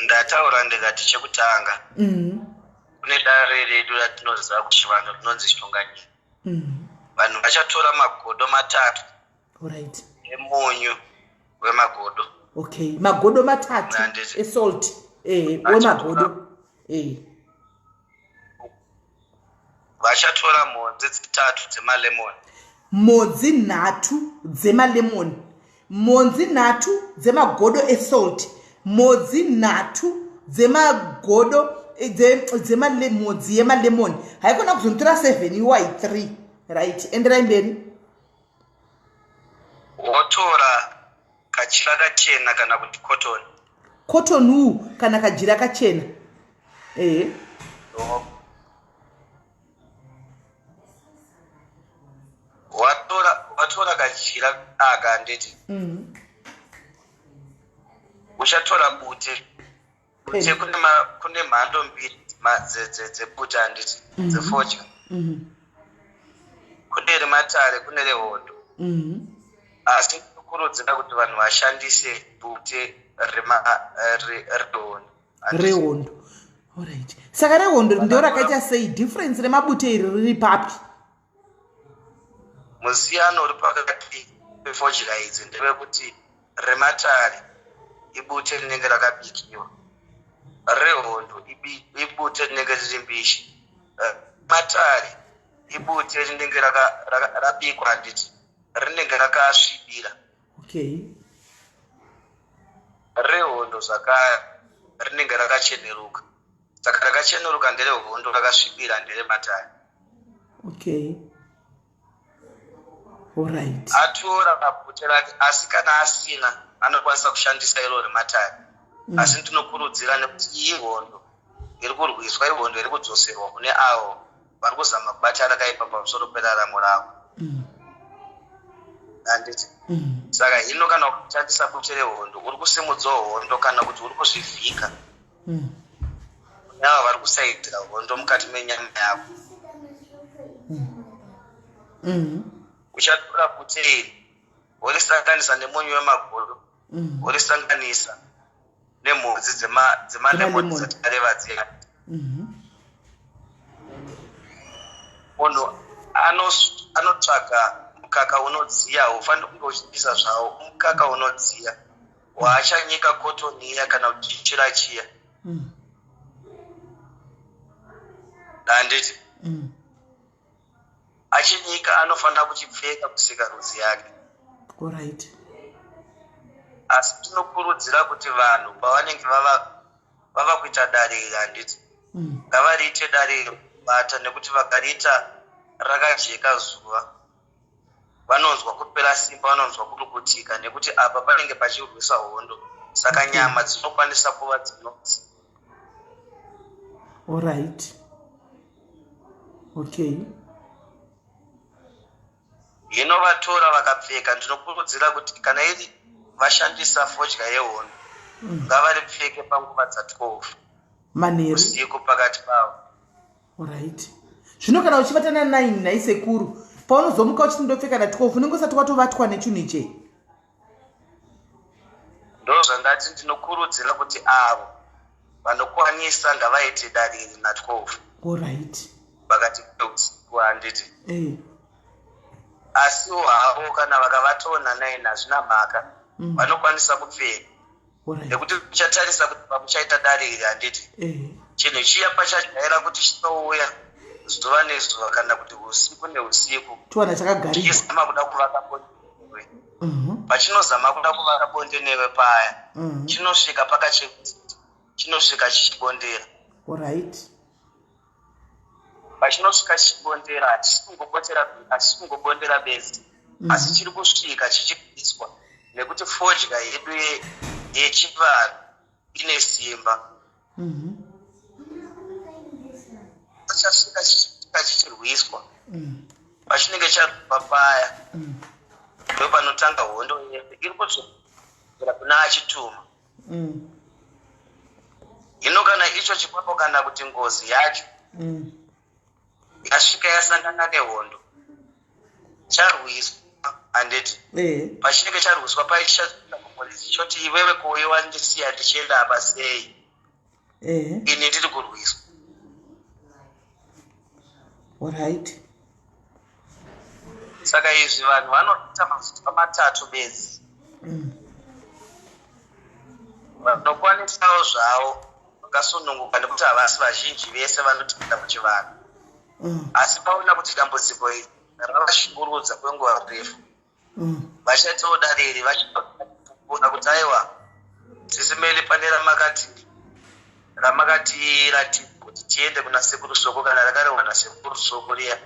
Ndataura ndikati chekutanga, kune dare redu ratinoziva kuchivanhu rinonzi shonganyika. Vanhu vachatora magodo matatu emunyu wemagodo. Okay, magodo matatu esalt, wemagodo. Vachatora mhodzi dzitatu dzemalemon. Mhodzi 3 dzemalemon, mhodzi 3 dzemagodo esalt, mhodzi 3 dzemagodo dzemodzi yemalemon. Haikona kuzonotora 7 iwai 3, right? Enderai mberi. Wotora kachira kachena kana kuti cotton. Cotton wool kana kajira kachena, ehe. Watora kajira aka, handiti? Uchatora bute. Bute, kune mhando mbiri dzebute, handiti? Dzefodya. Kune rematare, kune rehondo. Asi ndinokurudzira kuti vanhu vashandise bute rehondo. Rehondo, alright. Saka rehondo ndo rakaita sei? Difference remabute iri riri papi? Musiyano uri pakati pefodya idzi ndewekuti rematare ibute rinenge rakabikiwa, rehondo ibute rinenge riri mbishi. Matare ibute rinenge rabikwa, handiti? Rinenge rakasvibira. Rehondo zvakare rinenge rakacheneruka. Saka rakacheneruka nderehondo, rakasvibira nderematare. Okay, alright. Atora bute rake, asi kana asina anokwanisa kushandisa iro rematare. Asi ndinokurudzira nekuti iyi hondo iri kurwiswa, ihondo iri kudzoserwa kune avo vari kuzama kubata rakaipa pamusoro peraramo ravo, handiti? Saka hino kana ukashandisa bute rehondo, uri kusimudzawo hondo kana kuti uri kuzvivhika kune avo vari kusaidzira hondo mukati menyama yako. Uchatora bute iri, worisanganisa nemunyu wemagodo, worisanganisa nemhodzi dzemalemoni dzatareva dziya. Munhu anotsvaga mukaka unodziya, haufaniri kunge uchipisa zvawo, mukaka unodziya waachanyika cotton iya kana kuti chira chiya, handiti? Achinyika anofanira kuchipfeka kusikarudzi yake. Asi tinokurudzira kuti vanhu pavanenge vava kuita dare iri, handiti, ngavariite dare iri kubata, nekuti vakariita rakajeka zuva vanonzwa kupera simba, vanonzwa kurukutika, nekuti apa panenge pachirwisa hondo, saka nyama dzinokwanisa kuva dzinonzi. Alright, okay. Hino vatora vakapfeka, ndinokurudzira kuti kana iri vashandisa fodya yehondo, ngavaripfeke panguva dza12 manheru, usiku pakati pavo. Alright. Zvino kana uchivata na9 nhai sekuru, paunozomuka uchiti ndopfeka na12, unenge usati watovatwa nechinhu ichei? Ndo zvandati ndinokurudzira kuti avo vanokwanisa ngavaite dare iri na12. Alright. Pakati peusiku, handiti? Asiwo havo kana vakavatoona 9 hazvina mhaka, vanokwanisa kupfeka, nekuti uchatarisa kuti pamuchaita dare iri, handiti, chinhu chiya pachajaira kuti chinouya zuva nezuva kana kuti usiku neusiku, Chiwana chakagarika. Chichizama kuda kuvaka bonde newe. Pachinozama kuda kuvaka bonde newe paya, chinosvika pakachekwa, chinosvika chichibondera. Pachinosvika chichibondera, hachisi kungobondera bedzi, asi chiri kusvika chichibviswa, nekuti fodya yedu yechivanhu ine simba. Chasvika chichisvika chichirwiswa. Pachinenge chabva paya, ndo panotanga hondo yese iri kudzokera kuna achituma. Hino kana icho chikwambo kana kuti ngozi yacho yasvika yasangana nehondo, charwiswa, handiti? Pachinenge charwiswa pai, chichadzoka kumuridzi choti, "Iwewe kuuye wandisiya ndichienda apa sei? Ini ndiri kurwiswa." Saka izvi vanhu vanoita mazuva 3 bedzi. Vanokwanisawo zvavo vakasununguka, nekuti havasi vazhinji vese vanotenda muchivanhu. Asi paona kuti dambudziko iri ravashungurudza kwenguva refu, vachaitawo dare iri vachipupura kuti, "Aiwa, Sisi Melly, pane ramakati kuti tiende kuna Sekuru Soko kana rakarehwa naSekuru Soko riya,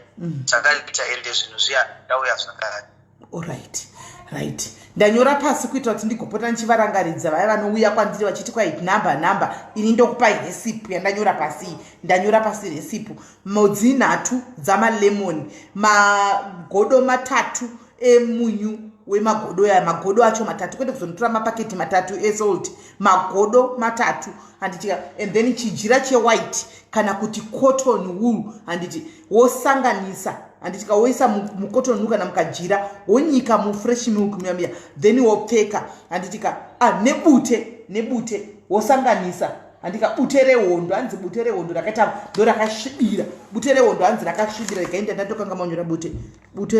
takariita, ende zvinhu zviya tauya zvakare." Alright, right, ndanyora pasi kuitira kuti ndigopota ndichivarangaridza vaya vanouya kwandiri vachiti kwai namba ini ndokupai recipe yandanyora pasi iyi. Ndanyora pasi recipe: modzi 3 dzamalemon, magodo 3 emunyu wemagodo aya, magodo acho 3, kwete kuzonotora mapaketi 3 esalt, magodo 3, handiti? And then chijira chewhite kana kuti cotton wool, handiti? Wosanganisa, handiti? Woisa mucotton wool kana mukajira, wonyika mufresh milk muya muya, then wopfeka, handitika? Ah, nebute wosanganisa, handika? Bute rehondo, hanzi bute rehondo rakaita ndo rakasvibira. Bute rehondo hanzi rakasvibira. Rekaenda, ndatokanga manyora bute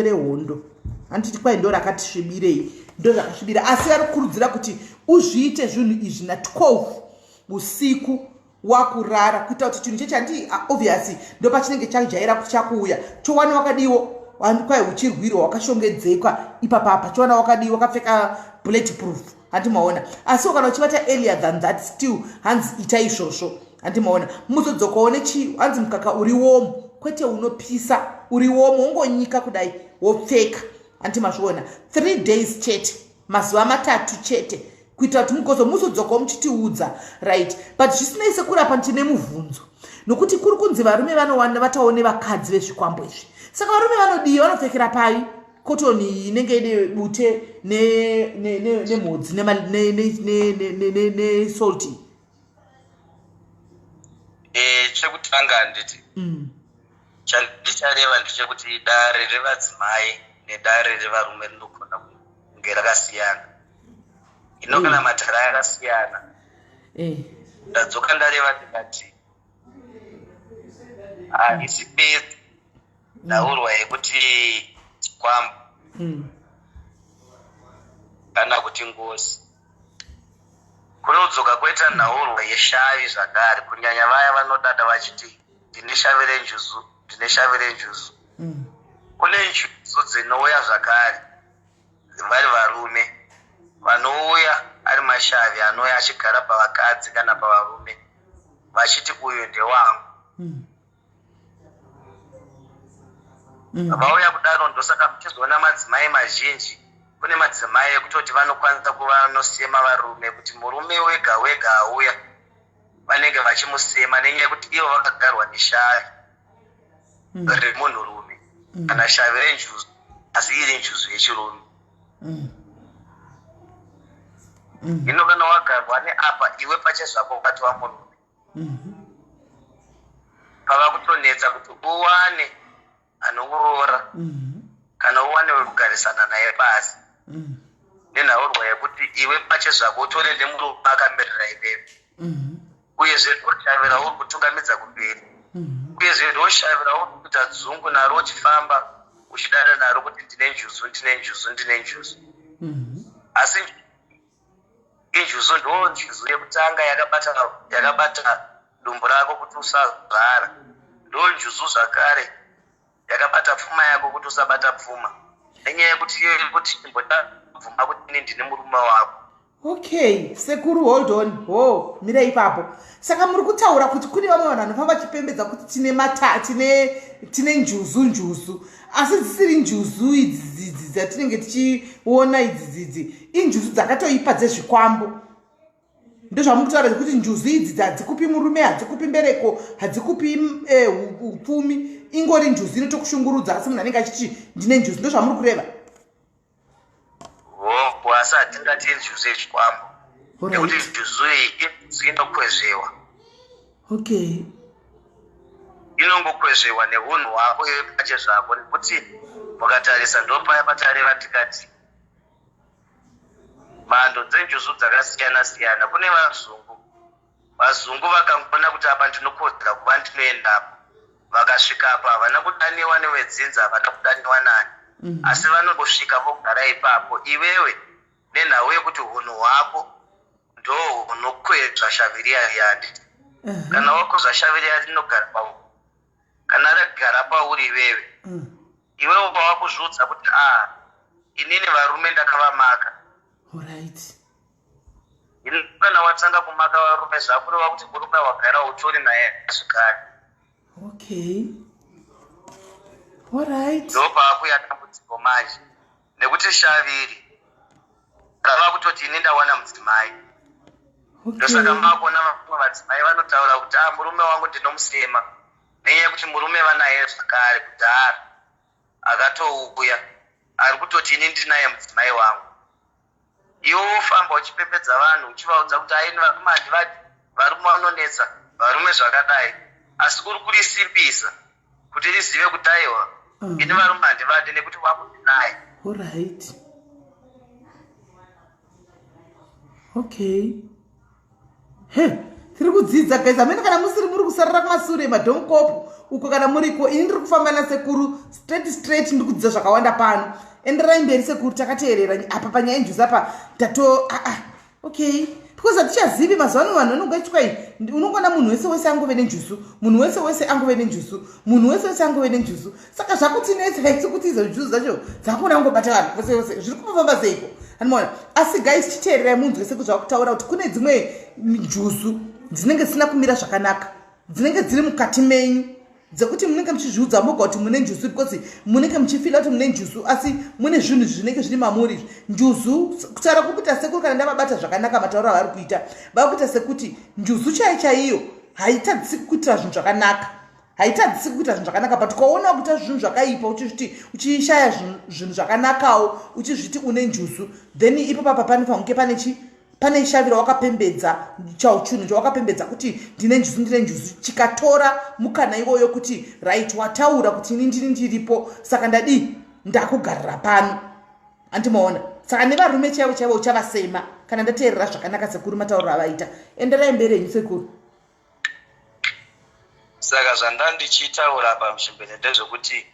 rehondo, handiti? Kwai ndo rakati svibirei, ndo zvakasvibira. Asi vari kukurudzira kuti uzviite zvinhu izvi na12 usiku wakurara, kuita kuti chinhu chechi, handi, obviously ndo pachinenge chajaira kuti chakuuya, chowana wakadiwo kwai uchirwirwa, wakashongedzekwa ipapapa, chowana wakadii, wakapfeka bullet proof, handi maona? Asi kana uchivata earlier than that, still hanzi ita izvozvo, handi maona? Muzodzokawo nechi, hanzi mukaka uri warm, kwete unopisa, uri warm, wongonyika kudai, wopfeka, handi mazviona? 3 days chete, mazuva 3 chete, kuitira kuti mugozo muzodzokawo muchitiudza, right? But zvisinei, sekurapa, ndine mubvunzo, nokuti kuri kunzi varume vanowanda vatawo nevakadzi vezvikwambo izvi. Saka varume vanodii? Vanopfekera pai cotton inenge ine bute nemhodzi nesalt? Chekutanga, handiti, chandichareva ndechekuti dare revadzimai nedare revarume rinogona kunge rakasiyana. Ino kana matare akasiyana, ndadzoka ndareva ndikati haisi bedzi nhaurwa yekuti chikwambo kana kuti ngozi. Kunodzoka kwoita nhaurwa yeshavi zvakare, kunyanya vaya vanodada vachiti, "Ndine shavi renjuzu, ndine shavi renjuzu." Kune njuzu dzinouya zvakare vari varume, vanouya ari mashavi anouya achigara pavakadzi kana pavarume vachiti, "Uyu ndewangu." Vauya kudaro, ndosaka muchizoona madzimai mazhinji, kune madzimai ekutoti vanokwanisa kuva vanosema varume, kuti murume wega wega auya vanenge vachimusema, nenyaya yekuti ivo vakagarwa neshavi remunhurume kana shavi renjuzu, asi iri njuzu yechirume. Hino kana wagarwa neapa, iwe pachezvako ukatova murume, pava kutonetsa kuti uwane anokuroora kana uwane wekugarisana naye pasi, nenhaurwa yekuti iwe pachezvako utore nemurume akamirira iwewe, uyezve shavi rauri kutungamidza kumberi. Uyezve ndoshavi rauri kuita dzungu naro uchifamba uchidada naro kuti ndine njuzu, ndine njuzu, ndine njuzu. Asi injuzu ndo njuzu yekutanga yakabata yakabata dumbu rako kuti usazvara. Ndo njuzu zvakare yakabata pfuma yako kuti usabata pfuma. Nenyaya yekuti iyo iri kuti chimbobvuma kuti ini ndine murume wako. Okay, sekuru, hold on. Ho, mira ipapo. Saka muri kutaura kuti kune vamwe vanhu vanofamba vachipembedza kuti tine mata, tine njuzu njuzu, asi dzisiri njuzu idzi idzi dzatinenge tichiona idzi dzidzi, injuzu dzakatoipa dzezvikwambo. Ndozvamuri kutaura kuti njuzu idzi hadzikupi murume, hadzikupi mbereko, hadzikupi upfumi, ingori njuzu inotokushungurudza, asi munhu anenge achiti ndine njuzu. Ndozvamuri kureva? Hongu, asi hatingati injuzu yechikwambo, nekuti njuzu iyi injuzu inokwezvewa. Inongokwezvewa neunhu hwako iwe pache zvako, nekuti mukatarisa ndopaya patareva tikati mhando dzenjuzu dzakasiyana siyana. Kune vazungu, vazungu vakangoona kuti apa ndinokodzera kuva ndinoendapo, vakasvika apa havana kudaniwa nevedzinza, havana kudaniwa nani, asi vanongosvika vogara ipapo. Iwewe nenhau yekuti hunhu hwako ndo hunokwezva shavi riya riyani, kana wakwezva shavi riya rinogara pauri, kana ragara pauri iwewe, iwewe pawakuzviudza kuti a inini varume ndakavamaka. Kana watanga kumaka varume, zvakureva kuti murume wagara utori naye zvekare. Okay, alright. Ndopaakuya dambudziko manje, nekuti shaviri rava kutoti ini ndawana mudzimai. Ndosaka makuona vamwe vadzimai vanotaura kuti a murume wangu ndinomusema, nenyaya yekuti murume vanaye zvakare kudhara akatouya ari kutoti ini ndinaye mudzimai wangu. Iwe wofamba uchipembedza vanhu uchivaudza kuti aini varume handivadi, varume vanonetsa, varume zvakadai, asi uri kurisimbisa kuti rizive kuti aiwa, ini varume handivadi nekuti wangu ndinaye. Alright, okay. He, tiri kudzidza guys. Hamene kana musiri muri kusarira kumasure madhonkopo uko, kana muriko, ini ndiri kufamba nasekuru straight straight, ndiri kudzidza zvakawanda pano. Enderai mberi sekuru, takateerera. Apa panyaya yenjuzu apa tato aa okay, because hatichazivi mazuva ano vanhu vanongoitwai. Unongoona munhu wese wese angove nenjuzu, munhu wese wese angove nenjuzu, munhu wese wese angove nenjuzu. Saka zvakutinetsa isu kuti izo njuzu dzacho dzakuna kungobata vanhu vose vose, zviri kumbofamba seiko? Anomaona. Asi guys, chiteererai munzwe sekuti zvakutaura kuti kune dzimwe njuzu dzinenge dzisina kumira zvakanaka, dzinenge dziri mukati menyu, dzekuti munenge muchizviudza moga kuti mune njuzu, because munenge muchifila kuti mune njuzu, asi mune zvinhu zvinenge zviri mamuri. Njuzu, kutaura kuri kuita sekuru, kana ndavabata zvakanaka matauro avari kuita, vari kuita sekuti njuzu chaiyo chaiyo haitadzisi kuitira zvinhu zvakanaka, haitadzisi kuita zvinhu zvakanaka, but ukaona kuita zvinhu zvakaipa uchizviti uchishaya zvinhu zvakanakawo, uchizviti une njuzu, then ipo papa panofanira kunge pane chi pane shavi rawakapembedza, chinhu chawakapembedza kuti ndine njuzu, ndine njuzu, chikatora mukana iwoyo kuti right, wataura kuti ini ndini ndiripo, saka ndadii, ndakugarira pano. Andimaona. Saka nevarume chaivo chaivo uchavasema, kana ndateerera zvakanaka sekuru matauriro avaita. Enderai mberi henyu sekuru. Saka zvandandichitaura pamuchimbene ndezvekuti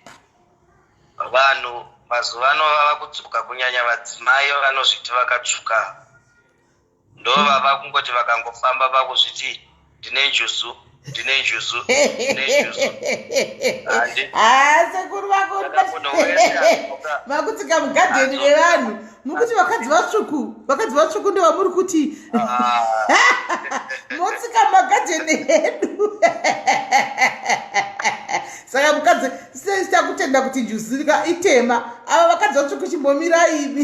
vanhu mazuva ano vava kudzoka, kunyanya vadzimai vanozviti vakatsvuka, ndo vava kungoti vakangofamba vakuzviti ndine njuzu, ndine njuzu, ndine njuzu. Ha, sekuru vako, makutsika mugadheni vevanhu. Muri kuti vakadzi vatsvuku, vakadzi vatsvuku ndovamuri kuti motsika mumagadheni edu. Saka mukadzi sitakutenda kuti njuzu itema, ava vakadzi vatsvuku chimbomirai imi,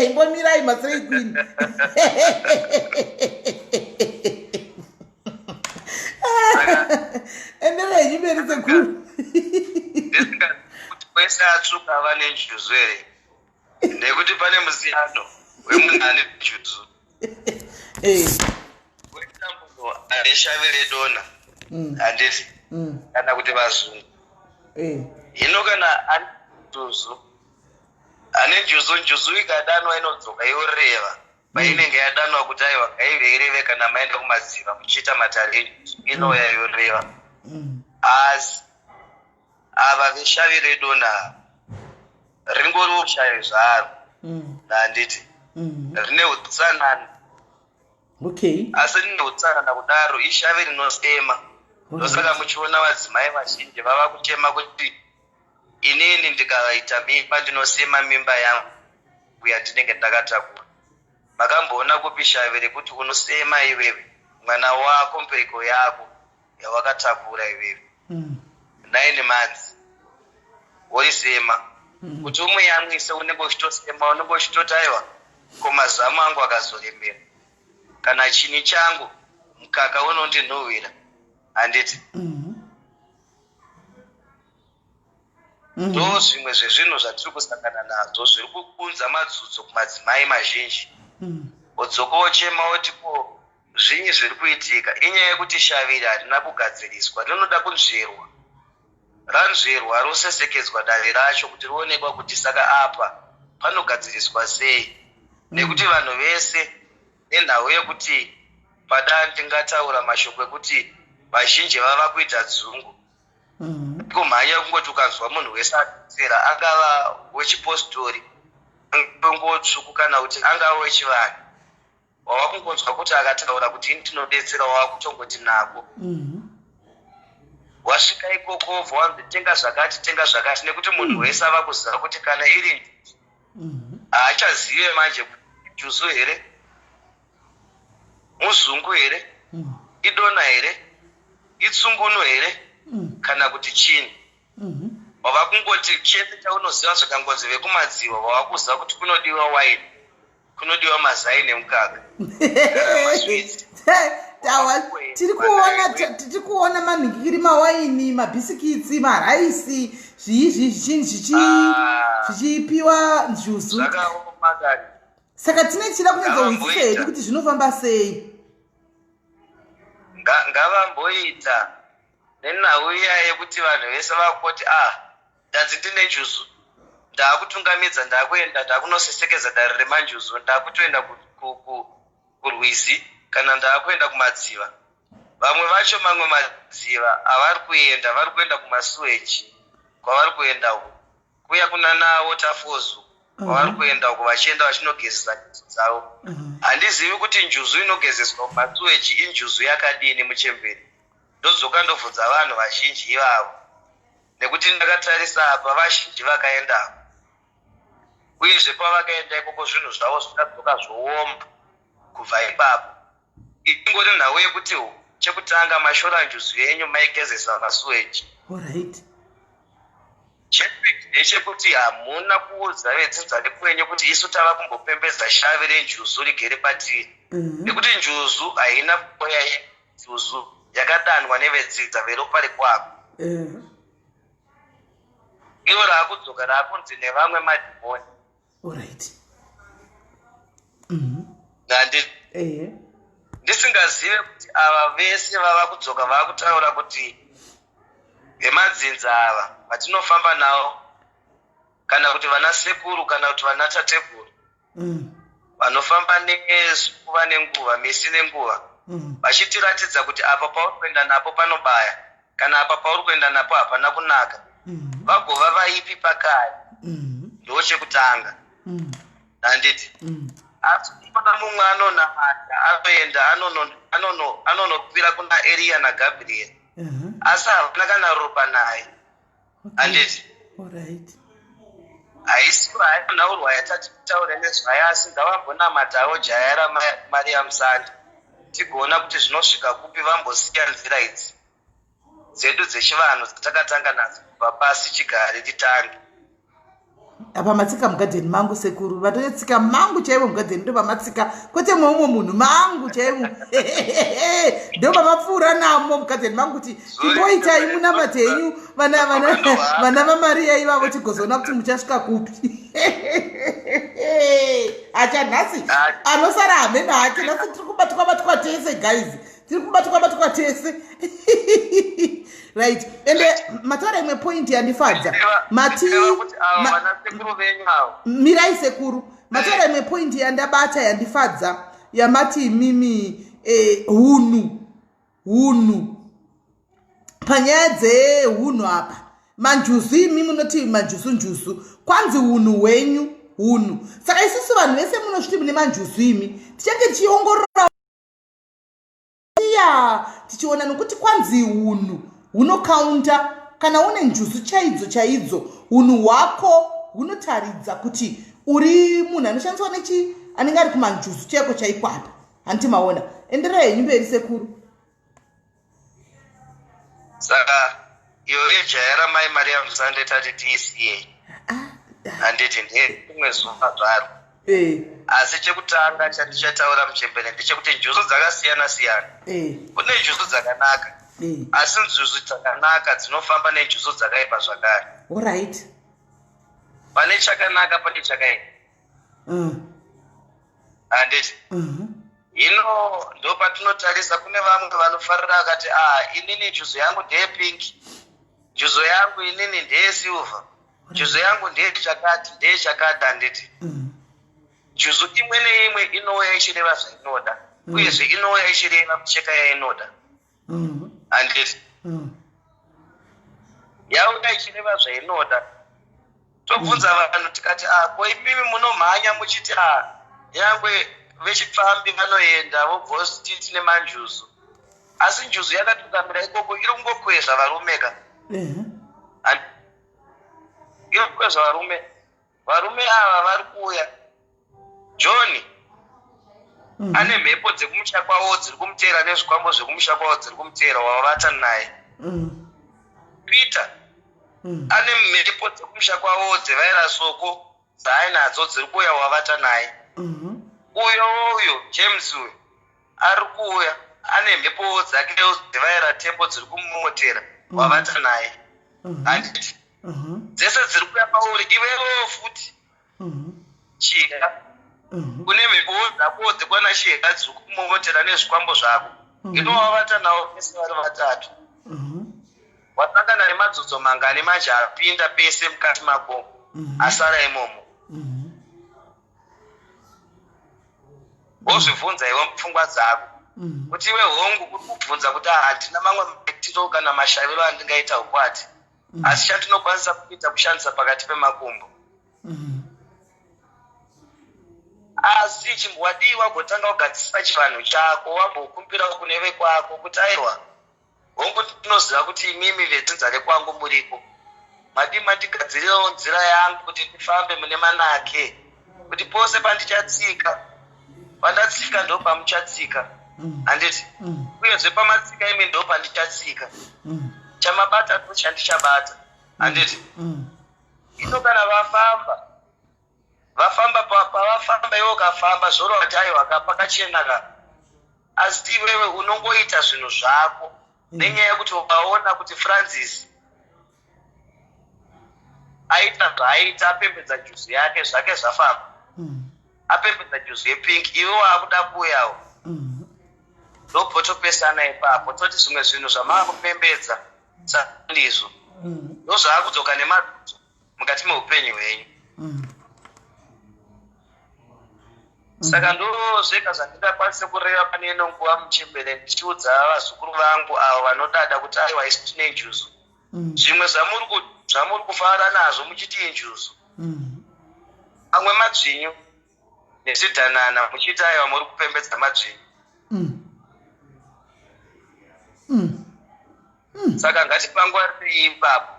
imbomirai masirei queen. Enderai henyu mberi sekuru. Kuti wese atsvuka ava nenjuzu here? Nekuti pane musiyano wemunhu ane njuzu weta munhu ane shavi redona, handiti, kana kuti vazungu. Hino kana ane njuzu, ane njuzu, njuzu ikadanwa inodzoka yoreva painenge yadanwa kuti aiwa, ngaive ireve. Kana maenda kumadziva muchiita matare enjuzu, inouya yoreva. Asi ava veshavi redona ava ringoriwo shavi zvaro handiti rine utsanana. Okay. Asi rine utsanana kudaro ishavi rinosema. Ndosaka muchiona vadzimai vazhinji vava kuchema kuti inini ndikaita mimba ndinosema mimba yangu yandinenge ndakatakura. Makamboona kupi shavi rekuti unosema iwewe mwana wako mbereko yako yawakatakura iwewe 9 months woisema kuti umuyamwise unenge uchitosema, unenge uchitoti aiwa, ko mazamu angu akazoremera kana chini changu mukaka unondinhuhwira, handiti? Ndo zvimwe zvezvinhu zvatiri kusangana nazvo zviri kuunza madzudzo kumadzimai mazhinji. Odzoka ochema oti ko zvinyi zviri kuitika? Inyaya yekuti shaviri harina kugadziriswa, rinoda kunzverwa, ranzverwa rosesekedzwa dare racho kuti rionekwa kuti saka apa panogadziriswa sei, nekuti vanhu vese nenhau yekuti pada ndingataura mashoko ekuti vazhinji vava kuita dzungu kumhanya kungoti ukanzwa munhu wese atsera, angava wechipostori, angava tsvuku kana kuti angava wechivanhu, wava kungonzwa kuti akataura kuti ini ndinobetsera, wava kutongoti nako. Wasvika ikoko wobva wanzi tenga zvakati, tenga zvakati, nekuti munhu wese ava kuziva kuti kana iri haachazive manje kuti njuzu here, muzungu here, idona here, itsungunu here, kana kuti chini. Wava kungoti chese chaunoziva zvikangonzi vekumadziva, wava kuziva kuti kunodiwa waini, kunodiwa mazai nemukaka kana masweets. Tawa tiri kuona manhingikiri, mawaini, mabhisikitsi, maraisi, zvii zvii zvichinji Ah. zvichipiwa njuzu. Zvakaoma kani. Saka tine tichida kunyatsohwisisa Ngavamboita. hedu kuti zvinofamba sei. Ngavamboita nenhau iya yekuti vanhu vese vakoti, ah, ndanzi ndine njuzu, ndaakutungamidza, ndaakuenda, ndaakunosesekeza dare remanjuzu, ndaakutoenda kurwizi kana ndaakuenda kumadziva. Vamwe vacho mamwe madziva avari kuenda, vari kuenda kumasuweji kwavari kuenda uko, kuya kunana waterfalls kwavari kuenda uko, vachienda vachinogezesa njuzu dzavo. Handizivi kuti njuzu inogezeswa kumasuweji injuzu yakadini, muchemberi. Ndodzoka ndobvunza vanhu vazhinji ivavo, nekuti ndakatarisa apa vazhinji vakaendako, uyezve pavakaenda ikoko zvinhu zvavo zvakadzoka zvooma kubva ipapo. Ingori nhau yekuti chekutanga mashora njuzu yenyu maigezesa masuweji. Chepiri ndechekuti hamuna kuudza vedzinza rekwenyu kuti isu tava kumbopembedza shavi renjuzu rigere patiri, nekuti njuzu haina kuuya, njuzu yakadanwa nevedzinza veropa rekwako. Ivo raakudzoka raakunzi nevamwe madhimoni. Handi ndisingazive kuti ava vese vava kudzoka vava kutaura kuti vemadzinza ava vatinofamba navo, kana kuti vana sekuru kana kuti vana tateguru vanofamba nezuva nenguva, misi nenguva, vachitiratidza kuti apa pauri kuenda napo panobaya, kana apa pauri kuenda napo hapana kunaka, vagova vaipi pakare. Ndo chekutanga, handiti? Asi pana mumwe anonamata, anoenda anonokwira kuna Eriya naGabriel, asi havana kana ropa naye, handiti? Haisi hayo nhaurwa yatati kutaure nezvayo, asi ngavambonamatawo jaya raMaria Musande, tigoona kuti zvinosvika kupi. Vambosiya nzira idzi dzedu dzechivanhu dzatakatanga nadzo kubva pasi chigare titange. Apa matsika mugadheni mangu, sekuru. Vatotsika mangu chaivo mugadheni, ndo pamatsika, kwete mweumwe munhu, mangu chaimo, ndo pamapfuura namo mugadheni mangu kuti timboitai munamate henyu vana vaMariya ivavo, tigozoona kuti muchasvika kupi. Acha nhasi anosara hameno hake. Nhasi tiri kubatwa batwa tese, guys, tiri kubatwa batwa tese. Right, ende mataura imwe point yandifadza, mati Kuti ava vana sekuru venyu avo Mirai sekuru, mataura imwe point yandabata yandifadza, yamati imimi hunhu Panyaya dzehunhu apa, manjuzu, imi munoti manjuzu njuzu, kwanzi unhu hwenyu hunhu. Saka isusu vanhu vese munozviti mune manjuzu, imi tichange tichiongorora iya tichiona, nokuti kwanzi unhu hunokaunda. Kana une njuzu chaidzo chaidzo, unhu hwako hunotaridza kuti uri munhu anoshandiswa nechi anenge ari kumanjuzu chaiko chaiko apa. Handiti maona? Enderai henyu mberi, sekuru. Saka iyo yejaya ramai Maria Musande tati tiisiyei, handiti? Nderimwe zuva zvaro. Asi chekutanga chandichataura, muchembere, ndechekuti njuzu dzakasiyana siyana. Kune njuzu dzakanaka, asi njuzu dzakanaka dzinofamba nenjuzu dzakaipa zvakare. Pane chakanaka, pane chakaipa, handiti? Hino ndo patinotarisa, kune vamwe vanofarira vakati, "A, inini njuzu yangu ndeyepink, njuzu yangu inini ndeyesilver, njuzu yangu ndeyechakati, ndeyechakati," handiti? Njuzu imwe neimwe inouya ichireva zvainoda, uyezve inouya ichireva kucheka yainoda, handiti? Yauya ichireva zvainoda, tobvunza vanhu tikati, "A, ko imimi munomhanya muchiti a nyangwe vechipfambi vanoenda vobvoti tine manjuzu, asi njuzu yakatungamira ikoko iri kungokwezva varume ka?" Iri kukwezva varume. Varume ava vari kuuya. John ane mhepo dzekumusha kwavo dziri kumuteera, nezvikwambo zvekumusha kwavo dziri kumuteera, wavata naye. Peter ane mhepo dzekumusha kwavo dzevaira soko dzaainadzo dziri kuuya, wavata naye. Uyo uyo James uyo ari kuuya ane mhepo dzake dzevaira tembo dziri kumumotera, wavata naye, handiti? Dzese dziri kuuya pauri iwewo futi. Chihera, kune mhepo dzako dzekwana Chihera dziri kumomotera nezvikwambo zvako. Ino wavata navo vese vari vatatu, wasangana nemadzodzo mangani manje apinda pese mukati mako, asara imomo? Wozvibvunza iwe mupfungwa dzako kuti iwe, hongu, uri kubvunza kuti, "Ah, handina mamwe maitiro kana mashaviro andingaita ukwati, asi chandinokwanisa kuita kushandisa pakati pemakumbo." Asi chimbowadii wagotanga kugadzisa chivanhu chako, wambokumbirawo kune vekwako kuti, "Aiwa, hongu, ndinoziva kuti imimi vedzinza rekwangu muriko, madii mandigadzirirawo nzira yangu kuti ndifambe mune manake, kuti pose pandichatsika, pandatsika ndo pamuchatsika, handiti? Uyezve pamatsika imi ndo pandichatsika. Chamabata ndo chandichabata, handiti?" Ino kana vafamba, vafamba, pavafamba iwe ukafamba, zvoreva kuti aiwa ka, pakachena ka. Asi iwewe unongoita zvinhu zvako nenyaya yekuti ukaona kuti Francis aita zvaaita, apembedza juzu yake, zvake zvafamba, apembedza juzu yepink, iwe waakuda kuuyawo, ndopotopesana ipapo. Toti zvimwe zvinhu zvamaakupembedza sandizvo, ndozvaakudzoka nemadzodzo mukati meupenyu hwenyu. Saka ndo zvega zvandingakwanise kureva pane ino nguva, muchembere, ndichiudza vazukuru vangu avo vanodada kuti, "Aiwa, isu tine njuzu." Zvimwe zvamuri kufara nazvo muchiti injuzu, amwe madzvinyu nezvidhanana, muchiti aiwa, muri kupembedza madzvinyu. Saka ngatipangwarirei ipapo.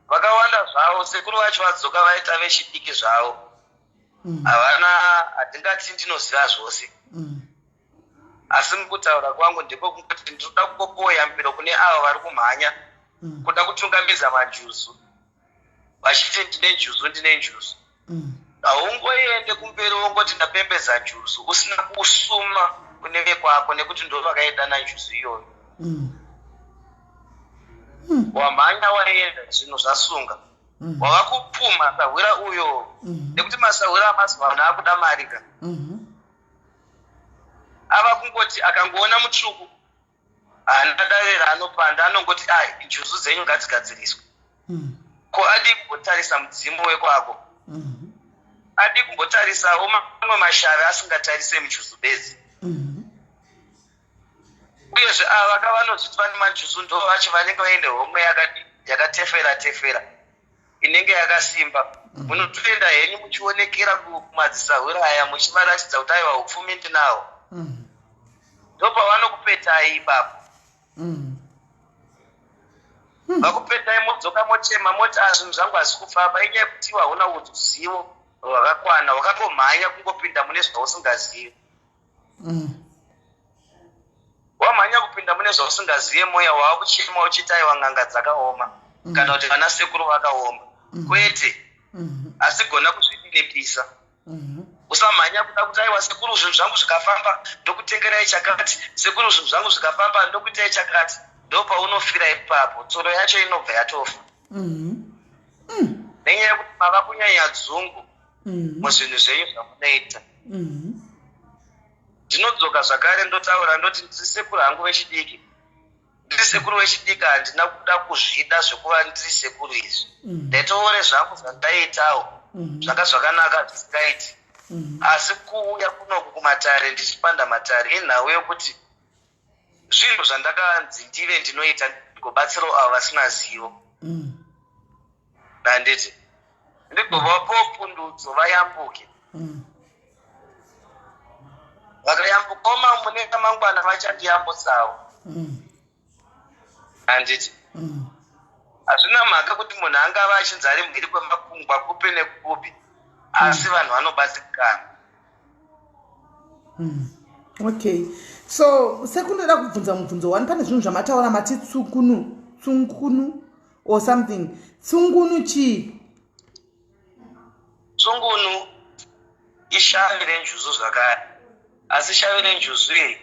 Vakawanda zvavo, sekuru vacho vadzoka vaita vechidiki zvavo, havana, handingati ndinoziva zvose, asi mukutaura kwangu ndepekungoti ndinoda kungopiwa yambiro kune avo vari kumhanya kuda kutungamidza manjuzu vachiti, "Ndine njuzu, ndine njuzu." Haungoende kumberi wongoti, "Ndapembedza njuzu," usina kusuma kune vekwako, nekuti ndo vakaidana njuzu iyoyo. Wamhanya, waenda, zvinhu zvasunga, wava kupfuma sahwira uyo, nekuti masahwira amazuva ano akuda mari ka. Ava kungoti akangoona mutsvuku, haana dare raanopanda, anongoti, "A, njuzu dzenyu ngadzigadziriswe." Ko adii kumbotarisa mudzimu wekwako? Adii kumbotarisawo mamwe mashavi asingatarise mujuzu bedzi? Uyezve ava ka vanozviti vane manjuzu ndo vacho vanenge vaine homwe yakatefera tefera inenge yakasimba. Munotoenda henyu muchionekera kumadzisahwira aya muchivaratidza kuti aiwa upfumi ndinawo. Ndopavanokupetai ipapo. Vakupetai modzoka mochema moti ah zvinhu zvangu hazisi kufamba inyaya yekuti iwe hauna ruzivo rwakakwana wakangomhanya kungopinda mune zvausingazivi. Wamhanya kupinda mune zvausingazive moya waakuchema uchiti aiwa n'anga dzakaoma kana kuti vana sekuru vakaoma. Kwete. Asi gona kuzvininipisa. Usamhanya kuda kuti aiwa sekuru zvinhu zvangu zvikafamba ndokutengerai chakati, sekuru zvinhu zvangu zvikafamba ndokuitai chakati. Ndopaunofira ipapo, tsoro yacho inobva yatofa. Nenyaya yekuti mava kunyanya dzungu muzvinhu zvenyu zvamunoita. Ndinodzoka zvakare ndotaura ndoti ndiri sekuru hangu vechidiki. Ndiri sekuru vechidiki handina kuda kuzvida zvekuva ndiri sekuru izvi. Ndaitowore zvangu zvandaiitawo zvanga zvakanaka zvisingaiti. Asi kuuya kunoku kumatare ndichipanda matare inhau yekuti zvinhu zvandakanzi ndive ndinoita ndigobatsirawo avo vasina zivo. Handiti ndigovapawo pundutso vayambuke. Vakayambukawo mune ramangwana vachandiyambutsawo. Handiti hazvina mhaka kuti munhu angava achinzi ari mhiri kwemakungwa kupi nekupi asi vanhu vanobatsirikana. Okay, so sekundoda kubvunza mubvunzo wani, pane zvinhu zvamataura mati tsukunu tsungunu or something. Tsungunu chii? Tsungunu ishavi renjuzu zvakare, asi shavi renjuzu iri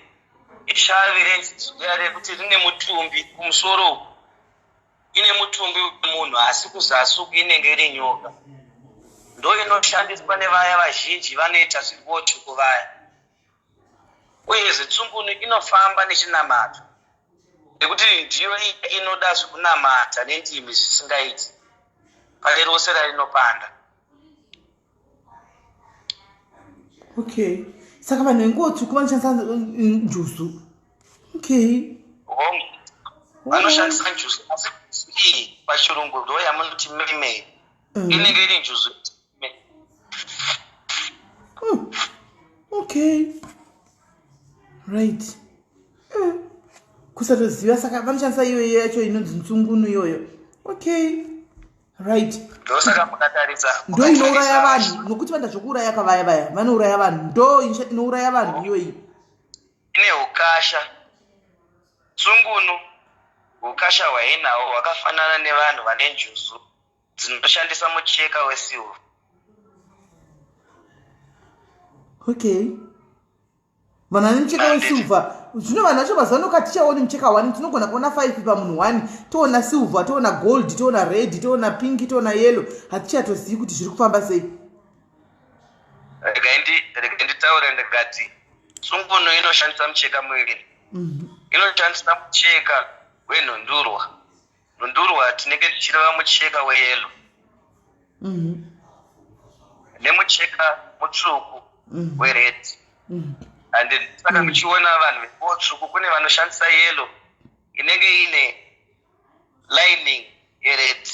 ishavi renjuzu riya rekuti rine mutumbi kumusoro uku, ine mutumbi wemunhu asi kuzasi uku inenge iri nyoka. Ndo inoshandiswa nevaya vazhinji vanoita zvenguwo tsvuku vaya. Uyezve tsungunu inofamba nechinamato nekuti ndiyo iya inoda zvekunamata nendimi zvisingaiti pane rose rarinopanda. Okay, saka vanhu venguwo tsvuku vanoshandisa njuzu. Okay. Hongu, vanoshandisa njuzu, asi iyi pachirungu ndo yamunoti mermaid. Inenge iri njuzu. Okay, right. Kusatoziva. Saka vanoshandisa iyoyo yacho inonzi ntsungunu iyoyo. Okay, right. Ndosaka mukatarisa ndo inouraya vanhu, nokuti vanoita zvokuuraya kavaya vaya vanouraya vanhu, ndo inouraya vanhu iyoyi. Ine ukasha tsungunu, ukasha hwainawo hwakafanana nevanhu vane njuzu dzinoshandisa mucheka wesilver. Okay, vanhu vane mucheka wesilver. Zvino vanhu vacho mazuva ano katichaoni mucheka one, tinogona kuona five pamunhu one. Toona silver, toona gold, toona red, toona pink, toona yellow. Hatichatozivi kuti zviri kufamba sei. Regai nditaure ndikati tsungunu inoshandisa mucheka muviri. Inoshandisa mucheka wenhundurwa. Nhundurwa tinenge tichireva mucheka weyellow nemucheka mutsvuku wered. And saka muchiona vanhu venguo tsvuku, kune vanoshandisa yellow inenge ine lining yered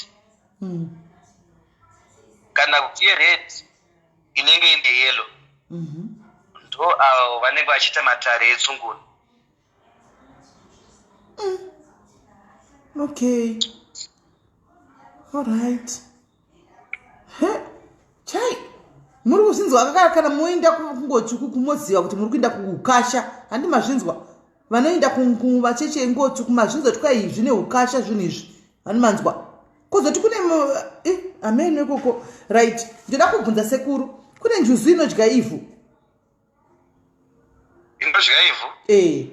kana kuti yered inenge ine yellow. Ndo avo vanenge vachiita matare etsungunu. Okay, alright. He chai, muri kuzvinzwa kaka? Kana moenda kungotsvuku kumoziva kuti muri kuenda kuukasha, handi mazvinzwa? Vanoenda kuvacheche enguo tsvuku, mazvinzwa kuti kwai zvine ukasha zvinhu izvi, handi manzwa? Kozoti kune ameno ikoko. Right, ndoda kubvunza sekuru, kune njuzu inodya ivhu? Inodya ivhu? Ee.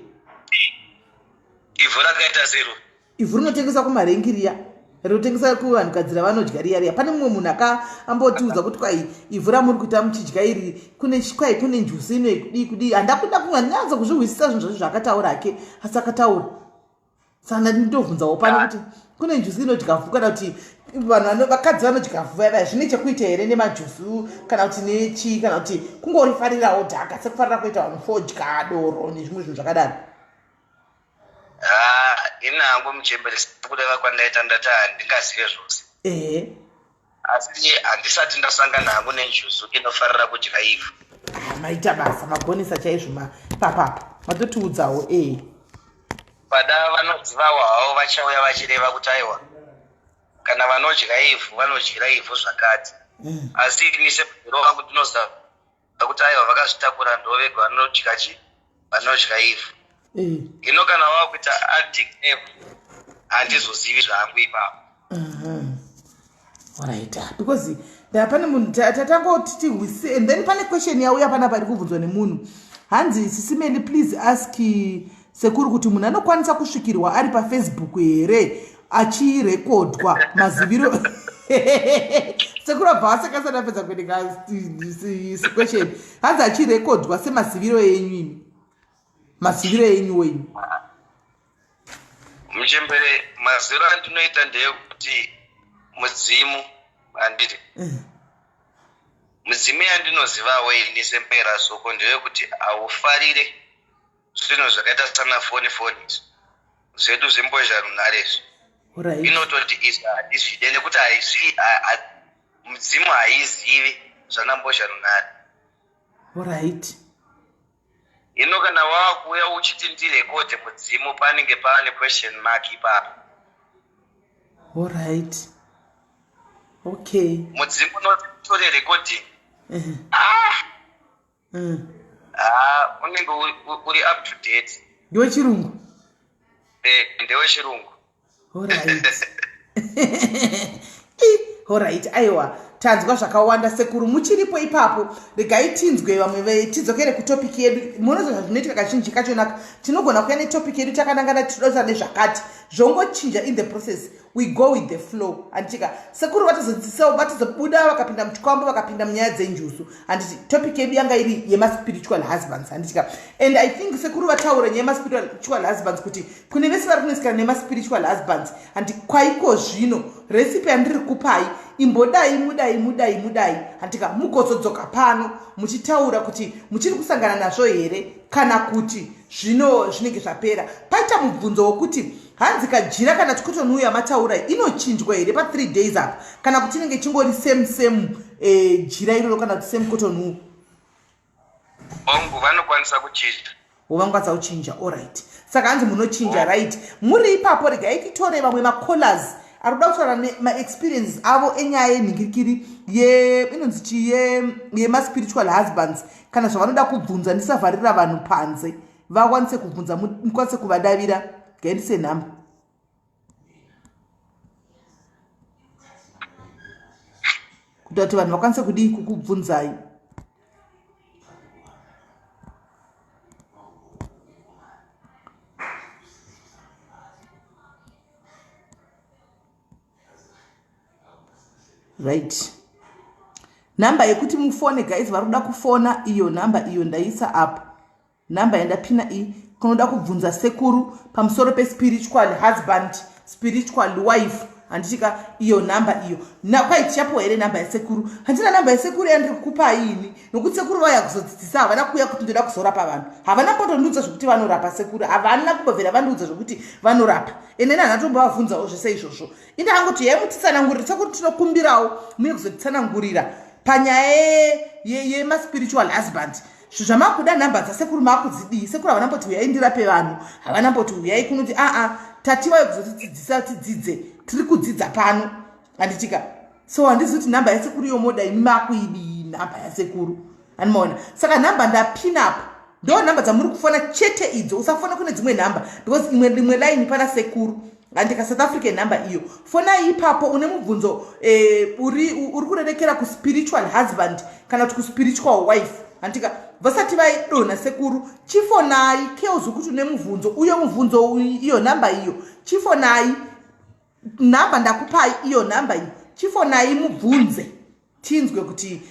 Ivhu rakaita zero? Ivhu rinotengeswa kumarengi riya, rinotengesa kuvanhukadzira vanodya riya riya. Pane mumwe munhu akaambotiudza kuti kwai ivhu ramuri kuita muchidya iri, kune kwai kune njuzu ino kudii kudii. Handakuda handinatsa kuzvihwisisa zvinhu zvacho zvaakataura hake, asi akataura. Saka ndindobvunzawo pano kuti kune njuzu inodya vhu, kana kuti vanhu vakadzi vanodya vhu vaya, zvine chekuita here nemajuzu kana kuti nechii, kana kuti kungorifarirawo dhaka sekufarira kuita vanhu fodya, doro nezvimwe zvinhu zvakadaro? Ha, ini hangu muchembere sekureva kwandaita ndati handingazive zvose. Ehe. Asi handisati ndasangana hangu nenjuzu inofarira kudya ivhu. Ah, maita basa, magonesa chaizvo mapapapa. Matotiudzawo eh. Pada vanozivawo havo vachauya vachireva kuti aiwa kana vanodya ivhu vanodyira ivhu zvakati. Asi ini semuzero wangu ndinoziva kuti aiwa vakazvitakura ndovega vanodya chi vanodya ivhu. Hino kana wakuita addict nevhu handizozivi zvangu ipapo. Alright, because pane munhu tatangoti tihwise and then pane question yauya panapa iri kubvunzwa nemunhu. Hanzi Sisimeli, please ask sekuru kuti munhu anokwanisa kusvikirwa ari paFacebook here achirekodwa maziviro. Sekuru abva vaseka asati apedza kuverenga question. Hanzi achirekodwa semaziviro enyu imi. Maziviro enyu wenyu. Muchembere, maziviro andinoita ndeyekuti mudzimu handiti. Mudzimu yandinozivawo ini sempera soko ndeyekuti haufarire zvinhu zvakaita sana foni foni izvi zvedu zvembozharunhare izvi. Inototi izvi handizvide nekuti mudzimu haizivi zvana mbozharunhare. Hino kana wakuuya uchiti ndirekodhe mudzimu panenge paane question mark ipapo. Alright. Okay. Mudzimu unotore recording. Ah, unenge uri up to date. Ndewechirungu? Ndewechirungu. Alright. Alright, aiwa tanzwa zvakawanda sekuru, muchiripo ipapo regai tinzwe vamwe, tidzokere kutopic yedu. Munoziva zvinoitika kazhinji kachonaka, tinogona kuya netopic yedu takanangana tichida nezvakati, zvongochinja in the process. We go with the flow, handitika? Sekuru vatozodzisawo, vatozobuda vakapinda muchikwambo, vakapinda munyaya dzenjuzu, handiti? Topic yedu yanga iri yemaspiritual husbands, handitika? And I think sekuru vataura nyaya yemaspiritual husbands kuti kune vese vari kunetsekana nemaspiritual husbands, handi? Kwaiko zvino recipe yandiri kupai, imbodai mudai mudai mudai, handika? Mugozodzoka pano muchitaura kuti muchiri kusangana nazvo here kana kuti zvino zvinenge zvapera. Paita mubvunzo wokuti hanzi kajira kana cotton wool yamataura inochinjwa here pa3 days apa, kana kuti inenge ichingori same same jira iroro kana kuti same cotton wool? Hongu, vanokwanisa kuchinja. Vanokwanisa kuchinja, alright. Saka hanzi munochinja. Right, muri ipapo regai titore vamwe macallers ari kuda kutaura nemaexperiences avo enyaya yenhingirikiri inonzi chii yemaspiritual husbands, kana zvavanoda kubvunza. Ndisavharira vanhu panze, vakwanise kubvunza, mukwanise kuvadavira. Gaindise nhamba kuita kuti vanhu vakwanise kudii kukubvunzai. Right, nhamba yekuti mufone guys, vari kuda kufona, iyo nhamba iyo ndaisa apa, nhamba yandapina iyi, kunoda kubvunza sekuru pamusoro pespiritual husband, spiritual wife, handitika? Iyo nhamba iyo kwai tichapiwa here nhamba yasekuru? Handina nhamba yasekuru yandiri kukupai ini, nokuti sekuru vauya kuzodzidzisa, havana kuuya kuti ndoda kuzorapa vanhu. Havana kumbotondudza zvekuti vanorapa. Sekuru havana kumbobvira vandiudza zvekuti vanorapa, ende nehana tombovabvunzawo zvese izvozvo. Indangoti yai mutitsanangurire sekuru, tinokumbirawo muye kuzotitsanangurira panyaya yemaspiritual husband. Zvinhu zvamakuda nhamba dzasekuru makudzidii? Sekuru havana mboti uyai ndirape vanhu, havana mboti uyai kunoti aa, tatiwayo kuzotidzidzisa, tidzidze, tiri kudzidza pano, handitika? So handizi kuti nhamba yasekuru yomoda imi makuidii nhamba yasekuru, animaona? Saka nhamba ndapinapa ndo nhamba dzamuri kufona chete idzo. Usafona kune dzimwe nhamba because imwe rimwe line pana sekuru, handika? South African nhamba iyo, fonai ipapo. Une mubvunzo uri kurerekera kuspiritual husband kana kuti kuspiritual wife, handika? Vasati vaidonha sekuru, chifonai keuzwi kuti une mubvunzo uyo, mubvunzo iyo, nhamba iyo, chifonai nhamba ndakupai iyo, nhamba iyi, chifonai mubvunze, tinzwe kuti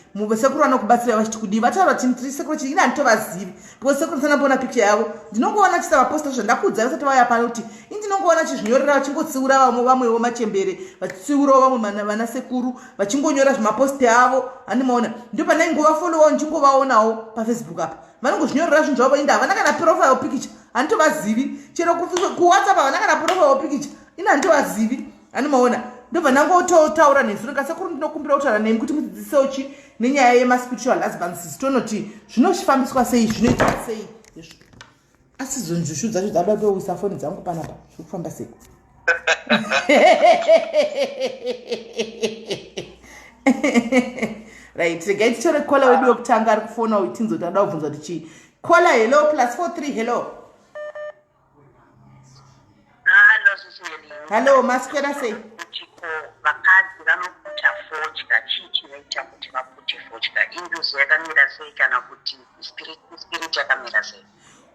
sekuru vanokubatsira vachiti kudii. Vataura kuti sekuru chii, ini handitovazivi because sekuru ndisanamboona picture yavo, ndinongoona chisa vaposta zvandakuudza vasati vauya pano kuti ini ndinongoona chizvinyorera vachingotsiura vamwe, vamwewo machembere vachitsiurawo vamwe vana sekuru, vachingonyora zvimaposti avo, handimaona? Ndo pandaingovafollowawo, ndichingovaonawo paFacebook apa, vanongozvinyorera zvinhu zvavo, inde havana kana profile picture. Handitovazivi chero kuWhatsApp havana kana profile picture. Ini handitovazivi, anomaona. Ndobva ndangototaura nezuro kasekuru, ndinokumbira kutaura nemi kuti mudzidzisewo chi nenyaya yemaspiritual husbands, tonoti zvinofambiswa sei, zvinoitwa sei. Asi zonjushu dzacho dzada kutoisa foni dzangu panapa, zviri kufamba sei? Right, regai titore caller wedu wekutanga ari kufona uyu, tinzoti ada kubvunza kuti chii. Caller, hello, +43, hello. Hello, maswera sei? Vakadzi vanoputa fodya, chii chinoita kuti vapute fodya? Induzi yakamira sei kana kuti spirit yakamira sei?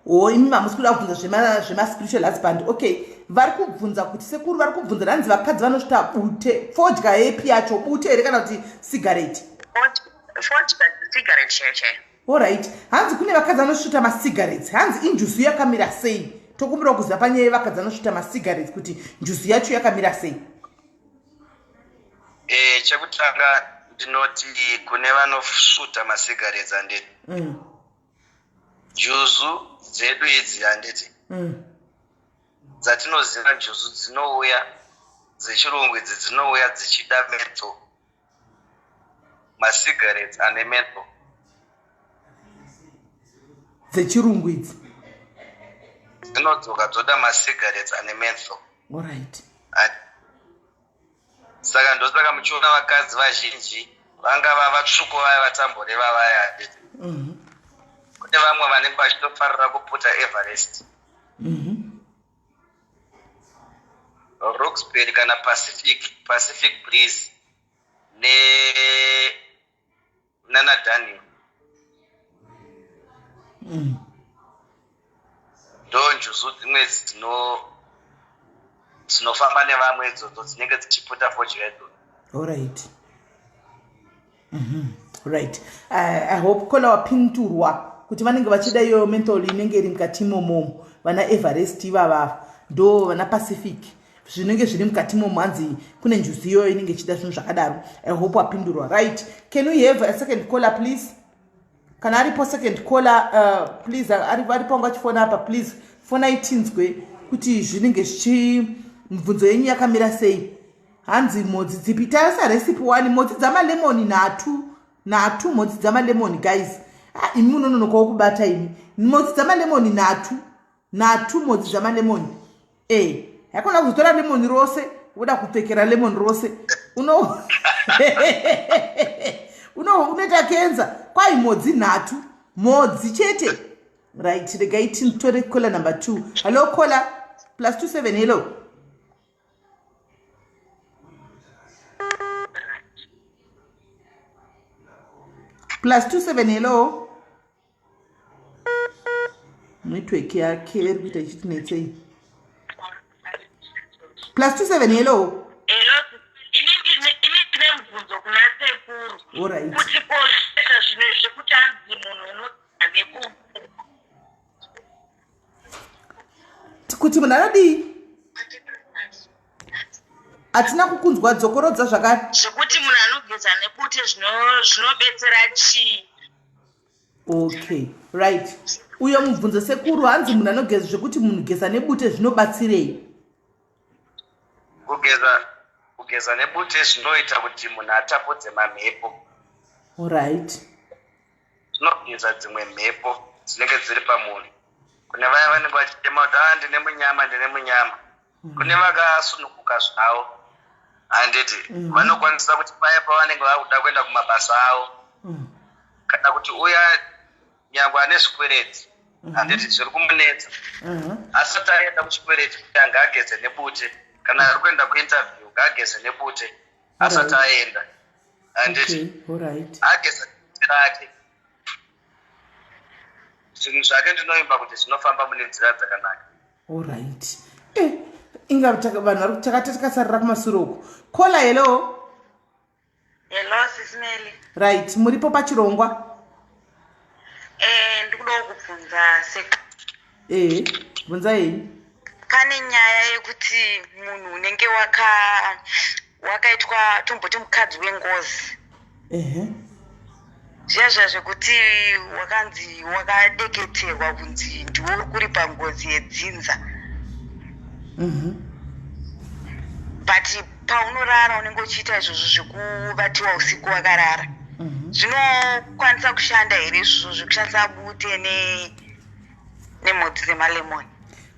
O, imi mamusi kuda kubvunza zvemaspiritual husband. Okay, vari kubvunza kuti, sekuru vari kubvunza, ranzi vakadzi vanosvita bute, fodya yepi yacho, bute here kana kuti sigareti? Fodya, cigarette chaiyo chaiyo. Alright, hanzi kune vakadzi vanosvuta macigarettes, hanzi injuzu yakamira sei? Tokumbira kuziva panyaya yevakadzi vanosvuta macigarettes kuti njuzu yacho yakamira sei. Chekutanga ndinoti kune vanosvuta masigarettes, handiti, njuzu dzedu idzi, handiti, dzatinoziva, njuzu dzinouya dzechirungu idzi dzinouya dzichida menthol, masigarettes ane menthol. Dzechirungu idzi. Dzinodzoka dzoda masigarettes ane menthol. Alright. Saka ndosaka muchiona vakadzi vazhinji vangava vatsvuku vaya vatamboreva vaya, handiti, kune vamwe vanenge vachitofarira kuputa Everest, Roxbury kana Pacific Breeze ne nana Daniel. Ndo njuzu dzimwe dzinofamba nevamwe idzodzo dzinenge dzichiputa fodya idzodzo. Alright. Right, I hope caller wapindurwa kuti vanenge vachida iyoyo menthol inenge iri mukati imomomo, vana Everest ivavava, ndo vana Pacific, zvinenge zviri mukati imomo. Hanzi kune njuzu iyoyo inenge ichida zvinhu zvakadaro. I hope wapindurwa. Right, can we have a second caller, please? Kana aripo second caller, please, aripo anga achifona apa, please fonai tinzwe kuti zvinenge zvichi mibvunzo yenyu yakamira sei. Hanzi mhodzi dzipi? Taisa recipe one, mhodzi dzamalemoni nhatu, nhatu mhodzi dzamalemoni. Guys, ah, imi munononokawo kubata imi. Mhodzi dzamalemoni nhatu, nhatu mhodzi dzamalemoni. E, haikona kuzotora lemoni rose woda kupfekera lemoni rose, uno unoita kenza kwai. Mhodzi nhatu, mhodzi chete. Right, regai titore caller number two. Hello, caller, +27, hello. +27, hello. Network yake iri kuita ichiti netsei. +27, hello. Hello, ini ndine mubvunzo kuna sekuru. Alright. Kuti kozvesa zvino zvekuti anzi munhu unoneku Kuti munhu anodii? Hatina kukunzwa, dzokorodza zvakare. Zvekuti munhu anogeza nebute zvinobetsera chii? Okay, right, uyo mubvunzo sekuru, hanzi munhu anogeza, zvekuti munhu geza nebute zvinobatsirei? Kugeza nebute zvinoita kuti munhu atapudze mamhepo. Alright. Zvinogeza dzimwe mhepo dzinenge dziri pamunhu. Kune vaya vanenge vachitema kuti, "A, ndine munyama, ndine munyama," kune vakasununguka zvavo, handiti, vanokwanisa kuti paya pavanenge vakuda kuenda kumabasa avo, kana kuti uya nyangwe ane zvikwereti, handiti, zviri kumunetsa, asati aenda kuchikwereti kuti angaageze nebute, kana ari kuenda kuinterview ngaageze nebute asati aenda, handiti, Okay, alright. Ageza nebute rake, zvinhu zvake ndinoimba kuti zvinofamba mune nzira dzakanaka. Alright. Inga vanhu vari takati tikasarira kumasure uku. Caller, hello. Hello, Sis Melly. Right, muripo pachirongwa. Ndikudawo kubvunza Ehe, bvunzai. Pane nyaya yekuti munhu unenge wakaitwa, tomboti mukadzi wengozi. Zviya zviya zvekuti wakanzi wakadeketerwa kunzi ndiwe uri kuripa ngozi yedzinza. But paunorara unenge uchiita izvozvo zvekubatiwa usiku wakarara. Zvinokwanisa kushanda here izvozvo zvekushandisa bute ne nemhodzi dzemalemon?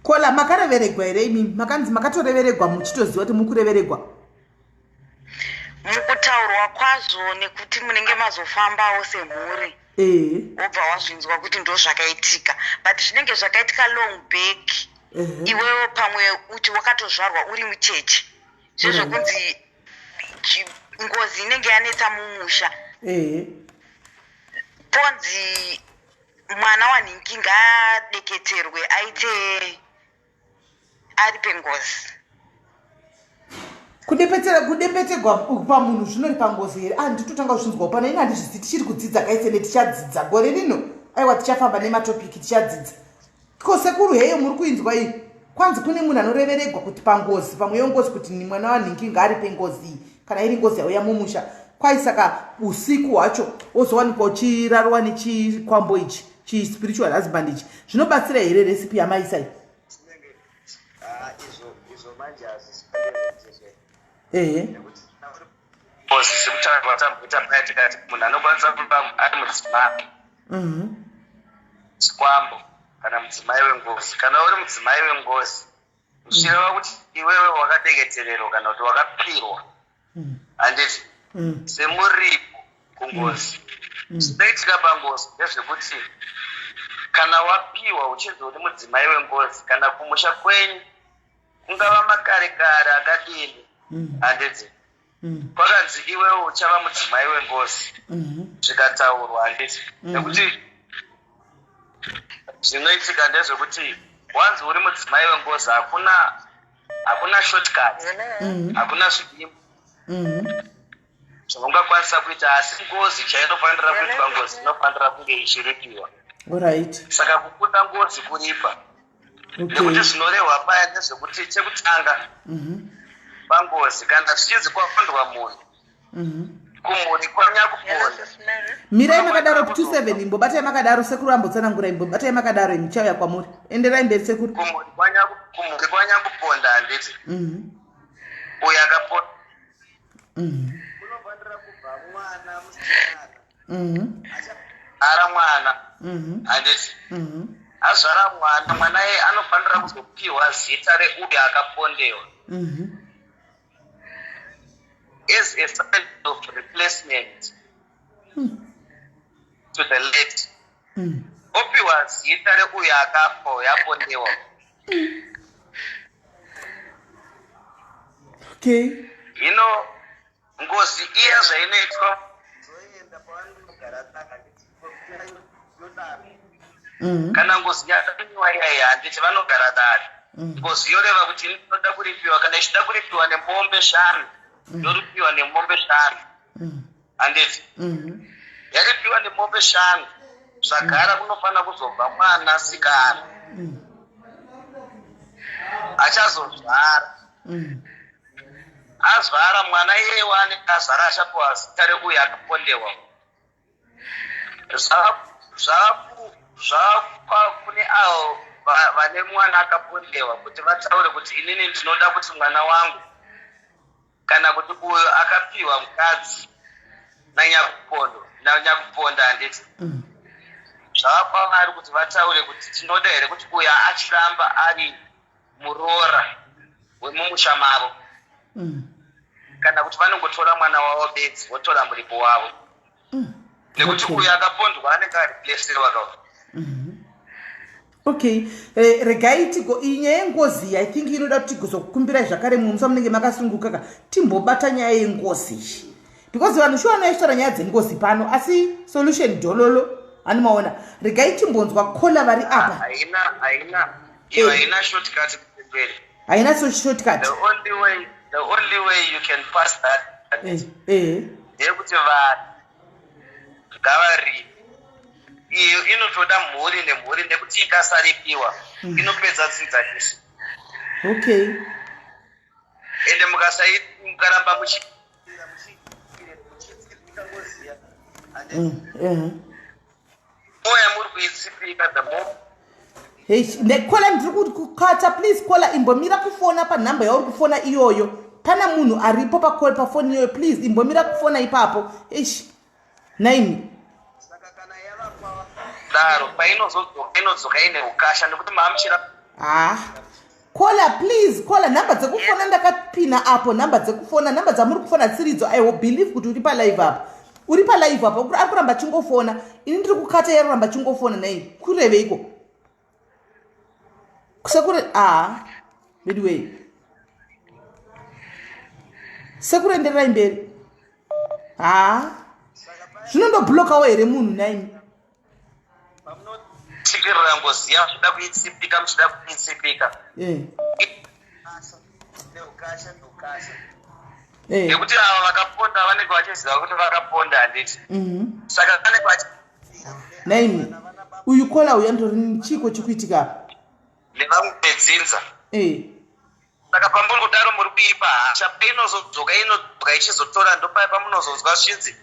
Kola makareveregwa here imimi? Makanzi makatoreveregwa muchitoziva kuti mukureveregwa? Mukutaurwa kwazvo nekuti munenge mazofambawo semhuri wobva wazvinzwa kuti ndozvakaitika, but zvinenge zvakaitika long back. Iwewe pamwe uti wakatozvarwa uri mucheche, zvezvekunzi ngozi inenge yanetsa mumusha, ponzi mwana wanhingi ngaadeketerwe aite aripe ngozi. Kudepetera kudepetegwa pamunhu zvinoripa ngozi here? Ah, nditotanga kuzvinzwawo pano. Ini handizvizi, tichiri kudzidza kaisene, tichadzidza gore rino. Aiwa, tichafamba nematopiki, tichadzidza. Ko sekuru, heyo muri kuinzwa iyi? Kwanzi kune munhu anoreveregwa kuti pangozi, pamwe yongozi, kuti mwana wanhingi ngaaripe ngozi iyi kana iri ngozi yauya mumusha. Kwai saka usiku hwacho wozowanikwa uchirarwa nechikwambo ichi, chispiritual husband ichi, zvinobatsira here recipe yamaisa iyi? Ehe. Ngozi sekutaura kwatamboita paya, tikati munhu anokwanisa kuva ari mudzimai, chikwambo kana mudzimai wengozi. Kana uri mudzimai wengozi, zvichireva kuti iwewe wakadeketererwa kana kuti wakapirwa, handiti, semuripo kungozi. Zvinoitika pangozi ndezvekuti kana wapiwa uchinzi uri mudzimai wengozi, kana kumusha kwenyu kungava makare kare akadini, handiti, kwakanzi iwewe uchava mudzimai wengozi, zvikataurwa, handiti, nekuti zvinoitika ndezvekuti wanzi uri mudzimai wengozi, hakuna shortcut, hakuna zvidimbu zvaungakwanisa kuita, asi ngozi chainofanira kuitwa, ngozi inofanira kunge ichiripiwa. Saka kukunda ngozi kuripa, nekuti zvinorehwa paya ndezvekuti chekutanga pangozi, kana zvichinzi kwapondwa munhu kumhuri kwanyakuponda. Mirai makadaro, 27, imbobatai makadaro. Sekuru ambotsanangura, imbobatai makadaro, imichauya kwamuri. Enderai mberi, sekuru. Kumhuri kwanyakuponda, handiti, uyo akaponda, kunofanira kubva mwana musikana ara mwana, handiti, azvara mwana, mwana iye anofanira kuzopiwa zita reuyo akapondewa as a sign of replacement to the late. Opiwa zita reuyo akafa, uyo apondewa. Hino ngozi iya zvainoitwa, zoenda pavanogara daka yodaro. Kana ngozi yadaniwa iyaiya, handiti, vanogara dare. Ngozi yoreva kuti inoda kuripiwa, kana ichida kuripiwa nemombe 5, yoripiwa nemombe 5, handiti? Yaripiwa nemombe 5, zvagara kunofanira kuzobva mwana sikana achazozvara. Azvara mwana iyeye waanenge azvara, achapiwa zita reuyo akapondewa. Zvava kune avo vane mwana akapondewa kuti vataure kuti inini ndinoda kuti mwana wangu, kana kuti uyo akapiwa mukadzi nanyakupondo, nanyakuponda, handiti, zvava kwavari kuti vataure kuti tinoda here kuti uyo achiramba ari muroora wemumusha mavo, kana kuti vanongotora mwana wavo bedzi, votora muripo wavo, nekuti uyo akapondwa anenge areplacewa ka. Okay, regai tigo iyi nyaya yengozi, I think inoda kuti tigozokukumbirai zvakare mumwe musa munenge makasunguka ka, timbobata nyaya yengozi iyi, because vanhu shuwa vanoitaura nyaya dzengozi pano, asi solution dhololo. Hani maona? Regai timbonzwa caller vari apa. Haina iyo, haina shortcut kumberi. Haina so shortcut. The only way you can pass that ndeyekuti vanhu ngavaripe. Iyo inotoda mhuri nemhuri, nekuti ikasaripiwa inopedza dzinza rese. Ende mukaramba muchitsidzika ngoziya. Mm, More yamuri kuitsipika the more Hey, kola ndiri kukata. Please kola, imbomira kufona panhamba yauri kufona iyoyo. Pana munhu aripo pafoni iyoyo. Please imbomira kufona ipapo. Eish, naimi. Saka kana yava daro, painozodzoka inodzoka ine ukasha nekuti maamuchira. Ah, kola, please kola, nhamba dzekufona ndakapina apo. Nhamba dzekufona, nhamba dzamuri kufona tsiridzo. I will believe kuti uri palive apa, uri palive apa. Ari kuramba chingofona, ini ndiri kukata, yaroramba chingofona. Nei kureveiko sekure? A, anyway, sekurendererai mberi. Ha, zvinondoblokawo here munhu naimi? Pamunotsikirira ngozi ya muchida kuitsipika, muchida kuitsipika neukasha, neukasha, nekuti ava vakaponda vanenge vachiziva kuti vakaponda, handiti? Saka vanenge vachi Naimi, uyu kola uyu andori chiko chikuitika apa? Nevamwe vedzinza. Saka pamuri kudaro muri kuipa hasha. Painozodzoka inodzoka ichizotora. Ndopai pamunozonzwa zvinzi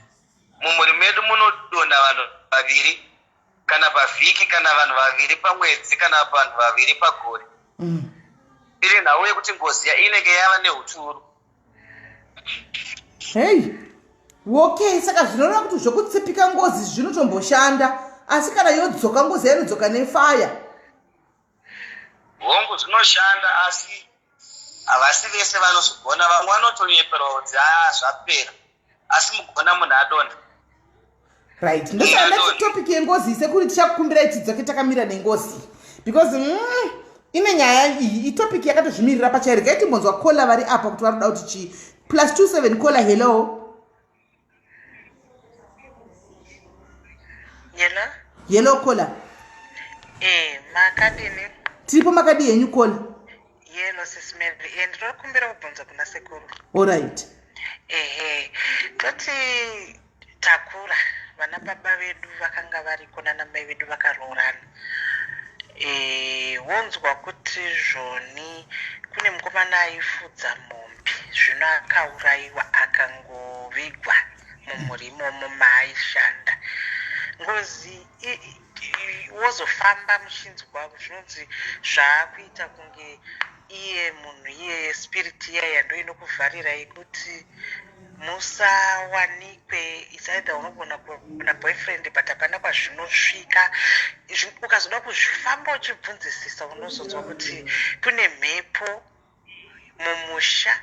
mumhuri medu munodonha vanhu vaviri kana pavhiki, kana vanhu vaviri pamwedzi, kana vanhu vaviri pagore. Iri nhau yekuti ngozi inenge yava neuturu. Hei, okay, saka zvinoreva kuti zvokutsipika ngozi zvinotomboshanda, asi kana yodzoka ngozi yainodzoka nefaya. Hongu, zvinoshanda, asi havasi vese vanozvigona. Vamwe vanotonyeperwa kuti aa, zvapera, asi mugona munhu adonha. Right, ndosaka ndati topic yengozi, sekuti tichakukumbirai tidzoke takamira nengozi, because ine nyaya iyi. Itopic yakatozvimirira pachairo. Regai timbonzwa kola vari apa kuti vari kuda kuti chii. +27 kola, hello. Hello. Hello kola. Makadini? Tiripo, makadi henyu kola? Yelo, Sis Mary. Ndinokumbira kubvunza kuna sekuru. Allright. Ehe, toti takura, vana baba vedu vakanga variko nana mai vedu vakaroorana. Wonzwa kuti zvoni kune mukomana aifudza mombe, zvino akaurayiwa, akangovigwa mumhuri imomo maaishanda. Ngozi wozofamba muchinzwa zvinonzi zvaakuita kunge iye munhu iyeye, spirit iyaya ndo inokuvharirai kuti musawanikwe. It's either unogona kuona boyfriend, but hapana kwazvinosvika. Ukazoda kuzvifamba uchibvunzisisa, unozonzwa kuti kune mhepo mumusha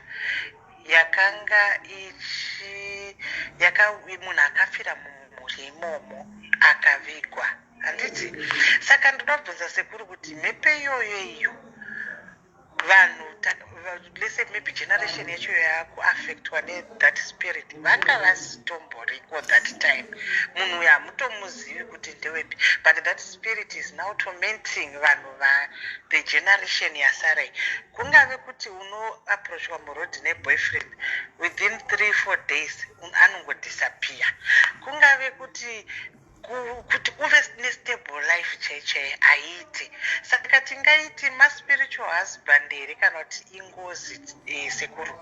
yakanga ichi yaka munhu akafira mumhuri imomo akavigwa, handiti? Saka ndoda kubvunza sekuru kuti mhepo iyoyo iyo vanhu let's say maybe generation yacho yakuaffectwa nethat spirit, vanga vasitomboriko that time. Munhu uyu hamutomuzivi kuti ndewepi, but that spirit is now tormenting vanhu va the generation yasarai. Kungave kuti unoapproachwa muroad neboyfriend, within 3-4 days anongodisappear. Kungave kuti kuti uve nestable life chaichai haiiti. Saka tingaiti maspiritual husband here kana kuti ingozi? Sekuru,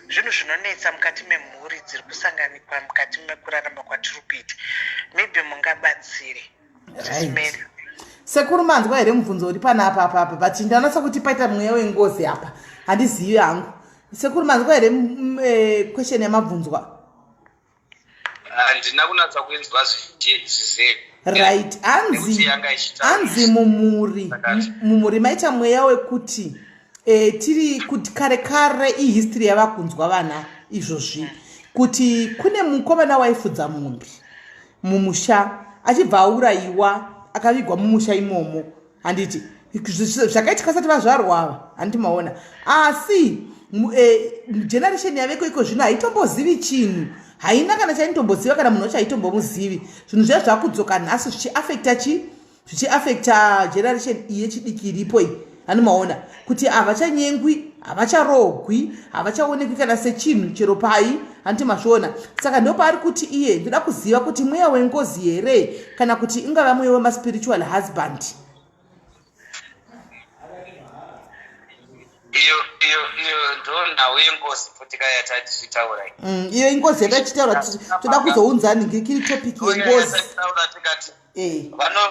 zvinhu zvinonetsa mukati memhuri dziri kusanganikwa mukati mekurarama kwatiri kuita. Maybe mungabatsire. Right. Sekuru, manzwa here mubvunzo uri panapa apapa? But ndanatsa kuti paita mweya wengozi apa, handizivi hangu. Sekuru, manzwa here question yamabvunzwa? Handina kunatsa kuinzwa zvizere. Right, hanzi hanzi mumhuri maita mweya wekuti tiri kuti kare kare, ihistory yava kunzwa vana izvozvi, kuti kune mukomana waifudza mombe mumusha, achibva aurayiwa, akavigwa mumusha imomo, handiti? Zvakaitika sati vazvarwa ava, handiti maona? Asi generation yaveko iko zvino haitombozivi chinhu, haina kana chainotomboziva, kana munhu wacho haitombomuzivi. Zvinhu zviya zvakudzoka nhasi zvichiafecta chi zvichiafecta generation iyi yechidiki iripo iyi. Anomaona kuti havachanyengwi, havacharogwi, havachaonekwi kana sechinhu chero pai, handiti mazviona? Saka ndopaari kuti iye ndoda kuziva kuti mweya wengozi here kana kuti ingava mweya wemaspiritual husband. Iyo iyo iyo ndo nhau yengozi futi ka yatatichitaura iyi. Iyo ingozi yatachitaura toda kuzounza ningirikiri topic yengozi. Taura tikati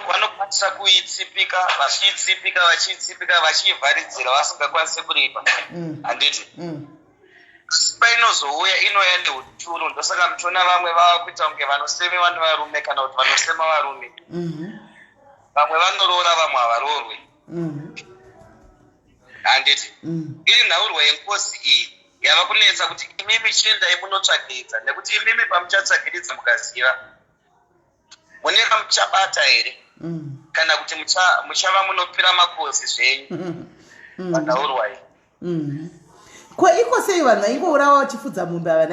vanokwanisa kuitsipika, vachiitsipika, vachiitsipika, vachiivharidzira vasingakwanisi kuripa, handiti? Asi painozouya inouya neuturu. Ndosaka muchiona vamwe vava kuita kunge vanosemewa nevarume kana kuti vanosema varume. Vamwe vanoroora, vamwe havaroorwi, handiti? Iri nhaurwa yengozi iyi yava kunetsa kuti imimi chiendai munotsvagiridza, nekuti imimi pamuchatsvagiridza mukaziva mune vamuchabata here kana kuti muchava munopira makosi zvenyu panhaurwa iyi. Ko iko sei vanhu vaingourawa vachifudza mombe ava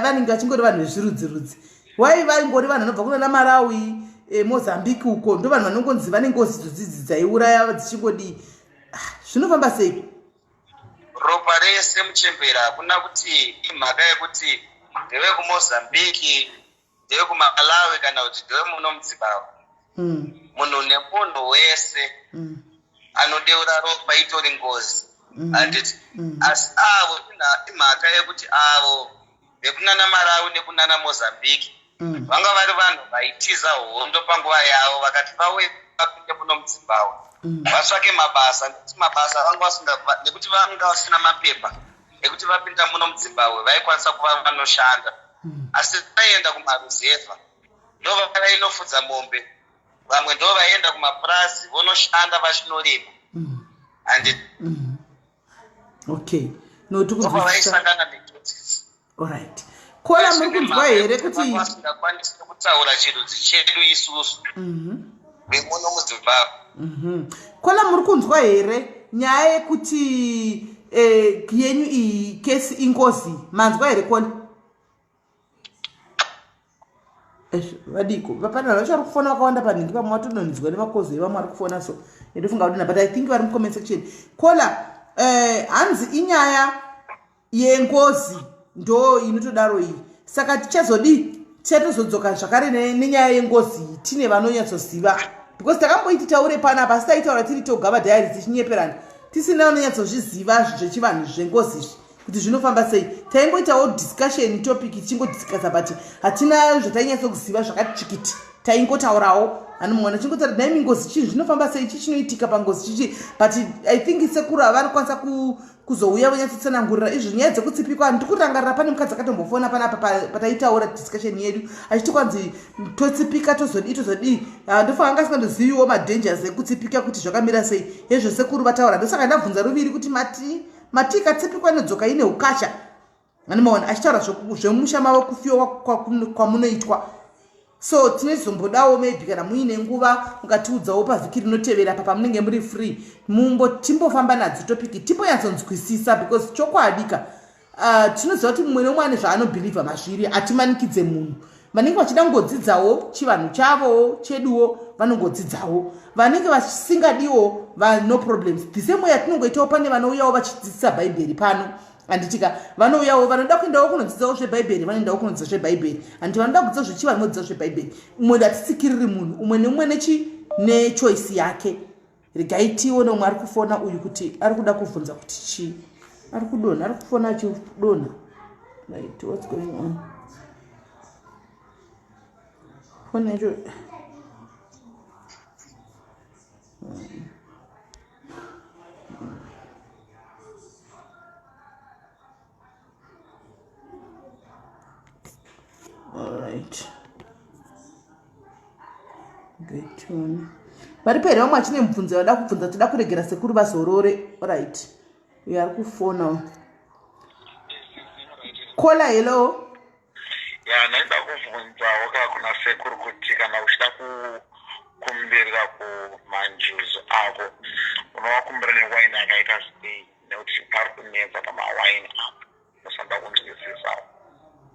vanenge vachingori vanhu vezvirudzi rudzi? Wai vaingori vanhu vanobva kunana Malawi, Mozambique uko, ndo vanhu vanongonzi vane ngozi dzodzidzi dzaiuraya dzichingodii? Ah, zvinofamba sei? Ropa rese muchembera, hakuna kuti imhaka yekuti ndevekuMozambique, ndevekuMalawi kana kuti ndevemuno muZimbabwe. Munhu nemunhu wese anodeura ropa itori ngozi, handiti? Asi avo imhaka yekuti avo vekunana Malawi nekunana Mozambique vanga vari vanhu vaitiza hondo panguva yavo, vakati vauye vapinde muno muZimbabwe vatsvake mabasa, nekuti mabasa vanga vasinga, nekuti vanga vasina mapepa ekuti vapinda muno muZimbabwe vaikwanisa kuva vanoshanda, asi vaienda kumaruzevha, ndo vainofudza mombe, vamwe ndo vaienda kumapurazi vonoshanda vachinorima, handiti? Okay, no, Ndobva vaisangana netsotsi. Alright, caller, muri kunzwa here kuti Vasingakwanisi kutaura chirudzi chedu isusu vemuno muZimbabwe. Caller, muri kunzwa here nyaya yekuti yenyu iyi kesi ingozi? Manzwa here, caller? Vadiko pane vanhu vacho vari kufona vakawanda panhingi, vamwe vatodonhedzwa nemakozo evamwe vari kufona, so ndofunga kudina, but I think vari mucomment section. Caller, hanzi inyaya yengozi ndo inotodaro iyi, saka tichazodii? Tichatozodzoka zvakare nenyaya yengozi iyi tine vanonyatsoziva, because takamboiti taure panapa, asi taitaura tiri toga vadiary tichinyeperana, tisina vanonyatsozviziva zvechivanhu zvengozi izvi kuti zvinofamba sei. Taingoitawo discussion topic tichingodiscussa, but hatina zvatainyatsokuziva zvakati tsvikiti. Taingotaurawo ani mumwe achingotaura, naimi ngozi chinhu zvinofamba sei, chii chinoitika pangozi chichi, but I think sekuru havanokwanisa kuzouya vonyatsotsanangurira izvo nyaya dzekutsipikwa. Ndiri kurangarira pane mukadzi akatombofona panapa pataitaura discussion yedu achiti kwanzi totsipika, tozodii, tozodii. Ah, ndofanga anga asingandoziviwo madangers ekutsipika kuti zvakamira sei. Hezvo sekuru vataura, ndosaka ndabvunza ruviri kuti mati ikatsipikwa inodzoka ine ukasha. Animaona achitaura zvemusha mavo kufiwa kwamunoitwa, so tinozombodawo maybe kana muine nguva mukatiudzawo pavhiki rinotevera pa pamunenge muri free, mumbo timbofamba nadzo topic timbonyatsonzwisisa, because chokwadi ka tinoziva kuti mumwe nemumwe ane zvaanobhilivha mazviri. Hatimanikidze munhu. Vanenge vachida kungodzidzawo chivanhu chavowo cheduwo vanongodzidzawo, vanenge vasingadiwo no problems. The same way yatinongoitawo pane vanouyawo vachidzidzisa Bhaibheri pano, handitika? Vanouyawo, vanoda kuendawo kunodzidzawo zvebhaibheri vanoendawo kunodzidza zvebhaibheri, handiti? Vanoda kudzidza zvechivanhu vodzidza zvebhaibheri. Umwe hatitsikiriri munhu, umwe neumwe nechi nechoice yake. Regai tione umwe ari kufona uyu kuti ari kuda kubvunza kuti chii. Ari kudonha, ari kufona achidonha. Right, what's going on? Foni yacho. Alright, getone varipo here vamwe vachine mubvunzo vada kubvunza? Toda kuregera sekuru vazorore. Alright, uyo ari kufona, caller, hello. Ya, ndaida kubvunzawo ka kuna sekuru kuti kana uchida kukumbirira kumanjuzu ako unovakumbira newaini akaita sei, nekuti pari kunetsa pamawaini apo, ndosanda kunzwisisawo.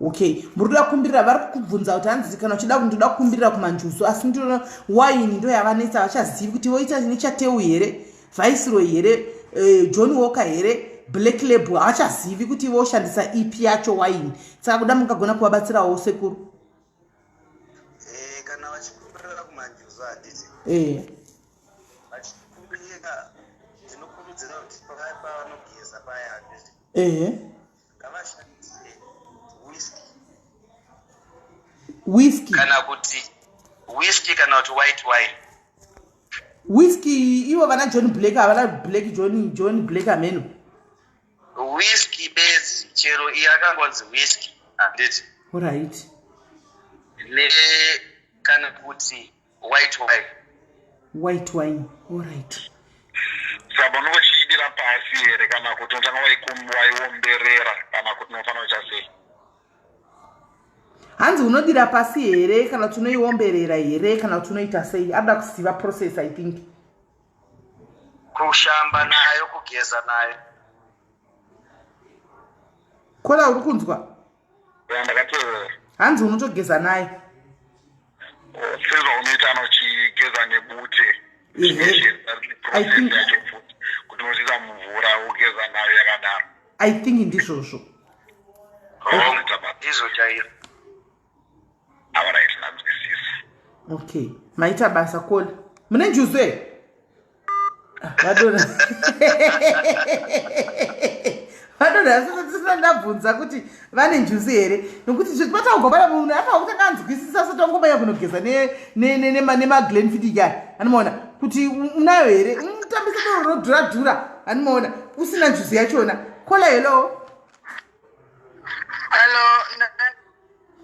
Okay, muri kuda kukumbirira, vari kukubvunza kuti hanzi kana uchida ndoda kukumbirira kumanjuzu, asi ndinoona waini ndo yavanetsa, vachazivi kuti voita nechateu here, Viceroy here, Johnnie Walker here, Black Label, havachazivi kuti voshandisa ipi yacho waini. Saka kuda mungagona kuvabatsirawo, sekuru. Kana vachikumbirira kumanjuzu, handiti? Vachikumbirira Ndinokurudzira kuti paya pavanogeza paya handiti ehe ngavashandise whisky. Whisky. Kana kuti whisky kana kuti white wine. Whisky ivo vana John Black havana Black John, John Black ameno. Whisky bedzi chero iyi akangonzi whisky handiti. Alright. Ne kana kuti white wine. White wine. Alright. Saka unongochiidira pasi here kana kuti unotanga waiomberera kana kuti unofanira kuita sei? Hanzi unodira pasi here kana kuti unoiomberera here kana kuti unoita sei? Arikuda kuziva process I think. Kushamba nayo, kugeza nayo. Kola uri kunzwa? Ya, ndakateerera. Hanzi unotogeza nayo. Oh, sezvaunoita kana uchigeza nebute. Ehe. I think yacho futi kuti unoziisa mumvura wogeza nayo yakadaro. I think ndizvozvo. Ndizvo chaizvo. Alright, ndanzwisisa. Okay, maita basa Kola. Mune njuzu here? Ah, vadona. Vadona tisina ndabvunza kuti vane njuzu here nokuti zvipataugwa pana munhu apa kutanga anzwisisa sati wangomanya kunogeza nemaglenfiddich aya anomaona kuti unayo here unotambisa doro rinodhura dhura anomaona usina njuzu yachona. Kola, hello. Hello,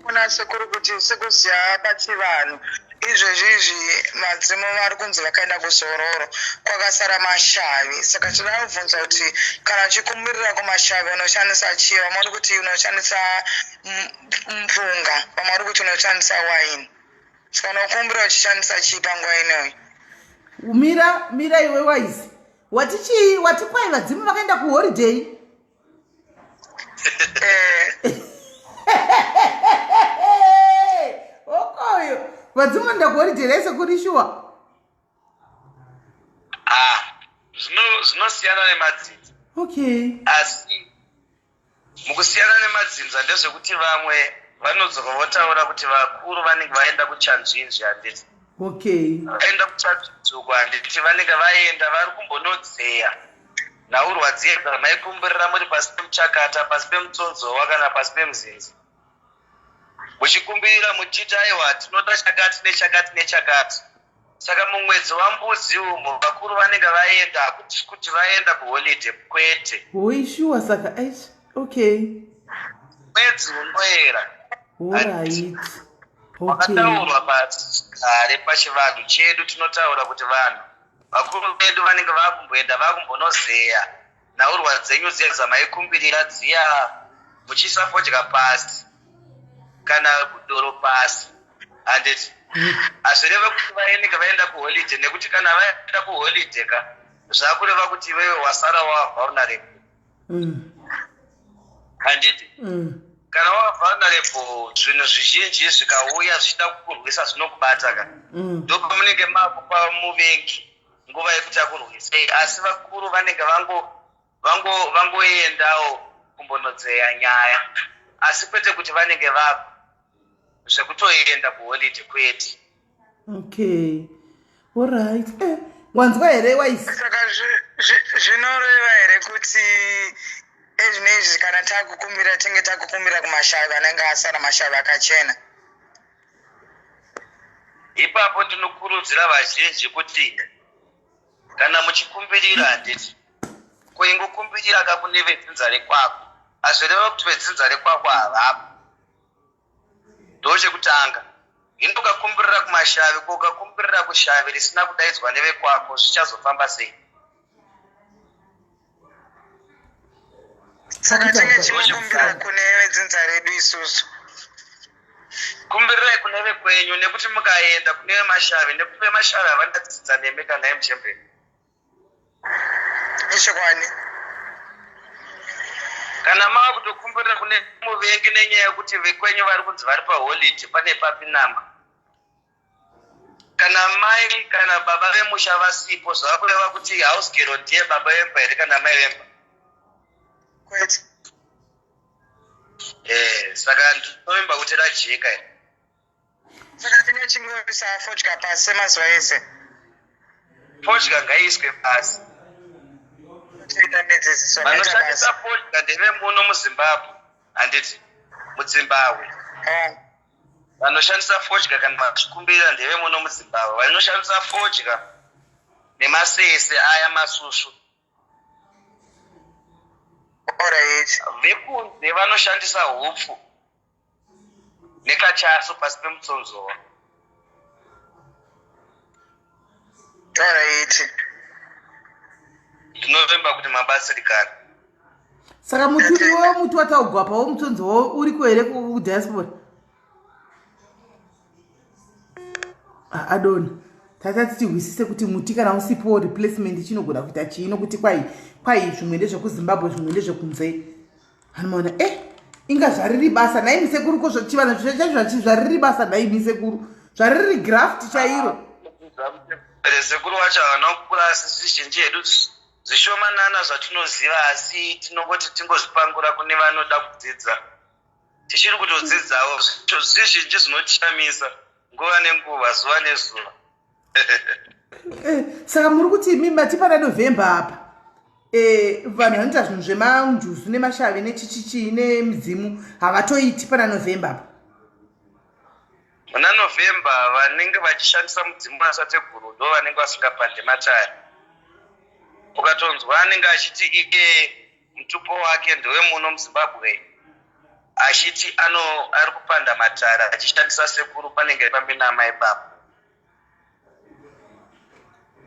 kuna sekuru kuti sekuziva pachivanhu izvezvi izvi madzimu vari kunzi vakaenda kuzororo kwakasara mashavi, saka tinoda kubvunza kuti kana uchikumbirira kumashavi unoshandisa chii? Vamwe vari kuti unoshandisa mupunga, vamwe vari kuti unoshandisa waini, saka unokumbira uchishandisa chii panguva inoyi? Mira, mira iwe Wise, wati chii? Wati kwai vadzimu vakaenda kuholiday? Eh. Okoyo vadzimu vanoenda kuholiday raise kuri shuwa? Ah, zvinosiyana nemadzinza. Asi mukusiyana nemadzinza ndezvekuti vamwe vanodzoka votaura kuti vakuru vanenge vaenda kuchanzvinzvi, handiti? Vaenda kuchanzvinzvi uko, handiti? Vanenge vaenda vari kumbonodzeya nhaurwa dziye dzamaikumburira muri pasi pemuchakata, pasi pemutsonzowa kana pasi pemuzinzi, muchikumbirira muchiti aiwa, tinoda chakati nechakati nechakati. Saka mumwedzi waMbudzi umo vakuru vanenge vaenda, kuti vaenda kuholiday kwete. Hoi, shuwa? Saka aish, okay. Mwedzi unoera. Wakataurwa pakare pachivanhu chedu, tinotaura kuti vanhu vakuru vedu vanenge vakumboenda vakumbonozeya nhaurwa dzenyu dziya dzamaikumbirira dziya, muchiisa fodya pasi kana doro pasi, handiti? Hazvireve kuti vaenenge vaenda kuholiday, nekuti kana vaenda kuholiday ka, zvakureva kuti iwewe wasara wavulnerable, handiti? Kana wavulnerable, zvinhu zvizhinji zvikauya zvichida kukurwisa zvinokubata ka. Ndopamunenge makupa muvengi nguva yekuti akurwisei, asi vakuru vanenge vangoendawo kumbonodzeya nyaya, asi kwete kuti vanenge vabva zvekutoenda kuholiday, kwete. Okay, alright. Wanzwa here, Wise? Saka zvinoreva here kuti ezvinezvi kana takukumbira tinge takukumbira kumashavi anenge asara, mashavi akachena? Ipapo ndinokurudzira vazhinji kuti kana muchikumbirira, handiti, kuingokumbirira ka kune vedzinza rekwako hazvireva kuti vedzinza rekwako havapo. Ndochekutanga, hino ukakumbirira kumashavi, ko ukakumbirira kushavi risina kudaidzwa nevekwako, zvichazofamba sei? Saka tinge chinokumbira kune vedzinza redu isusu? Kumbirirai kune vekwenyu, nekuti mukaenda kune vemashavi, nekuti vemashavi havana dzidza nemi kana yemuchemberi. Ichokwadi. Kana mava kutokumbirira kune muvengi nenyaya yekuti vekwenyu vari kunzi vari paholiday, pane papi namba? Kana mai kana baba vemusha vasipo, zvava kureva kuti house girl ndiye baba vemba here kana mai vemba? Kwete. Saka ndinovimba kuti rajeka here. Saka tine chingoisa fodya pasi semazuva ese? Fodya ngaiiswe pasi. Vanoshandisa fodya ndevemuno muZimbabwe, handiti? MuZimbabwe vanoshandisa fodya kana vachikumbira ndevemuno muZimbabwe. Vanoshandisa fodya nemasese aya masusvu. Vekunze vanoshandisa hupfu nekachasu pasi pemutsonzowa. Alright. Ndinovimba kuti mabatsirikana. Saka muti iwewo muti wataugwapa womutsonzowa uriko here kudiaspora? Ah, adona tata titihwisise kuti muti kana usipo replacement chinogona kuita chii nokuti kwai kwai zvimwe ndezvekuzimbabwe zvimwe ndezvekunze. Anomaona eh inga zvariri basa nhai misekuru ko chivanhu chacho zvariri basa nhai misekuru zvariri graft chairo. Sekuru wacho havana kukura asi zvizhinji hedu zvishomanana zvatinoziva asi tinongoti tingozvipangura kune vanoda kudzidza. Tichiri kutodzidzawo zvizhinji zvinotishamisa nguva nenguva zuva nezuva. Eh, saka muri kuti imi mati pana November apa eh, vanhu vanoita zvinhu zvemanjuzu nemashavi nechichichii nemidzimu havatoiti pana November apa? Muna November vanenge vachishandisa mudzimu vasateguru ndo vanenge vasingapande matare. Ukatonzwa anenge achiti iye mutupo wake ndewemuno muZimbabwe achiti ano ari kupanda matare achishandisa sekuru panenge paminama ipapo.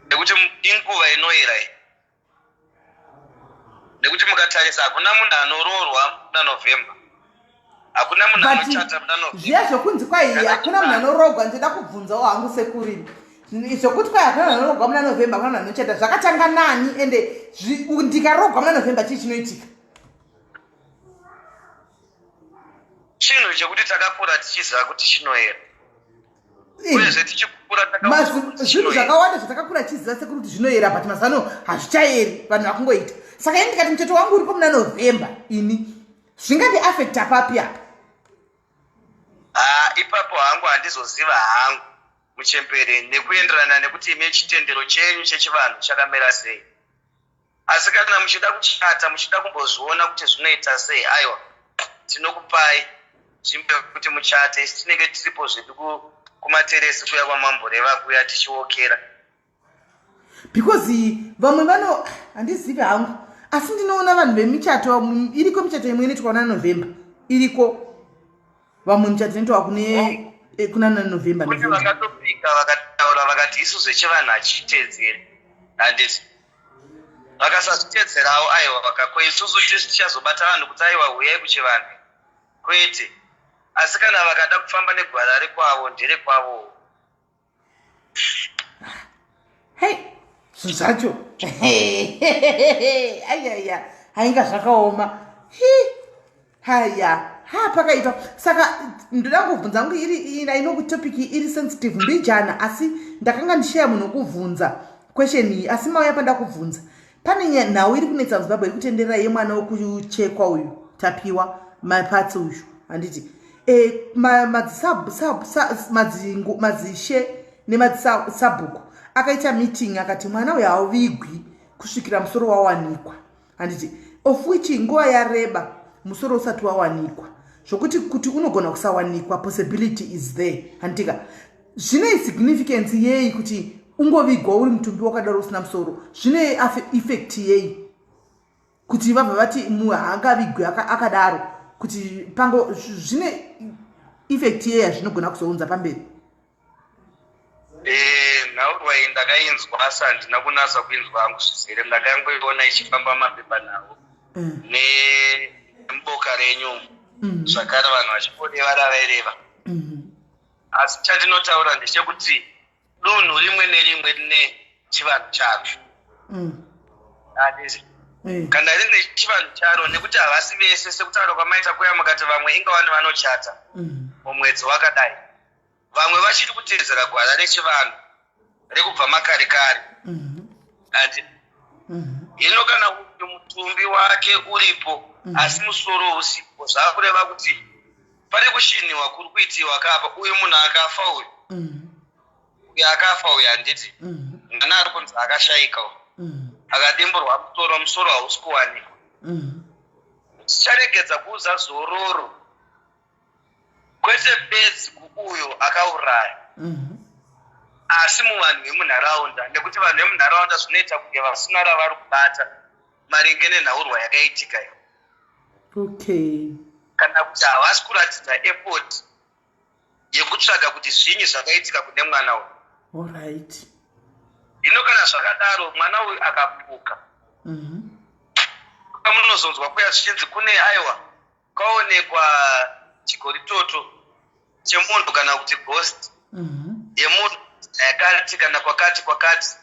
Nekuti inguva inoyera iyi. Nekuti mukatarisa hakuna munhu anoroorwa muna November. Hakuna munhu anochata muna November. Zviya zvekunzi kwai hakuna munhu anoroorwa ndinoda kubvunzawo hangu sekuru imi. Zvekuti kwai hakuna munhu anoroorwa muna November hakuna munhu anochata zvakatanga nani ende ndikaroorwa muna November chii chinoitika? Chinhu chekuti takakura tichiziva kuti chinoyera. Uyezve tichikura zvinhu zvakawanda zvatakakura tichiziva sekuru kuti zvinoyera but mazano hazvichayeri vanhu vakungoita. Saka ini ndikati mucheto wangu uripo muna November ini zvingandi affecta papi apa? Haa ipapo hangu handizoziva hangu muchembere nekuenderana nekuti imi chitendero chenyu chechivanhu chakamira sei. Asi kana muchida kuchata muchida kumbozviona kuti zvinoita sei aiwa tinokupai nzvimbo yekuti muchate isu tinenge tiripo zvedu kumateresi kuya kwamamboreva kuya tichiokera. Because vamwe vano handizivi hangu asi ndinoona vanhu vemichato iriko michato imwe inoitwa kuna November iriko vamwe michato inoitwa kune eh, kuna November. Kune vakatopika vakataura vakati isu zvechivanhu hachitedzeri handiti vakasazvitedzerawo aiwa ko isusu tisu tichazobata vanhu kuti aiwa huyai kuchivanhu kwete asi kana vakada kufamba negwara rekwavo nderekwavowo. Hei zvinhu zvacho ayaya hainga zvakaoma hi haya ha pakaipa. Saka ndoda kuvhunza hangu iri ino topic iri sensitive mbijana asi ndakanga ndishaya munhu wekuvhunza question iyi asi mauya panda kuvhunza. Pane nhau iri kunetsa muZimbabwe iri kutenderera yemwana wekuchekwa uyu Tapiwa Mapatsi uyu handiti e, madzishe nemadzisabhuku akaita meeting akati mwana uyu hauvigwi kusvikira musoro wawanikwa handiti of which nguva yareba musoro usati wawanikwa zvokuti kuti unogona kusawanikwa possibility is there handitika zvine significance yei kuti ungovigwa uri mutumbi wakadaro usina musoro zvine effect yei kuti vabva vati haangavigwi akadaro kuti pango zvine effect yei yazvinogona kuzounza pamberi? Eh, nhaurwa iyi ndakainzwa asi handina kunatsa kuinzwa hangu zvizere ndakangoiona ichifamba mapepa nhau mm. nemuboka renyu mm. zvakare vanhu vachingoreva ravaireva mm. asi chandinotaura ndechekuti dunhu rimwe nerimwe rine chivanhu charo kana rine chivanhu charo nekuti havasi vese sekutaura kwamaita kuya mukati vamwe ingawani vanochata mumwedzi wakadai vamwe vachiri kuteedzera gwara rechivanhu rekubva makare kare andi hino kana uyu mutumbi wake uripo asi musoro usipo zvakureva kuti pane kushinhiwa kuri kuitiwa kapa uyu munhu akafa uyu uyu akafa uyu handiti mwana ari kunzi akashaika uyu. Akadimburwa musoro, musoro hausi kuwanikwa. Ticharegedza kuuza zororo kwete bedzi kuuyo akauraya, asi muvanhu vemunharaunda, nekuti vanhu vemunharaunda zvinoita kunge vasina ravari kubata maringe nenhaurwa yakaitika iyo. Kana kuti havasi kuratidza effort yekutsvaga kuti zvinyi zvakaitika kune mwana uyu. Hino kana zvakadaro, mwana uyu akapuka, munozonzwa kuya zvichinzi kune, aiwa, kwaonekwa chigoritoto chemunhu kana kuti ghost yemunhu yakati kana kwakati kwakati.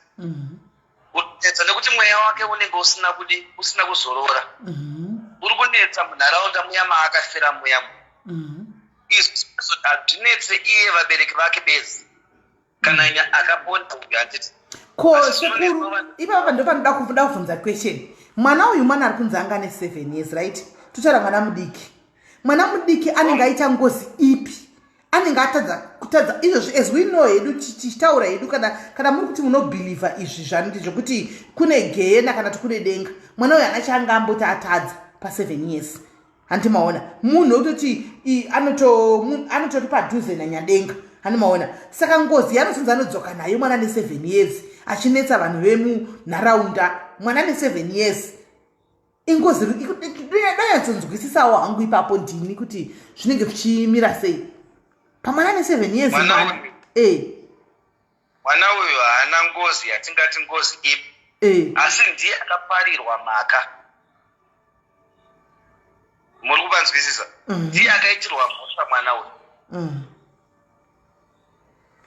Kunetsa nekuti mweya wake unenge usina kudi, usina kuzorora. Uri kunetsa munharaunda muya maakafira muya. Izvi hazvinetse iye, vabereki vake bedzi, kana akaponda uyu, handiti? Ko sekuru, ipapa ndo panoda kuda kubvunza question. Mwana uyu, mwana ari kunzi anga ane 7 years, right? Totaura mwana mudiki. Mwana mudiki anenge aita ngozi ipi? Anenge atadza kutadza izvozvi, as we know hedu, tichitaura hedu, kana muri kuti munobhilivha izvi zvandi zvokuti kune gehena kana kuti kune denga, mwana uyu hana chaanga amboti atadza pa7 years, handi maona? Munhu wekutoti anotori padhuze nanyadenga, handi maona? Saka ngozi yaanozonzi anodzoka nayo mwana ne7 years achinetsa vanhu vemunharaunda, mwana ne7 years, ingozi danyatsonzwisisawo hangu ipapo ndini kuti zvinenge zvichimira sei pamwana ne7 years. Mwana e Mwana uyu haana ngozi yatingati ngozi ipi, asi ndiye akaparirwa mhaka. Muri kupanzwisisa? Ndiye akaitirwa mhosva mwana uyu.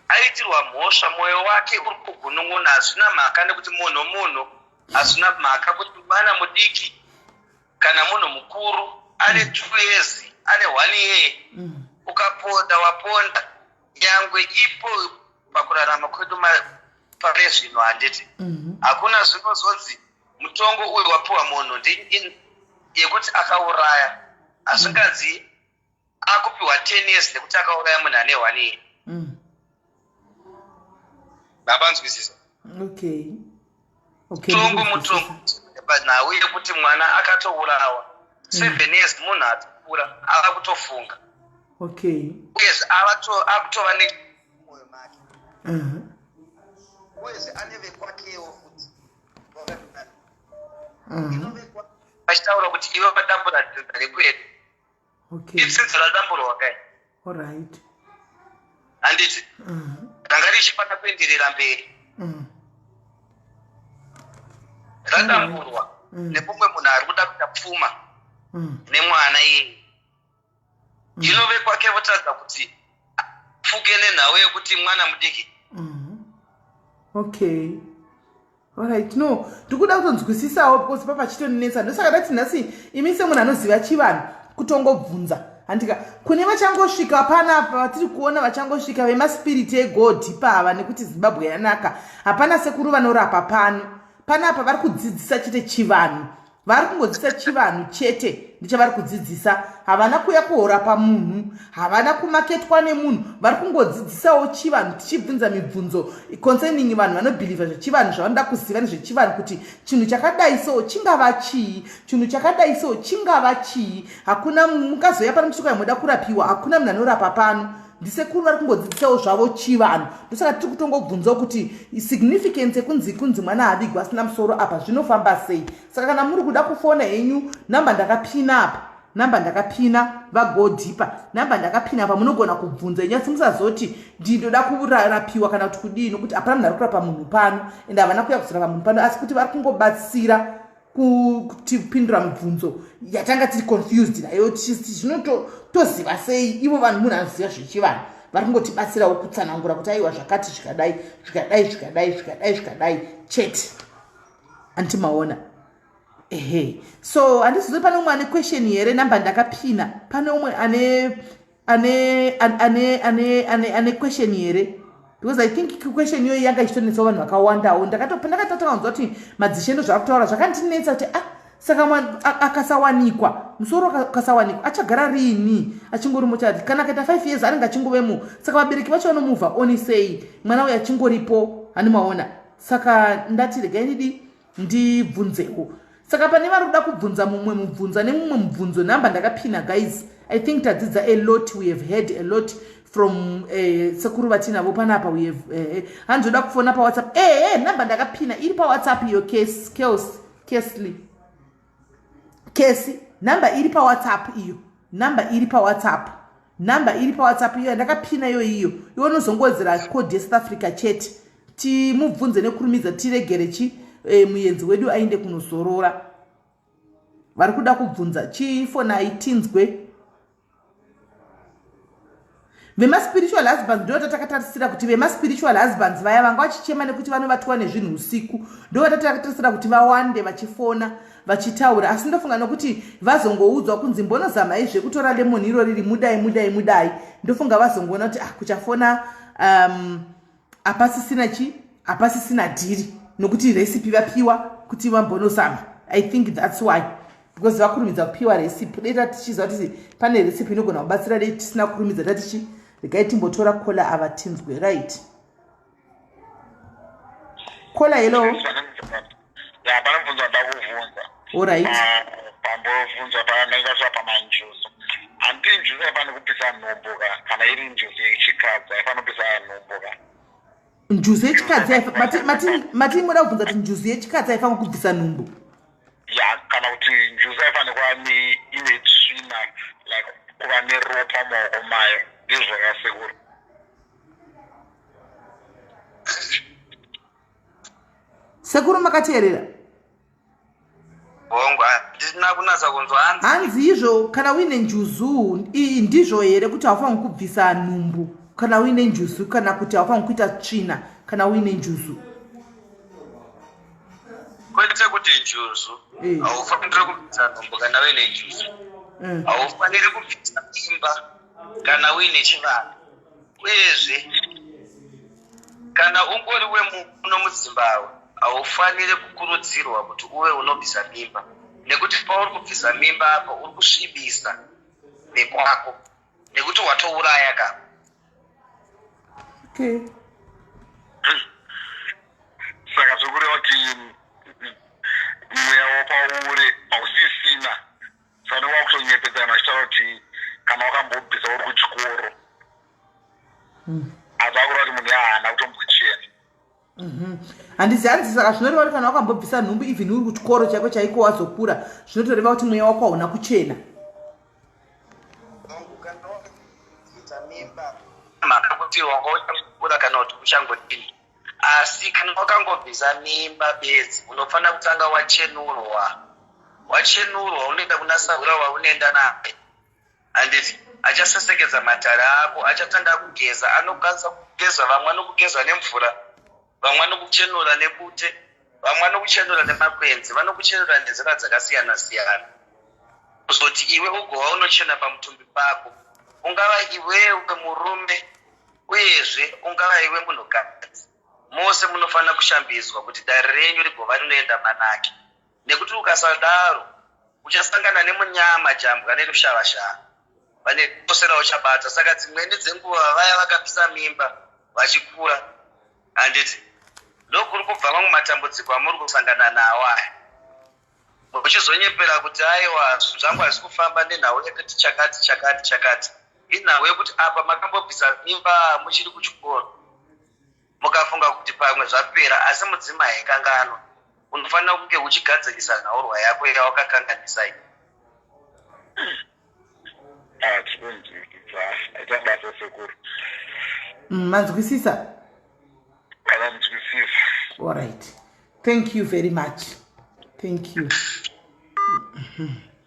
Aitirwa mhosva, mwoyo wake uri kugunun'una. Hazvina mhaka nekuti munhu, hazvina mhaka kuti mwana mudiki kana munhu mukuru, ane 2 years, ane one year. Ukaponda, waponda. Nyangwe ipo pakurarama kwedu pane zvino, handiti? Hakuna zvinozonzi mutongo uyu wapiwa munhu yekuti akauraya, hazvinganzi akupiwa 10 years nekuti akauraya munhu ane one year. Mapanzwisisa? Okay. Mutongo mutongo panhau yekuti mwana akatourawa 7 years, munhu atokura, ava kutofunga. Uyezve akutova nemwoyo make. Uyezve ane vekwakewo futi vachitaura kuti iwe wadambura dzinza rekwedu. Idzinza radamburwa kai. Handiti? Ranga richifanira kuenderera mberi. Radamburwa nemumwe munhu ari kuda kuita pfuma nemwana iyeye. Hino vekwake votadza kuti pfuke nenhau yekuti mwana mudiki. Okay, alright. No, ndikuda kutonzwisisawo because papa chitonetsa. Ndosaka ndati nhasi imi semunhu anoziva chivanhu kutongobvunza, handika? Kune vachangosvika panapa, vatiri kuona vachangosvika, vemaspiriti egodhi pava, nekuti Zimbabwe yanaka, hapana sekuru vanorapa pano. Panapa vari kudzidzisa chete chivanhu, vari kungodzidzisa chivanhu chete, ndichavari kudzidzisa. Havana kuuya kuhorapa munhu, havana kumaketwa nemunhu, vari kungodzidzisawo chivanhu, tichibvunza mibvunzo concerning vanhu vanobhilivha zvechivanhu, zvavanoda kuziva nezvechivanhu, kuti chinhu chakadai so chingava chii, chinhu chakadai so chingava chii. Hakuna mukazoya pano muchiti muda kurapiwa, hakuna munhu anorapa pano. Ndisekuru vari kungodzidzisawo zvavo chivanhu. Ndosaka tiri kutongobvunzawo kuti significance yekunzi kunzi mwana avigwa asina musoro apa zvinofamba sei. Saka kana muri kuda kufona henyu, namba ndakapina apa, namba ndakapina vagodhipa, namba ndakapina apa, munogona kubvunza henyu, asi musazoti ndindoda kurapiwa kana kuti kudii, nokuti hapana munhu ari kurapa munhu pano, ende havana kuya kuzorapa munhu pano, asi kuti vari kungobatsira kutipindura mibvunzo yatanga tiri confused nayo. Zvinotoziva sei ivo vanhu, munhu anoziva zvechivanhu, vari kungotibatsirawo kutsanangura kuti aiwa, zvakati zvikadai, zvikadai, zvikadai, zvikadai, zvikadai chete, andimaona? Ehe, so handizivi, pane umwe ane question here? Namba ndakapina. Pane umwe ane question here? Because I think question iyoyi yanga ichitonetsawo vanhu vakawandawo. Ndakatotanga kunzwa kuti madzishe ndo zvaari kutaura, zvakandinetsa kuti, ah, saka akasawanikwa musoro, akasawanikwa, achagara riini achingori mochari? Kana akaita 5 years anenge achingovemo, saka vabereki vacho vanomuvha oni sei mwana uyu achingoripo? Hani maona? Saka ndati regai ndidi. Ndibvunzewo. Saka pane vari kuda kubvunza mumwe mubvunzo ane mumwe mubvunzo, nhamba ndakapina guys. I think tadzidza a lot, we have heard a lot from sekuru vatinavo panapa. We have hanzi oda kufona paWhatsApp. Ehe, nhamba ndakapina iri paWhatsApp iyo. Kesly Kesi, nhamba iri paWhatsApp iyo, nhamba iri paWhatsApp, nhamba iri paWhatsApp iyo yandakapina iyo iyo. Iwe unozongowedzera code yeSouth Africa chete. Timubvunze nekurumidza, tiregere chi muenzi wedu ainde kunozorora. Vari kuda kubvunza, chifonai tinzwe. Vemaspiritual husbands ndo vatakatarisira kuti, vemaspiritual husbands vaya vanga vachichema nekuti vanovatwa nezvinhu usiku, ndo vatakatarisira kuti vawande vachifona vachitaura. Asi ndofunga nokuti vazongoudzwa kunzi mbonozamai zvekutora lemon iro riri, mudai mudai mudai, ndofunga vazongoona kuti ah, kuchafona hapasisina chi, hapasisina deal, nokuti recipe vapiwa kuti vambonozama. I think that's why, because vakurumidza kupiwa recipe. Dai tatichiziva kuti pane recipe inogona kubatsira, dei tisina kurumidza tatichi. Regai timbotora caller ava tinzwe. Right, caller, hello. Ya, pane mubvunzo wanda kuvhunza. Allright. Pambobvunzwa panaikasva pamanjuzu, handiti njuzu haifaniri kubvisa nhumbu ka? Kana iri njuzu yechikadzi haifaniri kubvisa nhumbu ka? Njuzu yechikadzi, mati moda kubvunza kuti njuzu yechikadzi haifaniri kubvisa nhumbu? Ya, kana kuti njuzu haifaniri kuva ine tsvina, like kuva neropa mumaoko mayo, ndizvo zvakasekuru? Sekuru, makateerera? Hongu, handisina kunatsa kunzwa. Hanzi? Hanzi izvo kana uine njuzu, ndizvo here kuti haufaniri kubvisa nhumbu kana uine njuzu, kana kuti haufaniri kuita tsvina kana uine njuzu? Kwete kuti njuzu. Haufaniri kubvisa nhumbu kana uine njuzu. Haufaniri kubvisa mimba kana uine chivanhu. Uyezve kana ungori wemuno muZimbabwe, haufaniri kukurudzirwa kuti uve unobvisa mimba, nekuti pauri kubvisa mimba apa uri kusvibisa nekwako, nekuti watouraya ka. Okay. Saka zvokureva kuti mweya wapauri hausisina, saka newakutonyepedzana achitaura kuti kana wakambobvisa uri kuchikoro, asi akureva kuti munhu yahaana kutombochena. Handizi, hanzi saka zvinoreva kuti kana wakambobvisa nhumbu even uri kuchikoro chaiko chaiko, wazokura, zvinotoreva kuti mweya wako hauna kuchena. Kana wakabvisa mimba, mhaka kuti wanga uchangokura kana kuti uchangodini, asi kana wakangobvisa mimba bedzi, unofanira kutanga wachenurwa. Wachenurwa, unoenda kuna sahwira waunoenda naye, handiti? Achasesekedza matare ako, achatanga kugeza. Anokwanisa kugeza, vamwe anokugeza nemvura, vamwe anokuchenura nebute, vamwe anokuchenura nemakwenzi, vanokuchenura nenzira dzakasiyana siyana, kuzoti iwe ugova unochena pamutumbi pako. Ungava iwewe murume, uyezve ungava iwe munhukadzi, mose munofanira kushambiswa kuti dare renyu rigova rinoenda manake, nekuti ukasadaro uchasangana nemunyama, jambwa nerushavashava, pane rose rauchabata. Saka dzimweni dzenguva vaya vakabvisa mimba vachikura, handiti, ndokuri kubva mamwe matambudziko amuri kusangana nawo aya, muchizonyepera kuti aiwa, zvinhu zvangu hazisi kufamba nenhau yekuti chakati chakati chakati. Inhau yekuti apa makambobvisa mimba muchiri kuchikoro, mukafunga kuti pamwe zvapera, asi mudzima haikanganwa. Unofanira kunge uchigadzirisa nhaurwa yako yawakakanganisa iyi. Tikunzwisisa, aita basa sekuru. Manzwisisa? Kana nzwisisa. Allright, thank you very much, thank you.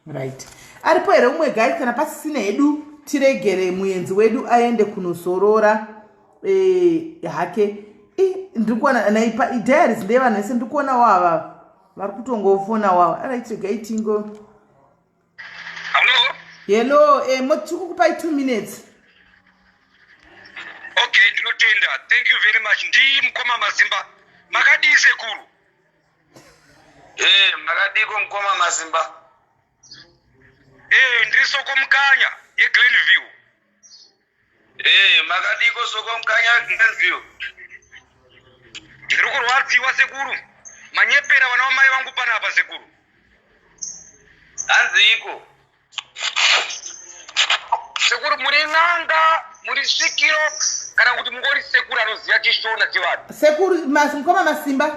Right, aripo here umwe guys? Kana pasisina hedu, tiregere muenzi wedu aende kunozorora hake. Ndiri kuona naipa diaries ndevanhu vese, ndiri kuona wava vari kutongofona wava. Alright, regai tingo. Hello? Hello, tiri kukupai 2 minutes. Okay, ndinotenda. Thank you very much. Ndi mukoma Mazimba. Makadii sekuru? Makadiko mukoma Mazimba? Ndiri Soko Mukanya yeGlenview. Makadiko Soko Mukanya Glenview? Ndiri kurwadziwa sekuru. Manyepera vana vamai vangu panapa, sekuru. Hanziiko? Sekuru, muri n'anga, muri svikiro, kana kuti mungori sekuru anoziva chiShona, chivanhu? Sekuru mukoma Masimba,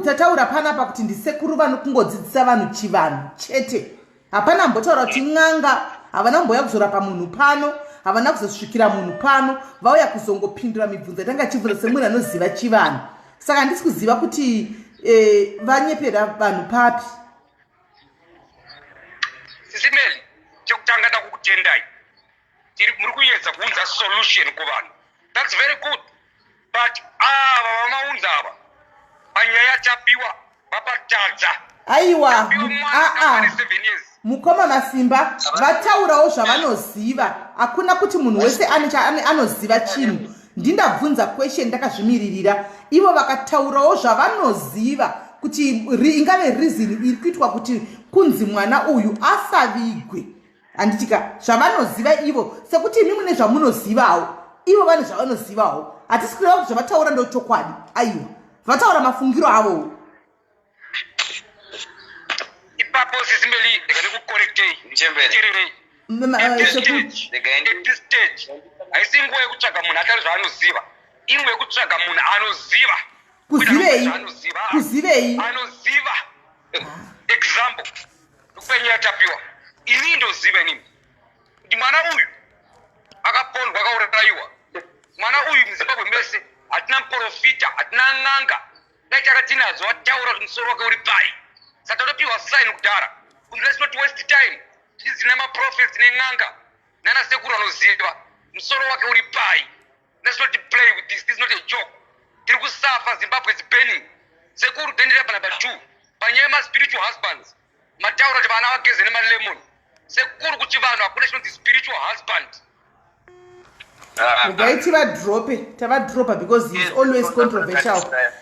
tataura panapa kuti ndisekuru vanokungodzidzisa vanhu chivanhu chete. Hapana mbotaura kuti n'anga. Havana kumboya kuzorapa munhu pano, havana kuzosvikira munhu pano. Vauya kuzongopindura mibvunzo yatanga chibvunza semunhu anoziva chivanhu. Saka handisi kuziva kuti vanyepera vanhu papi. Sisi Meli, chekutanga ndakukutendai, muri kuedza kuunza solution kuvanhu. That's very good, but ava vamaunza ava panyaya yaTapiwa vapatadza. Aiwa. Tapiwa mwana aa ane 7 years. Mukoma Masimba, vataurawo zvavanoziva. Hakuna kuti munhu wese anoziva chinhu. Ndindabvunza question ndakazvimiririra. Ivo vakataurawo zvavanoziva kuti ingave reason iri kuitwa kuti kunzi mwana uyu asavigwe, handitika? Zvavanoziva ivo, sekuti imi mune zvamunozivawo, ivo vane zvavanozivawo. Hatisi kureva kuti zvavataura ndo chokwadi, aiwa. Vataura mafungiro avowo. Ipapo, Sisi Meli, ndikade kucorrectei. Muchembere. Teererei. At this stage, at this stage, haisi nguva yekutsvaga munhu atari zvaanoziva, inguva yekutsvaga munhu anoziva. Kuzivei? Zvaanoziva. Kuzivei? Anoziva. Example, ndikupe nyaya Tapiwa. Ini ndoziva inini kuti mwana uyu akapondwa, akaurayiwa. Mwana uyu, muZimbabwe mese hatina muprofita, hatina n'anga. Dai takatinadzo wataura kuti musoro wake uri pai. Saka tatopiwa sign kudhara kuti let's not waste time tichizina maprophets nen'anga nana sekuru anoziva musoro wake uri pai. Let's not play with this. This is not a joke. Tiri kusafa, Zimbabwe is burning, sekuru. Then pa number two, panyaya yemaspiritual husbands, mataura kuti vana vageze nemalemon. Sekuru, kuchivanhu hakuna chinonzi spiritual husband. Regai tivadrope, tavadropa because he is always controversial.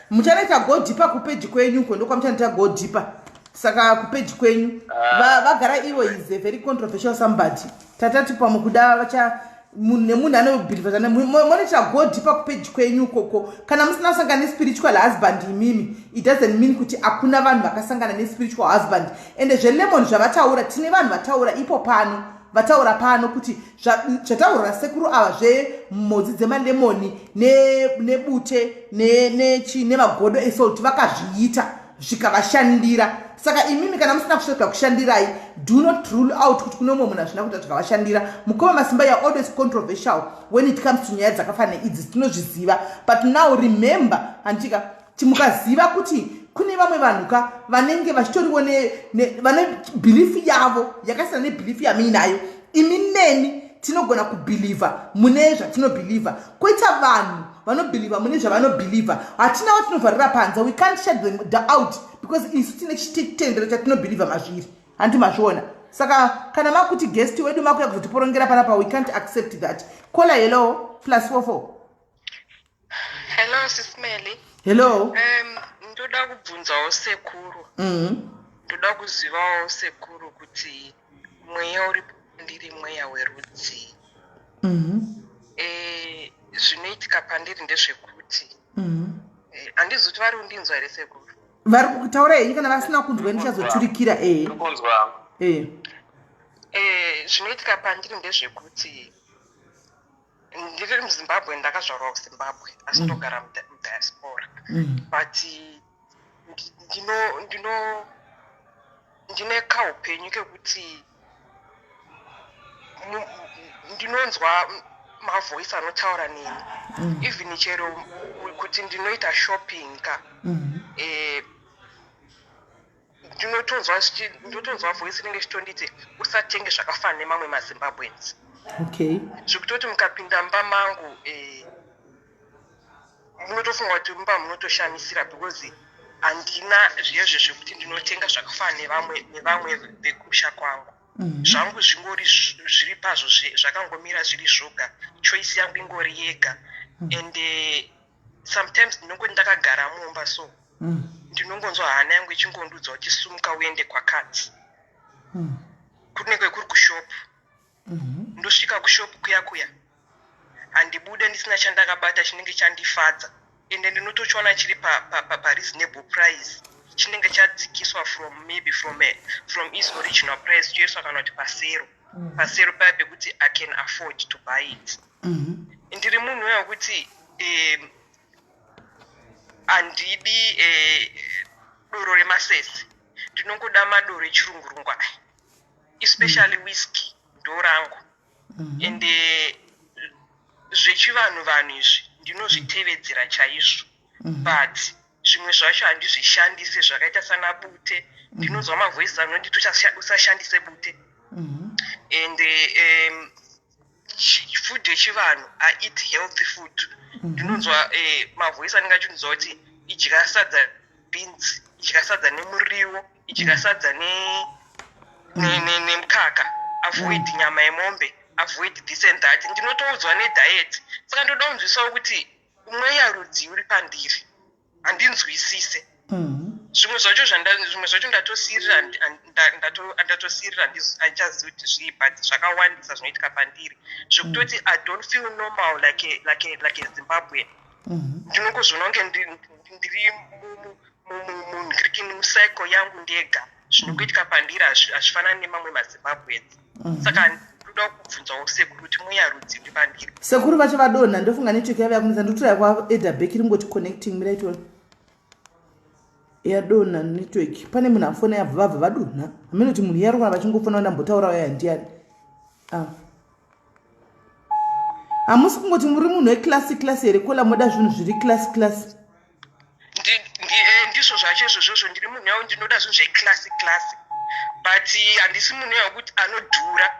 Muchanoita go deeper kupeji kwenyu uko, ndokwamuchanoita go deeper. Saka kupeji kwenyu vagara ivo is a very controversial somebody. Tatati pamwe kuda vacha munhu nemunhu anobhilivha. Monoita go deeper kupeji kwenyu ukoko. Kana musina kusangana nespiritual husband imimi, it doesn't mean kuti hakuna vanhu vakasangana nespiritual husband. Ende zvelemon zvavataura, tine vanhu vataura ipo pano, vataura pano kuti zvataurwa nasekuru ava zvemhodzi dzemalemoni nebute nemagodo esalt, vakazviita zvikavashandira. Saka imimi kana musina kusvika kushandirai, do not rule out kuti kune umwe munhu hazvina kuita zvikavashandira. Mukoma Masimba, you are always controversial when it comes to nyaya dzakafanana idzi, tinozviziva. But now remember, handika, mukaziva kuti kune vamwe vanhu ka vanenge vachitoriwo vane belief yavo yakasiyana nebelief yamuinayo imi neni. Tinogona kubhilivha mune zvatinobhilivha, kwoita vanhu vanobhilivha mune zvavanobhilivha. Hatina vatinovharira panze. We can't shut them out because isu tine chitendero chatinobhilivha mazviri, handi mazviona? Saka kana makuti guest wedu makuya kuzotiporongera panapa, we can't accept that. Caller, hello, +44. Hello, Sisi Meli. Hello. Ndoda kubvunzawo sekuru. Ndoda kuzivawo sekuru kuti mweya uri pandiri mweya werudzii? Zvinoitika pandiri ndezvekuti handizi kuti vari kundinzwa here, sekuru? Vari kutaura henyu. Kana vasina kunzwa, ndichazoturikira e. Kunzwa. E. Zvinoitika pandiri ndezvekuti ndiri muZimbabwe, ndakazvarwa kuZimbabwe, asi ndogara mudiaspora. But ndine kaupenyu kekuti ndinonzwa mavoice anotaura neni. Even chero kuti ndinoita shopping ka, ndinotonzwa voice rinenge chitonditi usatenge zvakafanana nemamwe maZimbabweans. Zvekutoti mukapinda mumba mangu, munotofunga kuti mumba munotoshamisira because handina zviyezvo zvekuti ndinotenga zvakafanana nevamwe vekusha kwangu. Zvangu zvingori zviri pazvo, zvakangomira zviri zvoga. Choice yangu ingori yega. And sometimes ndinongoti ndakagara mumba so, ndinongonzwa hana yangu ichingondiudza kuti sumuka uende kwakati. Kunenge kuri kushopu. Ndosvika kushopu kuya kuya, handibude ndisina chandakabata chinenge chandifadza, ende ndinotochiwana chiri pareasonable price. chinenge chadzikiswa from maybe from, a, from its original price choiswa kana kuti pasero. Pasero paya pekuti I can afford to buy it. Ndiri munhu uya wekuti handidi doro remasese, ndinongoda madoro echirungurungu aya, especially whisky ndo rangu. Ende zvechivanhu vanhu izvi ndinozvitevedzera chaizvo, but zvimwe zvacho handizvishandise, zvakaita sana bute. Ndinonzwa mavoices anonditi usashandise bute. And food yechivanhu, I eat healthy food. Ndinonzwa mavoice anenge achinzwa kuti idya sadza, beans, idya sadza nemuriwo, idya sadza nemukaka, avoid nyama yemombe, avoid this and that. Ndinotoudzwa nediet. Saka ndoda kunzwisawo kuti mweya rudzi uri pandiri, handinzwisise. Zvimwe zvacho zvimwe zvacho ndatosiyirira, ndatosiyirira, handichazivi kuti zvii, but zvakawandisa zvinoitika pandiri zvekutoti I don't feel normal like a Zimbabwean. Ndinongozviona kunge ndiri mucycle yangu ndega. Zvinongoitika pandiri hazvifanani nemamwe maZimbabweans. Saka ndoda kubvunzawo sekuru kuti mweya rudzi uri pandiri. Sekuru vacho vadonha, ndofunga network yavo yakunetsa. Ndotora kwaEdha back, ringoti connecting. Miraitona yadonha network. Pane munhu afona, yabva vabva vadonha. Hamene kuti munhu iyari kana vachingofona, ndambotaura yaya ndiani. Ah. Hamusi kungoti muri munhu weclass class here, caller? Moda zvinhu zviri class class? Ndizvo zvacho izvozvozvo. Ndiri munhu yavo, ndinoda zvinhu zveclass class, but handisi munhu yekuti anodhura.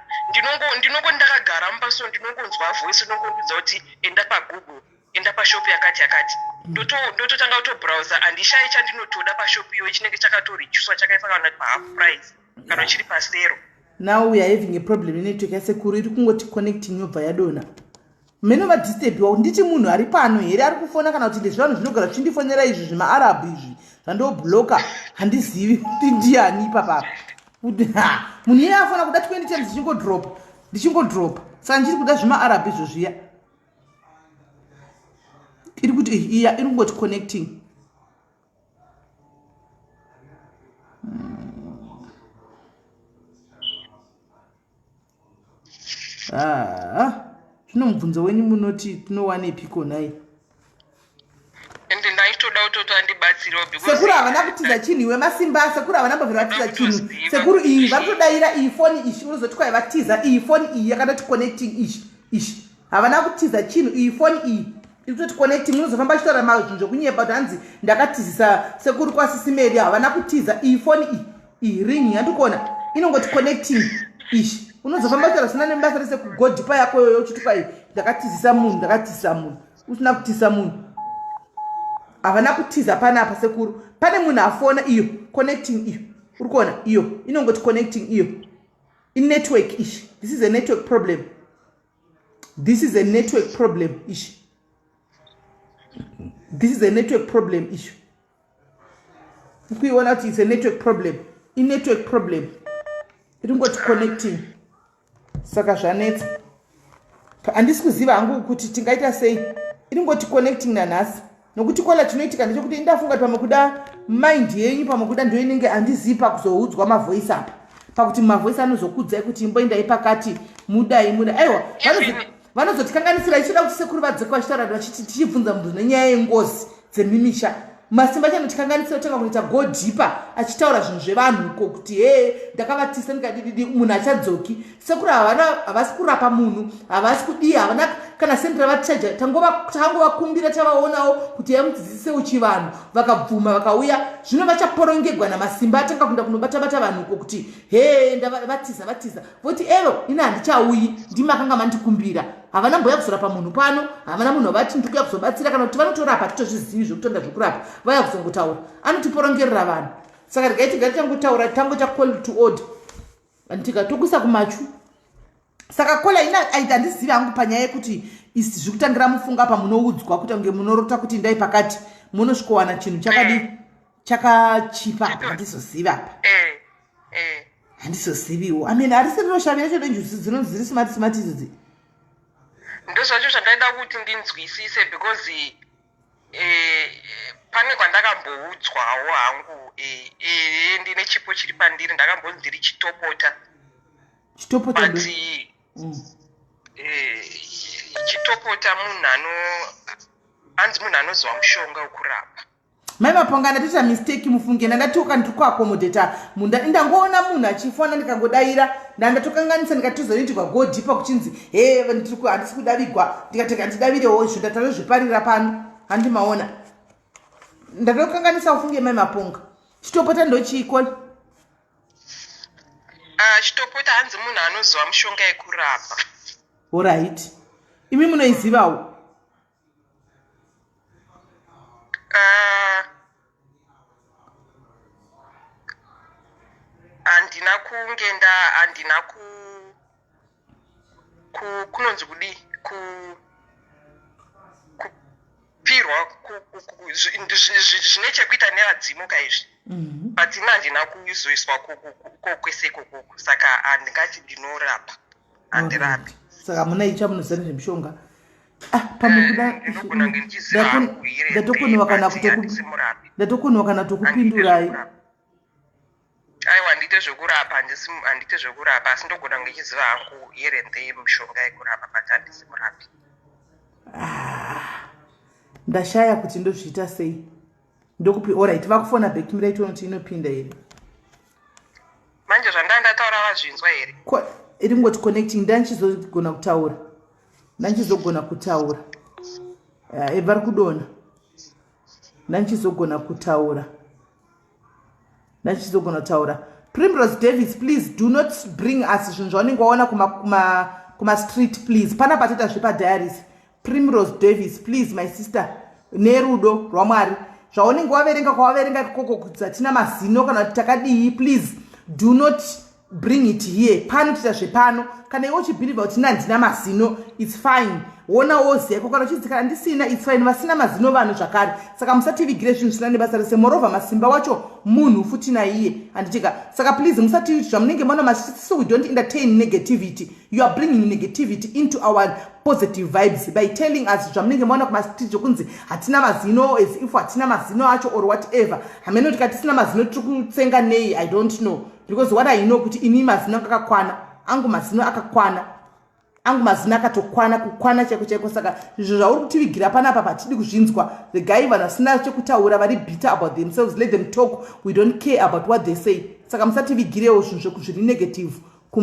Ndinongo ndakagara mumba so, ndinongonzwa voice rinongondiudza kuti enda paGoogle, enda pashopu yakati yakati. Ndototanga kutobrowsa, handishayi chandinotoda pashopu iyoyo, chinenge chakatoreducwa, chakaiswa kana pahalf price kana chiri pasero. Now we are having a problem nenetwork yasekuru. Iri kungoti connecting, yobva yadonha. Mene vadisturbiwa, nditi munhu ari pano here ari kufona, kana kuti ndezvivanhu zvinogara zvichindifonera izvi zvimaarabhu izvi zvandobloka? Handizivi kuti ndiani ipapapa. Ha, munhu iye afona kuda 20 times, ndichingodropa, ndichingodropa. Saka ndiri kuda zvimaarabhu izvo zviya. Iri kuti iya iri kungoti connecting. Ah, zvino mubvunzo wenyu munoti tinowanepi konai? Ende ndaitoda kutoti andibatsirewo because Sekuru havana kutiza chinhu iwe masimba. Sekuru havana mbobvira vatiza chinhu. Sekuru iyi vari kutodayira iyi foni ishi, unozoti kwai vatiza. Iyi foni iyi yakandoti connecting ishi ishi. Havana kutiza chinhu. Iyi foni iyi iri kutoti connecting. Unozofamba achitaura mazvinhu zvokunyepa kuti hanzi ndakatizisa sekuru kwasisimeri. Havana kutiza. Iyi foni iyi, iyi ring yandikuona inongoti connecting ishi. Unozofamba uchitaura zvisina nebasa rese kugodhipa yako yoyo, uchiti kwai ndakatizisa munhu, ndakatizisa munhu, usina kutiza munhu. Havana kutiza panapa sekuru. Pane munhu afona, iyo connecting iyo uri kuona iyo inongoti connecting iyo. Inetwork ishi. This is a network problem, this is a network problem ishi, this is a network problem issue. Ukuiona kuti it's a network problem, inetwork problem, iringoti connecting. Saka zvanetsa, handisi kuziva hangu kuti tingaita sei. Iringoti connecting nanhasi, nokuti caller, chinoitika ndechekuti indafunga kuti pamwe kuda mind yenyu, pamwe kuda ndo inenge, handizivi, pakuzoudzwa mavoice apa, pakuti mavoice anozokudzai kuti imboendai pakati, mudai muda. Aiwa, vanozotikanganisira. Ichida kuti sekuru vadzoke vachitaura, vachiti tichibvunza munhu nenyaya yengozi dzemimisha. Masimba chanotikanganisira kutanga kunoita go deeper achitaura zvinhu zvevanhu uko kuti he, ndakavatisa, ndikadididi. Munhu achadzoki. Sekuru havana, havasi kurapa munhu, havasi kudii, havana kana sendi ravatichaja. Tangovakumbira, tavaonawo kuti yamudzidzise uchivanhu, vakabvuma, vakauya. Zvino vachaporongegwa namasimba atanga kuenda kunobata-bata vanhu uko kuti he, ndavatiza, vatiza. Voti ero ini handichauyi, ndimi akanga mandikumbira. Havana mboya kuzorapa munhu pano, havana munhu wavati ndikuya kuzobatsira, kana kuti vanotorapa, titozvizivi zvekutonda zvekurapa. Vaya kuzongotaura, anotiporongerera vanhu. Saka regai tigari tangotaura, tangoita call to order, anditika tokuisa kumachu. Saka caller, ina aita, handizivi hangu panyaya yekuti isi zvikutangira mufunga pamunoudzwa kuti kunge munorota kuti ndai pakati, munosvikowana chinhu chakadii, chakachipa apa. Handizozivi apa. Handizoziviwo. I mean, harisi rinoshavi racho renjuzi dzinonzi dziri smart smart idzodzi. Ndozvacho zvandaida kuti ndinzwisise because pane Pane kwandakamboudzwawo hangu eh, eh, ndine chipo chiri pandiri ndakambonzi ndiri chitopota. Chitopota but eh, chitopota munhu ano anzi munhu anoziva mushonga wekurapa. Mai Maponga, ndatoita mistake mufunge, ndandatoka ndiri kuakomodheta munda, ndangoona munhu achifona ndikangodaira, ndandatokanganisa ndikatozoitirwa go deeper kuchinzi he handisi kudavigwa, ndikati kandidavirewo izvo ndatozviparira pano handimaona, ndatokanganisa ufunge mai Maponga. Chitopota ndochiiko? Ah, chitopota hanzi munhu anoziva mushonga yekurapa. Orit, imi munoizivawo? Ah, handina kunge nda handina ku, ku kunonzi kudii ku kupirwa zvine chekuita nevadzimu ka izvi. But ini handina kuzoiswa kwese ikokoko, saka handingati ndinorapa, handirapi. Saka muna icha munoziva nezvemishonga? Ah, pamwe kuda Ndinogona kunge ndichiziva hangu here ndatokoniwa kana but handisi murapi. Ndatokoniwa kana tokupindurai. Aiwa, handite zvekurapa, handite zvekurapa, asi ndogona kunge ndichiziva hangu here and there mishonga yekurapa, but handisi murapi. Ah, ndashaya kuti ndozviita sei, ndokupi. Alright, vakufona back, mirai tione kuti inopinda here. Manje zvandanga ndataura vazvinzwa here? Iri kungoti connecting. Ndandichizogona kutaura, ndandichizogona kutaura. Eh, vari kudona. Ndandichizogona kutaura, ndandichizogona kutaura. Primrose Davis, please do not bring us zvinhu zvaunenge waona kumastreet please. Pana patoita zvepadiaries. Primrose Davis, please, my sister, nerudo rwaMwari, zvaunenge waverenga kwawaverenga ikoko kuti hatina mazino kana kuti takadii, please do not bring it here. Pano toita zvepano. Kana iwe uchibhilivha kuti nandina mazino, it's fine, wona woziva iko. Kana uchidzi kana ndisina, it's fine, vasina mazino vanhu zvakare. Saka musativigire zvinhu zvisina nebasa rese. Moreover, Masimba wacho munhu futi naiye, handitika? Saka please musati zvamunenge maona masiso, we don't entertain negativity. You are bringing negativity into our positive vibes by telling us zvamunenge maona kumastreet zvokunzi hatina mazino, as if hatina mazino acho or whatever. Hameno tikati tisina mazino tiri kutsenga nei, I don't know, because what I know kuti ini mazino anga akakwana, angu mazino akakwana, angu mazino akatokwana kukwana chaiko chaiko. Saka izvo zvauri kutivigira panapa patidi kuzvinzwa. Regai vanhu vasina chekutaura, vari bitter about themselves, let them talk. We don't care about what they say. Saka musativigirewo zvinhu zviri negative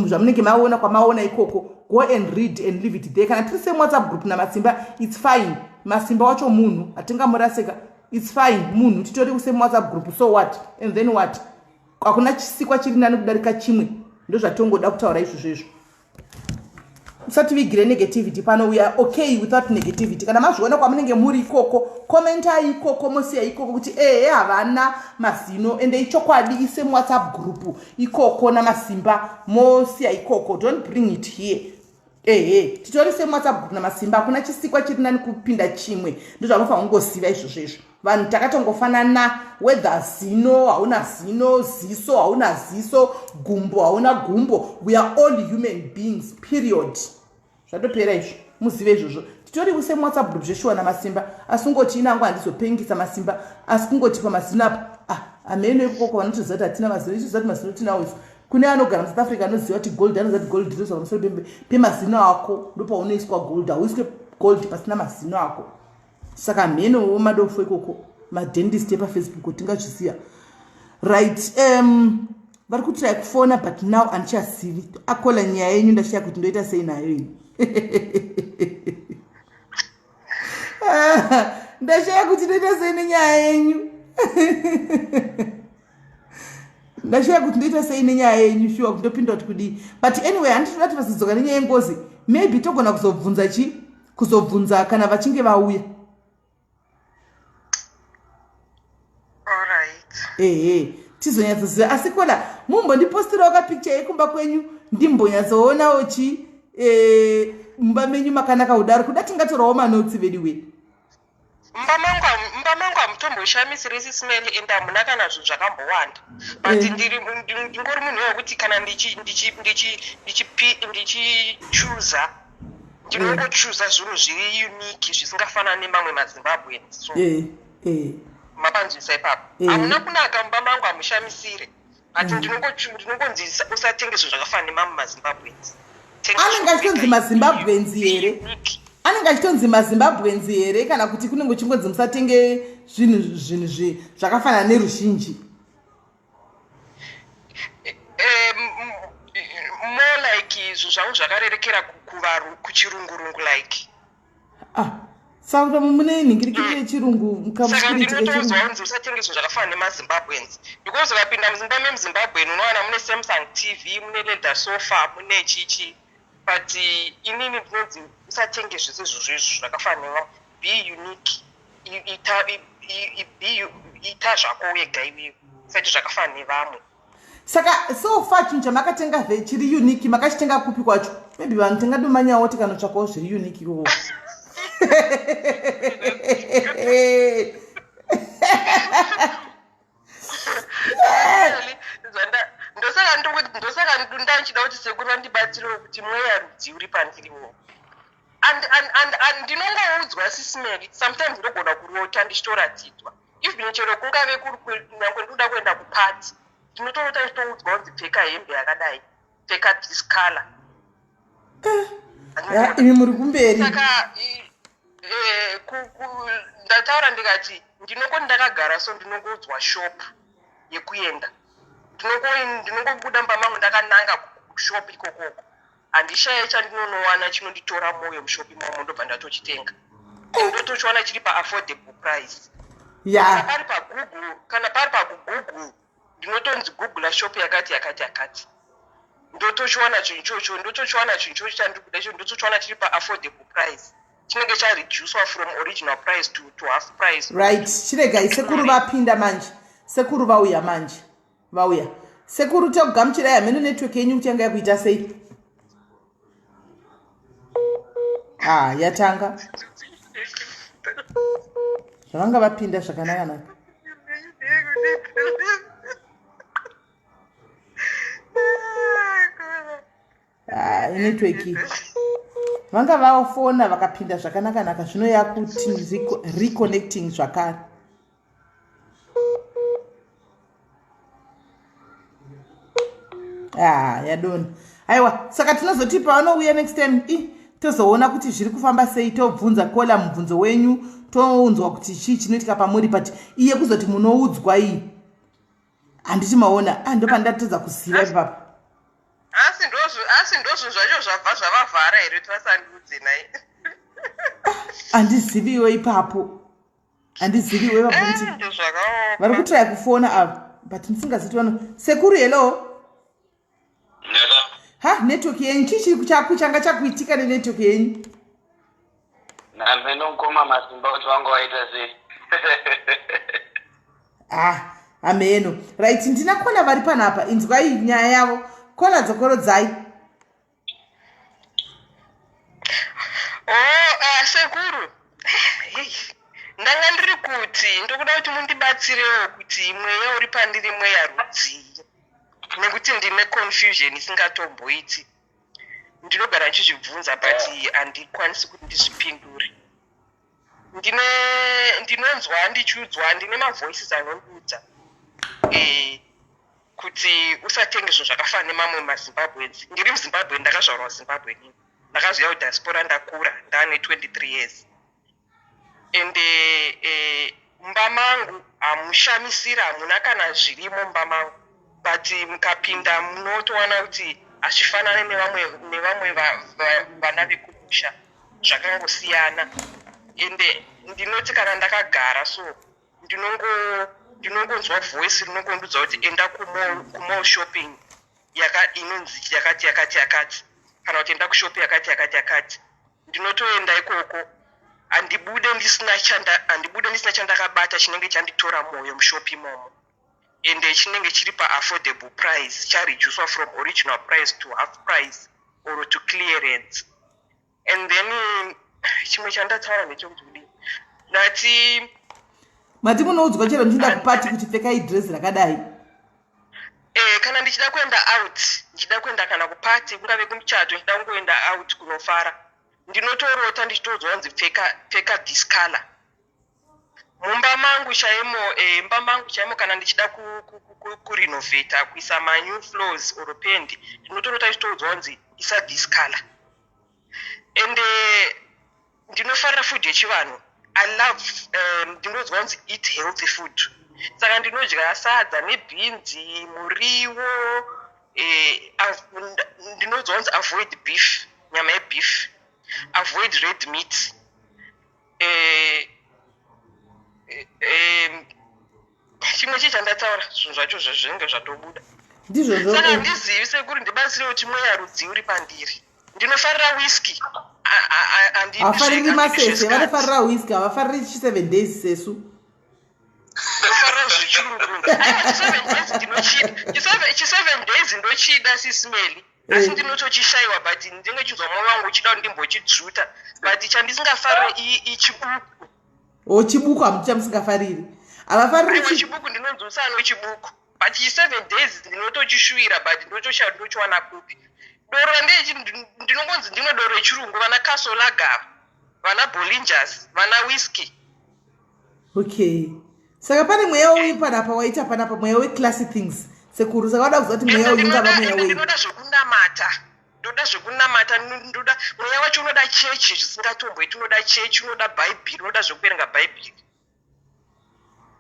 zvamunenge maona kwamaona ikoko. Go and read and leave it there. Kana tiri same WhatsApp group naMasimba, it's fine. Masimba wacho munhu, hatingamuraseka, it's fine, munhu titori kusame WhatsApp group, so what and then what? Hakuna chisikwa chiri nani kudarika chimwe, ndozvatongoda kutaura izvozvo izvo. Musativigire negativity pano. We are okay without negativity. Kana mazviona kwamunenge muri ikoko, commentai ikoko, mosiya ikoko kuti ehe, havana mazino, ende ichokwadi, ise muWhatsApp group ikoko naMasimba, mosiya ikoko. Don't bring it here. Ehe, titori semuWhatsApp group naMasimba. Hakuna chisikwa chiri nani kupinda chimwe, ndozvamufanira kungoziva izvozvo izvo. Vanhu takatongofanana, whether zino hauna zino, ziso hauna ziso, gumbo hauna gumbo, we are all human beings, period. Zvatopera izvo, muzive izvozvo. Titori kusemuWhatsApp group zveshuwa naMasimba, asi kungoti inangu handizopengisa Masimba, asi kungoti pamazino apa, ah, hameno ikoko vanotoziva kuti hatina mazino, ichiziva kuti mazino tinawo isu. Kune anogara muSouth Africa anoziva kuti gold, anoziva kuti gold rinoiswa pamusoro pemazino ako, ndopaunoiswa gold. Hauiswe gold pasina mazino ako. Saka mhenowo madofo ikoko, madentist epaFacebook, tingazviziva, right? Vari kutry kufona, but now handichazivi. Akola nyaya yenyu ndashaya kuti ndoita sei nayo ini. Ndashaya kuti ndoita sei nenyaya yenyu, ndashaya kuti ndoita sei nenyaya yenyu, shuwa, kuti ndopinda kuti kudii. But anyway, handitoda kuti vasodzoka nenyaya yengozi. Maybe togona kuzobvunza chi kuzobvunza kana vachinge vauya. Alright. Ehe, tizonyatsoziva. Asi kola mumbondipostirawo kapicture yekumba kwenyu, ndimbonyatsoonawo chi mumba menyu makanaka kudaro, kuda tingatorawo manotsi vedu we. Mumba mangu hamutomboshamisiri sismeli, ende hamuna kana zvinhu zvakambowanda, but ndingori munhu wekuti kana ndichichuza, ndinongochuza zvinhu zviri unique, zvisingafanani nemamwe maZimbabweans, so Eh. mapa Panzwisa ipapo. Hamuna kunaka mumba mangu, hamushamisire, but ndinongonzi usatenge zvinhu zvakafanana nemamwe maZimbabweans. Tenga Anenge achitonzi zvinhu maZimbabweans here? Unique. Anenge achitonzi maZimbabweans here, kana kuti kunenge uchingonzi musatenge zvinhu zvakafanana neruzhinji? More like izvo zvangu zvakarerekera kuchirungurungu like. Ah, saka mune nhingirikiri yechirungu. Saka Kamuspiriti ndinotoudzwa kechirungu. kunzi usatenge zvinhu zvakafanana nemaZimbabweans, because ukapinda muzimba memuZimbabwean unowana mune Samsung TV, mune leather sofa, mune chichi, but inini ndinonzi usatenge zvese izvozvo izvo zvakafanana nevamwe. Be unique. Ita zvako wega iwewe, usati zvakafanana nevamwe. Saka so far chinhu chamakatenga chiri unique makachitenga kupi kwacho? Maybe vanhu tingadomanyawo tikanotsvakawo zviri unique ikoko. Really, ndosaka ndanchida kuti sekuru vandibatsirewo kuti mweya rudzi uri pandiriwo. And ndinongoudzwa, Sis Melly, sometimes ndogona kurota ndichitoratidzwa, even chero kungave kuri nyangwe ndinoda kuenda kupati, ndinotorota ndichitoudzwa kunzi pfeka hembe yakadai, pfeka this color. Ya, imi muri kumberi. Saka ndataura ndikati ndinongoti ndakagara, so ndinongoudzwa shop yekuenda. Ndinongobuda mumba mangu ndakananga kushop ikokoko. Handishaye chandinonowana chinonditora mwoyo mushop imomo, ndobva ndatochitenga, ndotochiwana chiri paaffordable price. Kana pari paGoogle, kana pari pakuGoogle, ndinotonzi googla shop yakati yakati yakati, ndotochiwana chinhu ichocho, ndotochiwana chinhu ichocho chandiri kuda icho, ndotochiwana chiri paaffordable price, chinenge chareducwa from original price to half price. Right, chiregai sekuru vapinda manje. Sekuru vauya manje, vauya. Sekuru, takugamuchirai. Hameno network yenyu kuti yanga yakuita sei. Ah, yatanga zvavanga vapinda zvakanaka-naka. Ah, network iyi. Vanga vafona vakapinda zvakanaka-naka, zvino yakuti reconnecting zvakare. Ah, yadona. Aiwa, saka tinozoti pavanouya next time i tozoona kuti zviri kufamba sei, tobvunza kola mubvunzo wenyu, tounzwa kuti chii chinoitika pamuri. But iye kuzoti munoudzwa iyi, handiti maona? Ah, ndopandatadza kuziva ipapo. Asi ndozvo zvacho zvabva zvavavhara here kuti vasandiudze nai? Handiziviwo ipapo, handiziviwo ipapo kuti Ndozvakaoma. Vari kutraya kufona ava, but ndisingaziti vano. Sekuru, hello. Hello. Ha, network yenyu, chii chiri changa chakuitika nenetwork yenyu? Namheno mukoma Masimba kuti vanga waita sei. Ah, hameno. Right, ndina kona vari panapa. Inzwai nyaya yavo. Kona, dzokorodzai. Oh, sekuru. Hey, ndanga ndiri kuti ndokuda kuti mundibatsirewo kuti mweya uri pandiri mweya rudzii, nekuti ndine confusion isingatomboiti. Ndinogara ndichizvibvunza, but handikwanisi kuti ndizvipindure. Ndine ndinonzwa ndichiudzwa, ndine mavoices anondiudza kuti usatenge zvinhu zvakafanana nemamwe maZimbabweans. Ndiri muZimbabwe, ndakazvarwa Zimbabwe nini, ndakazouya kudiaspora ndakura, ndaane 23 years. Ende mumba mangu hamushamisiri, hamuna kana zvirimo mumba mangu, but mukapinda munotowana kuti hazvifanani nevamwe vana vekumusha, zvakangosiyana. Ende ndinoti kana ndakagara so, ndinongonzwa voice rinongondiudza kuti enda kumall shopping inonzi yakati yakati yakati, kana kuti enda kushop yakati yakati yakati. Ndinotoenda ikoko, handibude ndisina chandakabata chinenge chanditora mwoyo mushop imomo, ende chinenge chiri paaffordable price, chareducwa from original price to half price or to clearance. And then chimwe chandataura ndechekuti kudii, ndati Mati munoudzwa chero ndichida kupati kuti pfekai dhirezi rakadai? Kana ndichida kuenda out, ndichida kuenda kana kupati, kungave kumuchato, ndichida kungoenda out kunofara, ndinotorota ndichitoudzwa kunzi pfeka, pfeka this color. Mumba mangu chaimo, mumba mangu chaimo, kana ndichida kurenovata, kuisa manew floors or paint, ndinotorota ichitoudzwa kunzi isa this color. And ndinofarira food yechivanhu. I love, ndinoudzwa kunzi eat healthy food, saka ndinodya sadza nebhinzi, muriwo. Ndinoudzwa kunzi avoid beef, nyama yebeef, avoid red meat. Chimwe chii chandataura? Zvinhu zvacho zvinenge zvatobuda. Ndizvozvo. Saka handizivi, sekuri, ndibatsire kuti mweya rudzi uri pandiri. Ndinofarira whisky. Havafariri masese, vanofarira whisky, havafariri chi7 days sesu. Ndofarira zvechirungu. Aiwa, chi7 days ndinochida. Chi7 days ndochida, Sis Melly, asi ndinotochishayiwa, but ndinenge chinzwa mwoyo wangu uchida kuti ndimbochidzvuta, but chandisingafariri ichibuku. O, chibuku hamuti chamusingafariri, havafariri. Aiwa, chibuku ndinonzwisa chibuku, but chi7 days ndinotochishuwira, but ndotoshaya ndochiwana kupi. Doro randechi ndinongonzi ndimwe doro rechirungu, vana Castle Lager, vana Bollingers, vana whisky. Okay, saka pane mweya uyu panapa waita panapa, mweya weclassy things, sekuru. Saka vada kuziva kuti mweya uyu ungava mweya wei? Ndinoda zvekunamata, ndoda zvekunamata, ndoda mweya wacho unoda chechi zvisingatomboiti, unoda chechi, unoda Bhaibheri, unoda zvekuverenga Bhaibheri.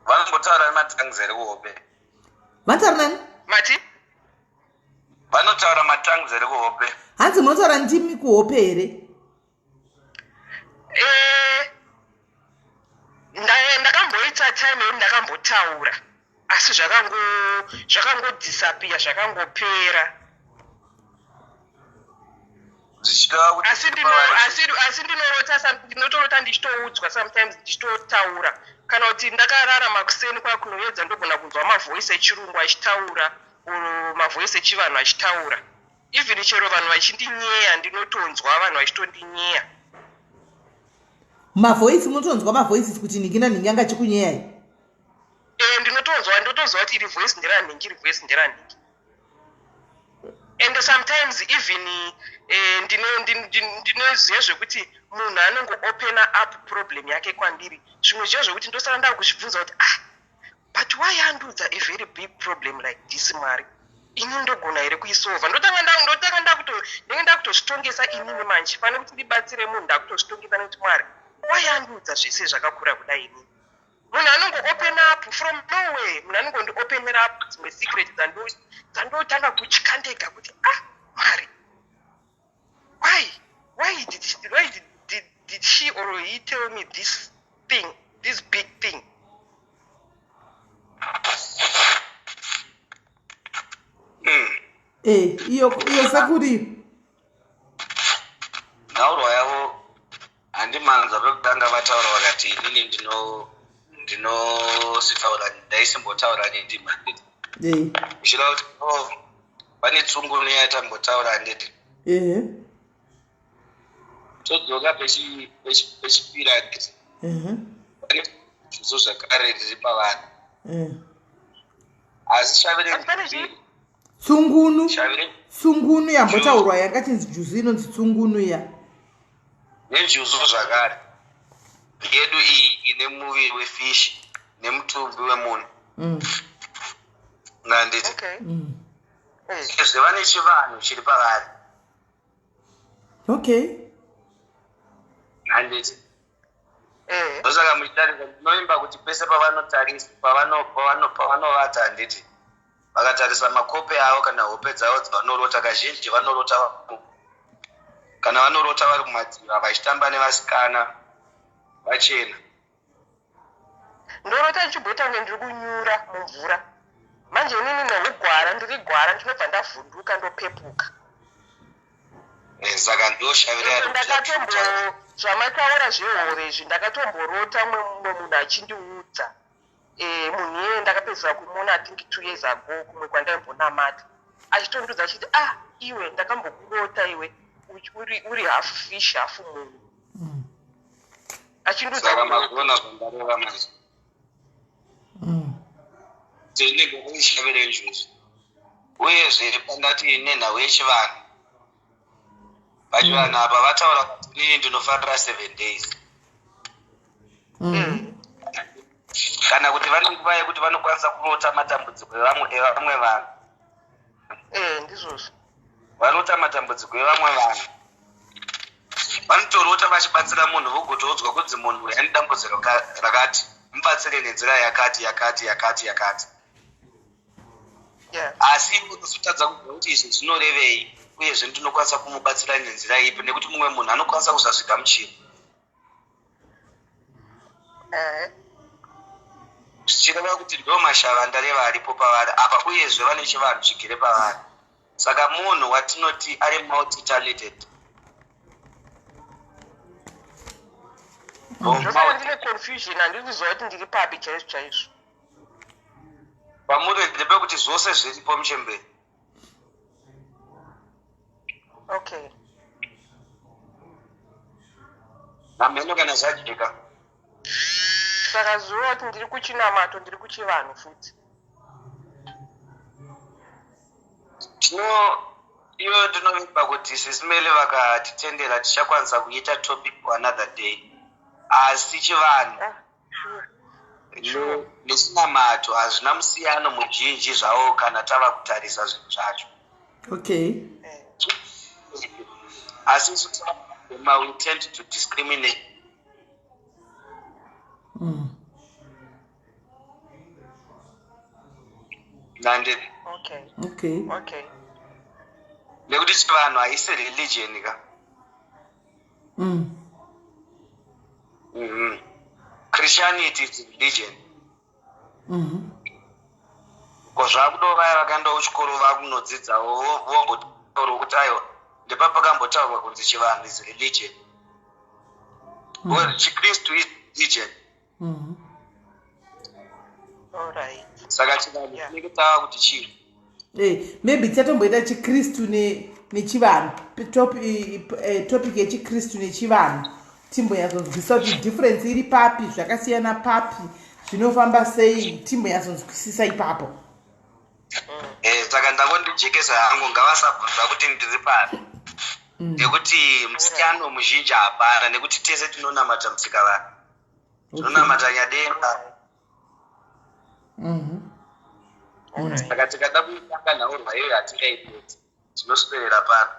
Vanombotaura nematongues here kuhope? Vanotaura nani? Mati? Vanotaura matongues here kuhope? Hanzi munotaura ndimi kuhope here? Ndakamboita time yekuti ndakambotaura, asi zvakangodisappear, zvakangopera. Zvichida kuti Asi ndinorota, ndinotorota ndichitoudzwa sometimes, ndichitotaura, kana kuti ndakarara makuseni kwakunoedza, ndogona kunzwa mavoice echirungu achitaura or mavoice echivanhu achitaura. Even chero vanhu vachindinyeya, ndinotonzwa vanhu vachitondinyeya. Mavoice, munotonzwa mavoices kuti nhingi nanhingi anga achikunyeyai? Ndinotonzwa, ndotozwa kuti iri voice nderanhingi, iri voice nderanhingi. And sometimes even ndinoziva zvekuti munhu anongoopena up problem yake kwandiri, zvimwe zviya zvekuti ndosara ndakuzvibvunza kuti, "Ah, but why andiudza a very big problem like this? Mwari, ini ndogona here kuisolva?" Ndotanga ndenge ndakutozvitongesa inini manje. Pane kuti ndibatsire munhu, ndakutozvitongesa nekuti, "Mwari, why andiudza zvese zvakakura kudai inini?" Munhu anongo-open up from nowhere, munhu anongondi-openera up dzimwe secret dzandotanga kutya ndega kuti, "Ah, Mwari, why did she or he tell me this thing, this big thing?" Iyo sekuri. Nhaurwa yavo handimanzwa pekutanga vataura vakati, "Inini ndinositaura, ndaisimbotaura nendima," handiti? Zvichida kuti, oh, pane tsungunu yatambotaura, handiti? Ehe. Todzoka pechipiri, handiti? Pane zvizo zvakare riri pavanhu, asi shavi Pane chii? Tsungunu. Shavi Tsungunu yambotaurwa yanga chinzi juzu, inonzi tsungunu ya. Nenjuzu zvakare yedu iyi ine muviri wefishi nemutumbi wemunhu, handiti? Okay. Sezve vane chivanhu chiri pavari. Handiti? Ndosaka muchitarisa, ndinoimba kuti pese pavanotarisa, pavanovata, handiti, vakatarisa makope avo kana hope dzavo dzavanorota, kazhinji vanorota, kana vanorota vari kumadziva vachitamba nevasikana vachena. Ndorota ndichimboita kunge ndiri kunyura mumvura. Manje inini neugwara, ndiri gwara, ndinobva ndavhunduka, ndopepuka. Saka ndoshavira. Ende ndakatombo, zvamataura zvehove izvi, ndakatomborota mumwe munhu achindiudza. Munhu iyeye ndakapedzisira kumuona, I think, 2 years ago, kumwe kwandaimbonamata, achitondiudza achiti, "Ah, iwe, ndakambokurota iwe uri half fish, half munhu," achindiudza. Saka makuona zvandareva manje, tinenge kuishavira njuzu. Uyezve pandati nenhau yechivanhu, pachivanhu apa vataura kuti, "Inini ndinofarira 7 days." Kana kuti vane nguva yekuti vanokwanisa kurota matambudziko evamwe vanhu. Eh, ndizvozvo. Varota matambudziko evamwe vanhu. Vanotorota vachibatsira munhu vogotoudzwa kunzi munhu uyu ane dambudziko rakati, mubatsire nenzira yakati yakati yakati yakati. Asi iwe unozotadza kuziva kuti izvi zvinorevei uyezve ndinokwanisa kumubatsira nenzira ipi nekuti mumwe munhu anokwanisa kusazvigamuchira. Zvichireva kuti ndo mashava ndareva aripo pavari apa uyezve vane chivanhu chigere pavari. Saka munhu watinoti ari multi-talented. Zvosaka ndine confusion handiri kuziva kuti ndiri papi chaizvo chaizvo. Pamuri ndepekuti zvose zviripo muchembere. Okay. Hameno kana zvajeka. Saka zvinoreva kuti ndiri kuchinamato ndiri kuchivanhu futi. Tino iyo ndinovimba kuti Sisi Melly vakatitendera tichakwanisa kuita topic for another day. Asi chivanhu ah, sure. nechinamato hazvina musiyano muzhinji zvawo kana tava kutarisa zvinhu zvacho. Okay. Asi isu we tend to discriminate. Nandi. Okay. Okay. Okay. Nekuti chivanhu haisi religion ka. Christianity is religion. Ko zvakudo vaya vakaendawo kuchikoro vakunodzidzawo vombotaurawo kuti aiwa ndepa pakambotaurwa kunzi chivanhu is religion. Because chiKristu is religion. All right. Saka chivanhu tinenge tava kuti chii? Maybe tichatomboita chiKristu nechivanhu. Topic yechiKristu nechivanhu. Timbonyatsonzwisisa kuti difference iri papi, zvakasiyana papi, zvinofamba sei, timbonyatsonzwisisa ipapo. Saka ndangondijekesa hangu, ngavasabvunza kuti ndiri papi. Nekuti musiyano muzhinji hapana, nekuti tese tinonamata musikavanhu. Tinonamata Nyadenga. Saka tikada kuitanga nhaurwa iyoyo hatingaipedzi, tinoswerera pano.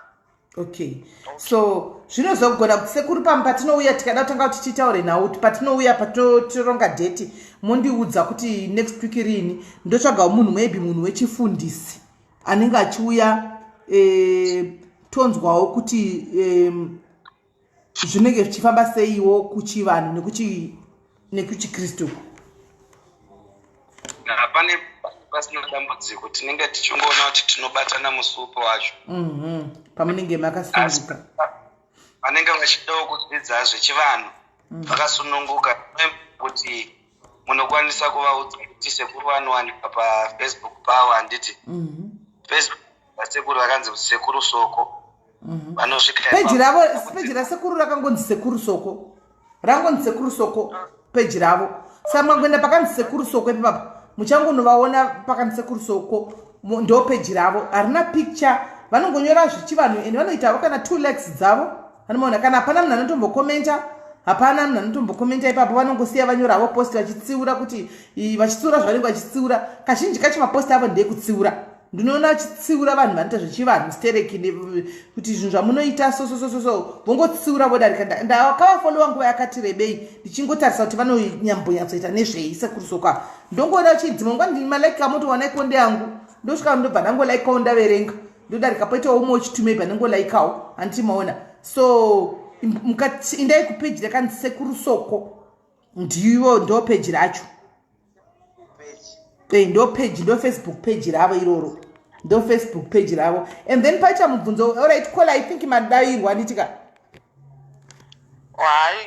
Okay, so zvinozogona kuti sekuru pamwe patinouya tikada kutanga kuti titaure nhau, kuti patinouya patinoronga date mondiudza kuti next week rini, ndotsvagawo munhu, maybe munhu wechifundisi anenge achiuya, tonzwawo kuti zvinenge zvichifamba seiwo kuchivanhu nekuchikristu. Hapane pasina dambudziko, tinenge tichingoona kuti tinobatana musi upi wacho. Pamunenge makasununguka. Vanenge vachidawo kudzidza zvechivanhu vakasununguka, kuti munokwanisa kuvaudza kuti sekuru vanowanikwa paFacebook pavo, handiti? Facebook vasekuru vakanzi Sekuru Soko. Vanosvika Peji ravo, peji rasekuru rakangonzi Sekuru Soko, rangonzi Sekuru Soko peji ravo. Saka mukangoenda pakanzi Sekuru Soko ipapapa muchangonovaona pakanzi Sekuru Soko, ndo peji ravo, harina picture, vanongonyora zvichivanhu and vanoitavo kana 2 likes dzavo vanomaona. Kana hapana munhu anotombokomenta, hapana munhu anotombokomenta ipapo, vanongosiya vanyora havo post vachitsiura kuti vachitsiura zvavanenge vachitsiura. Kazhinji kacho mapost avo ndeyekutsiura, ndinoona vachitsiura vanhu vanoita zvechivanhu stereki kuti zvinhu zvamunoita so so so so so, vongotsiura vodarika. Ndakavafollowa nguva yakati rebei ndichingotarisa kuti vanonyambonyatsoita nezvei Sekuru Soko ava. Ndongoona chidzimwe nguva ndimalaika motowana ikonde yangu, ndosvika ndobva ndangolaikawo, ndaverenga ndodarika, poitawo umwe wechitume pandangolaikawo, handiti maona? So indai kupeji rakanzi Sekuru Soko, ndivo ndo peji racho. Ndo page, ndo Facebook page ravo iroro, ndo Facebook page ravo. And then paita mubvunzo. Alright call, I think madayirwa, handitika? Hayi,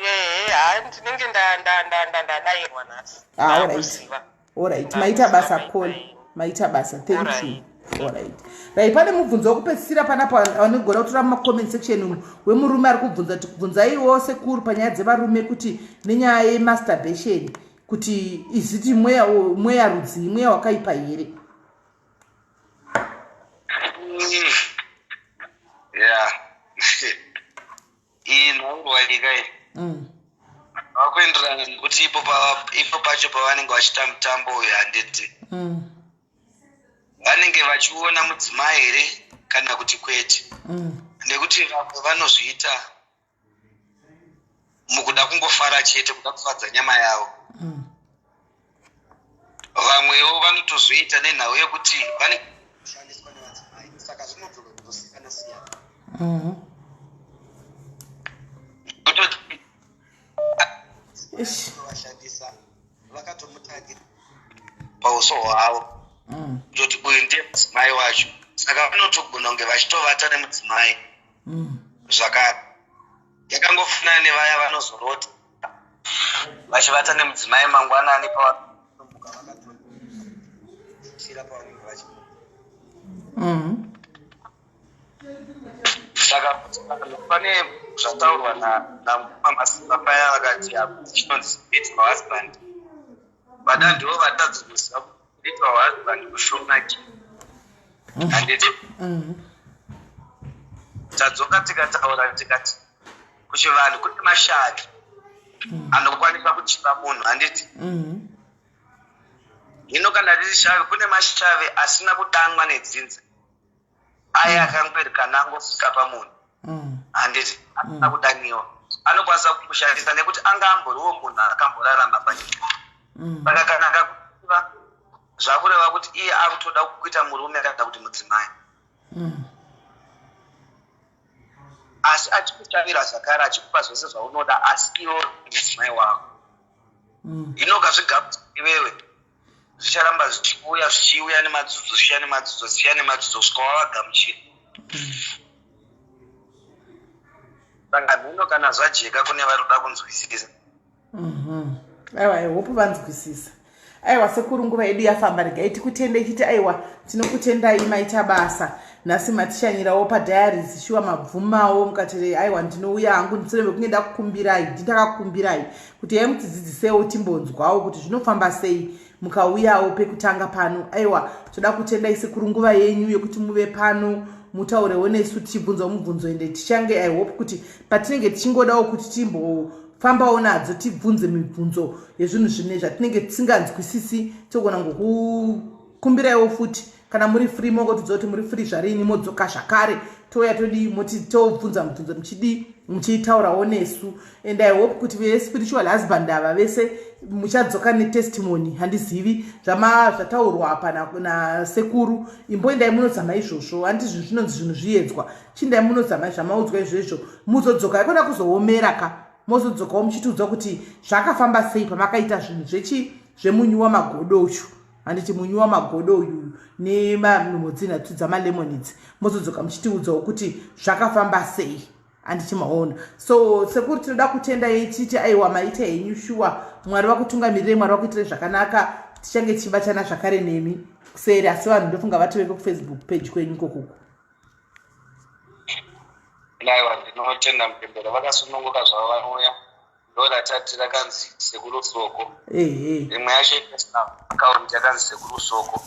hayi, ndinenge ndadayirwa nhasi. Ah, alright. Ndakuziva. Alright, maita basa call, maita basa, thank you. Alright, right, pane mubvunzo wekupedzisira panapa vanogona kutora mumacomment section umu, wemurume ari kubvunza kuti bvunzaiwo sekuru panyaya dzevarume kuti nenyaya yemasturbation kuti iziti mweya, mweya rudzii, mweya wakaipa here? Ya, iyi nhaurwa ika iyi. Vakuenderana nekuti ipo ipo pacho pavanenge vachiita mutambo uyu handiti. Vanenge vachiona mudzimai here kana kuti kwete. Nekuti vamwe vanozviita mukuda kungofara chete kuda kufadza nyama yavo. Vamwewo vanotozoita nenhau yekuti vane kushandiswa nevadzimai saka zvinodzoka kuzosiyana siyana. Vashandisa vakatomutangira pauso hwavo kutoti uyu ndiye mudzimai wacho saka vanotogona kunge vachitovata nemudzimai zvakare yakangofanana nevaya vanozorota vachivata nemudzimai mangwanani pavanomuka vakatoshira pavanenge vachi Saka pane zvataurwa namukoma Masimba paya vakati chinonzi spiritual husband vada ndivo vatadza kuziva kuti spiritual husband kushona chii handiti tadzoka tikataura tikati kuchivanhu kune mashavi anokwanisa kuchiva munhu handiti hino kana riri shavi kune mashavi asina kudanwa nedzinza aya akangoerekana angosvika pamunhu handiti asina kudaniwa anokwanisa kukushandisa nekuti anga amboriwo munhu akamborarama panyika saka kana akakuva zvakureva kuti iye akutoda kuita murume kana kuti mudzimai asi achikushavira zvakare achikupa zvese zvaunoda asi iwo mudzimai wako hino ukazvigamuchira iwewe zvicharamba zvichiuya zvichiuya nemadzudzo zvichiuya nemadzudzo zvichiuya nemadzudzo kusvika wavagamuchira saka mhino kana zvajeka kune vari kuda kunzwisisa Aiwa, I hope vanzwisisa. Aiwa sekuru, nguva yedu yafamba, regai tikutende ichiti aiwa tinokutendai maita basa nhasi matishanyirawo padiaries shuwa mabvumawo mukati aiwa ndinouya hangu ndisore mekunge ndakukumbirai ndindakakukumbirai kuti yai mutidzidzisewo timbonzwawo kuti zvinofamba sei mukauyawo pekutanga pano. Aiwa toda kutendai sekuru nguva yenyu yekuti muve pano mutaurewo nesu tichibvunzawo mubvunzo ende tichange I hope kuti patinenge tichingodawo kuti timbofambawo nadzo tibvunze mibvunzo yezvinhu zvine zvatinenge tisinganzwisisi togona ngokukumbiraiwo futi kana muri free mongotidza kuti muri free zvarini modzoka zvakare touya todii moti tobvunza mubvunzo muchidii muchitaurawo nesu. And I hope kuti vespiritual husband ava vese muchadzoka netestimony. Handizivi zvataurwa apa nasekuru imboendai munozama izvozvo handi zvinhu zvinonzi zvinhu zviyedzwa chindai munozama zvamaudzwa izvozvo muzodzoka ikona kuzoomera ka mozodzokawo muchitiudza kuti zvakafamba sei pamakaita zvinhu zvechi zvemunyu wamagodo uchu handiti munyu wamagodo uyu nemhodzi nhatu dzamalemon idzi mozodzoka muchitiudzawo kuti zvakafamba sei handiti maona. So sekuru tinoda kutenda ichiti aiwa maita henyu shuwa mwari vakutungamirire mwari vakuitire zvakanaka tichange tichibatana zvakare nemi kuseri asi vanhu ndofunga vatoveko kufacebook page kwenyu ikokuku. Aiwa ndinotenda mupembero vakasununguka zvavo vanouya ndo ratati rakanzi sekuru soko rimwe yacho account yakanzi sekuru soko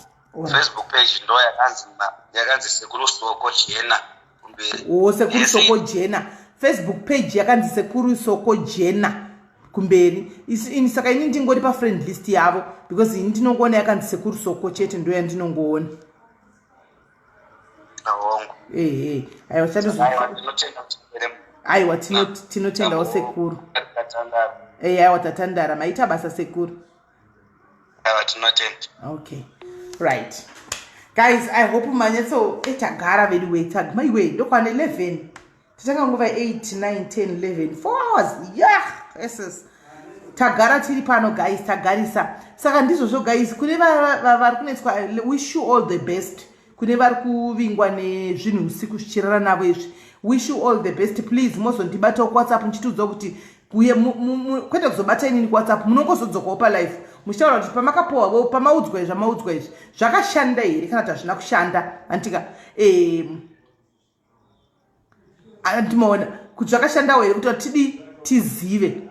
Facebook page ndo yakanzi yakanzi sekuru soko jena kumberi. O sekuru soko jena Facebook page yakanzi sekuru soko jena kumberi ini saka ini ndingori pafriend list yavo because ini ndinongoona yakanzi sekuru soko chete ndo yandinongoona. Hongu. Ehe aiwa aiwa tinotendawo sekuru. Ehe aiwa tatandara maita basa sekuru. Aiwa tinotenda. Okay right guys, I hope manyatso tagara vedu we taguma iwe ndokwana 11 tatanga nguva 8 9 10 11 4 hours yeah yes tagara tiri pano guys tagarisa. Saka ndizvozvo guys, kune vari kunetswa wish you all the best. Kune vari kuvingwa nezvinhu usiku zvichirara navo izvi, wish you all the best. Please mozondibatawo kuWhatsApp muchitiudza kuti uye kwete kuzobata inini kuWhatsApp munongozodzokawo palife muchitaura kuti pamakapuwavo pamaudzwa izvi zvamaudzwa izvi zvakashanda here kana kuti hazvina kushanda antika andimaona kuti zvakashandawo here kuti tidi tizive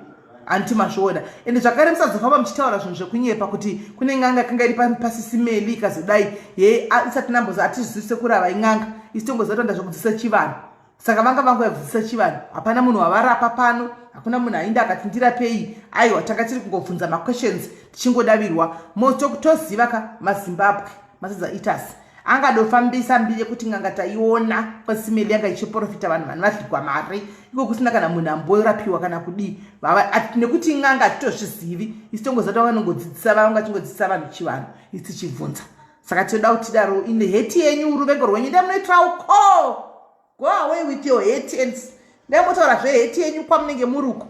anti mazviona. Ende zvakare musazofamba muchitaura zvinhu zvekunyepa kuti kune n'anga kanga iri pasisimeli ikazodai ye isati nambozi hatizvizivi sekurava in'anga isi tongoziva kuti ndazvokudzisa chivanhu. Saka vanga vangouya kudzidzisa chivanhu. Hapana munhu wavarapa pano, hakuna munhu ainda akati ndirapei. Aiwa, tanga tiri kungobvunza maquestions tichingodavirwa. Toziva ka maZimbabwe masadza itas angadofambisa mbiri yekuti n'anga taiona kwasimeli yanga ichiprofita vanhu vanhu vadligwa mari iko kusina kana munhu amborapiwa kana kudii nekuti n'anga hatitozvizivi isi tongoziva kuti vanongodzidzisa vanga vachingodzidzisa vanhu chivanhu isi tichibvunza. Saka tinoda kuti tidaro ine heti yenyu, ruvengo rwenyu ndemunoitira uko. Go away with your hate and ndemotaura zveheti yenyu kwamunenge muri uko.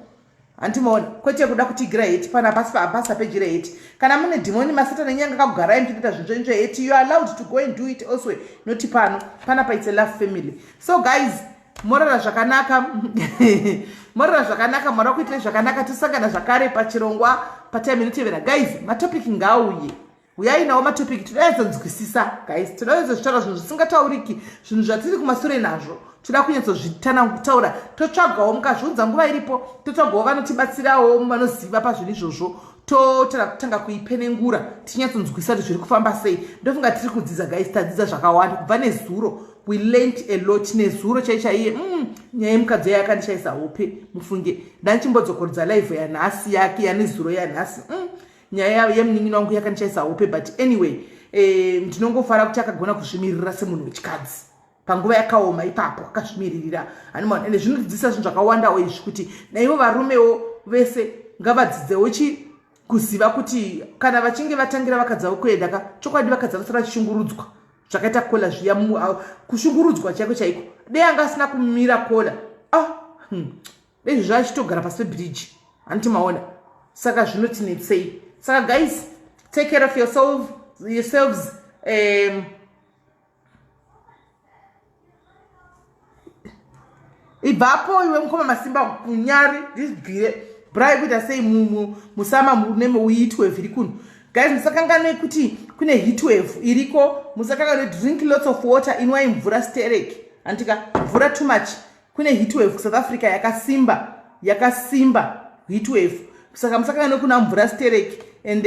Handimaona kwete kuda kutigira heti pana pasi pabasa peji reheti. Kana mune dhimoni masatani enyu anga akakugarai muchitoita zvinhu zvenyu zveheti, you are allowed to go and do it elsewhere, not pano. Panapa it's a love family. So guys, morara zvakanaka. Morara zvakanaka, mwari wakuitirai zvakanaka. Tosangana zvakare pachirongwa patime inotevera. Guys, matopic ngauye. Uyai nawo matopic, toda guys, toda kunyatsozvitaura zvinhu zvisingatauriki, zvinhu zvatiri kumasure nazvo. Toda kunyatsozvitanautaura, totsvagawo mukazviunza nguva iripo, totsvagawo vanotibatsirawo vanoziva pazvinhu izvozvo, totanga kuipenengura tichinyatsonzwisa kuti zviri kufamba sei. Ndofunga tiri kudzidza guys, tadzidza zvakawanda kubva nezuro. We learned a lot nezuro chai chaiye. Nyaya yemukadzi yayo yakandishaisa hope mufunge. Ndandichimbodzokorodza live yanhasi yake yanezuro yanhasi. Nyaya yemunin'ina wangu yakandishaisa hope, but anyway, ndinongofara kuti akagona kuzvimirira semunhu wechikadzi panguva yakaoma ipapo, akazvimiririra. Hanimona ende zvinodzidzisa zvinhu zvakawandawo izvi, kuti naivo varumewo vese ngavadzidzewo chi kuziva kuti kana vachinge vatangira vakadzi vavo kuenda ka, chokwadi vakadzi vanosara vachishungurudzwa zvakaita kola zviya, kushungurudzwa chaiko chaiko. Dei anga asina kumira kola, ah, Dei zvo achitogara pasi pebridge. Handiti maona? Saka zvinotinetsei. Saka guys, take care of yourselves. Ibvapo iwe mukoma Masimba kunyari ndibvire brai kuita sei musama mune heatwave iri kuno. Guys, musakanganwe kuti kune heatwave iriko. Musakanganwe, drink lots of water, inwai mvura sterek, handika? Mvura too much. Kune heatwave kuSouth Africa yakasimba, yakasimba heatwave. Saka musakanganwe kuna mvura sterek and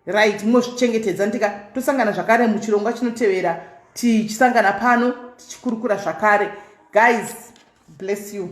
right, mozvichengetedza ndika. Tosangana zvakare muchirongwa chinotevera, tichisangana pano tichikurukura zvakare. Guys, bless you.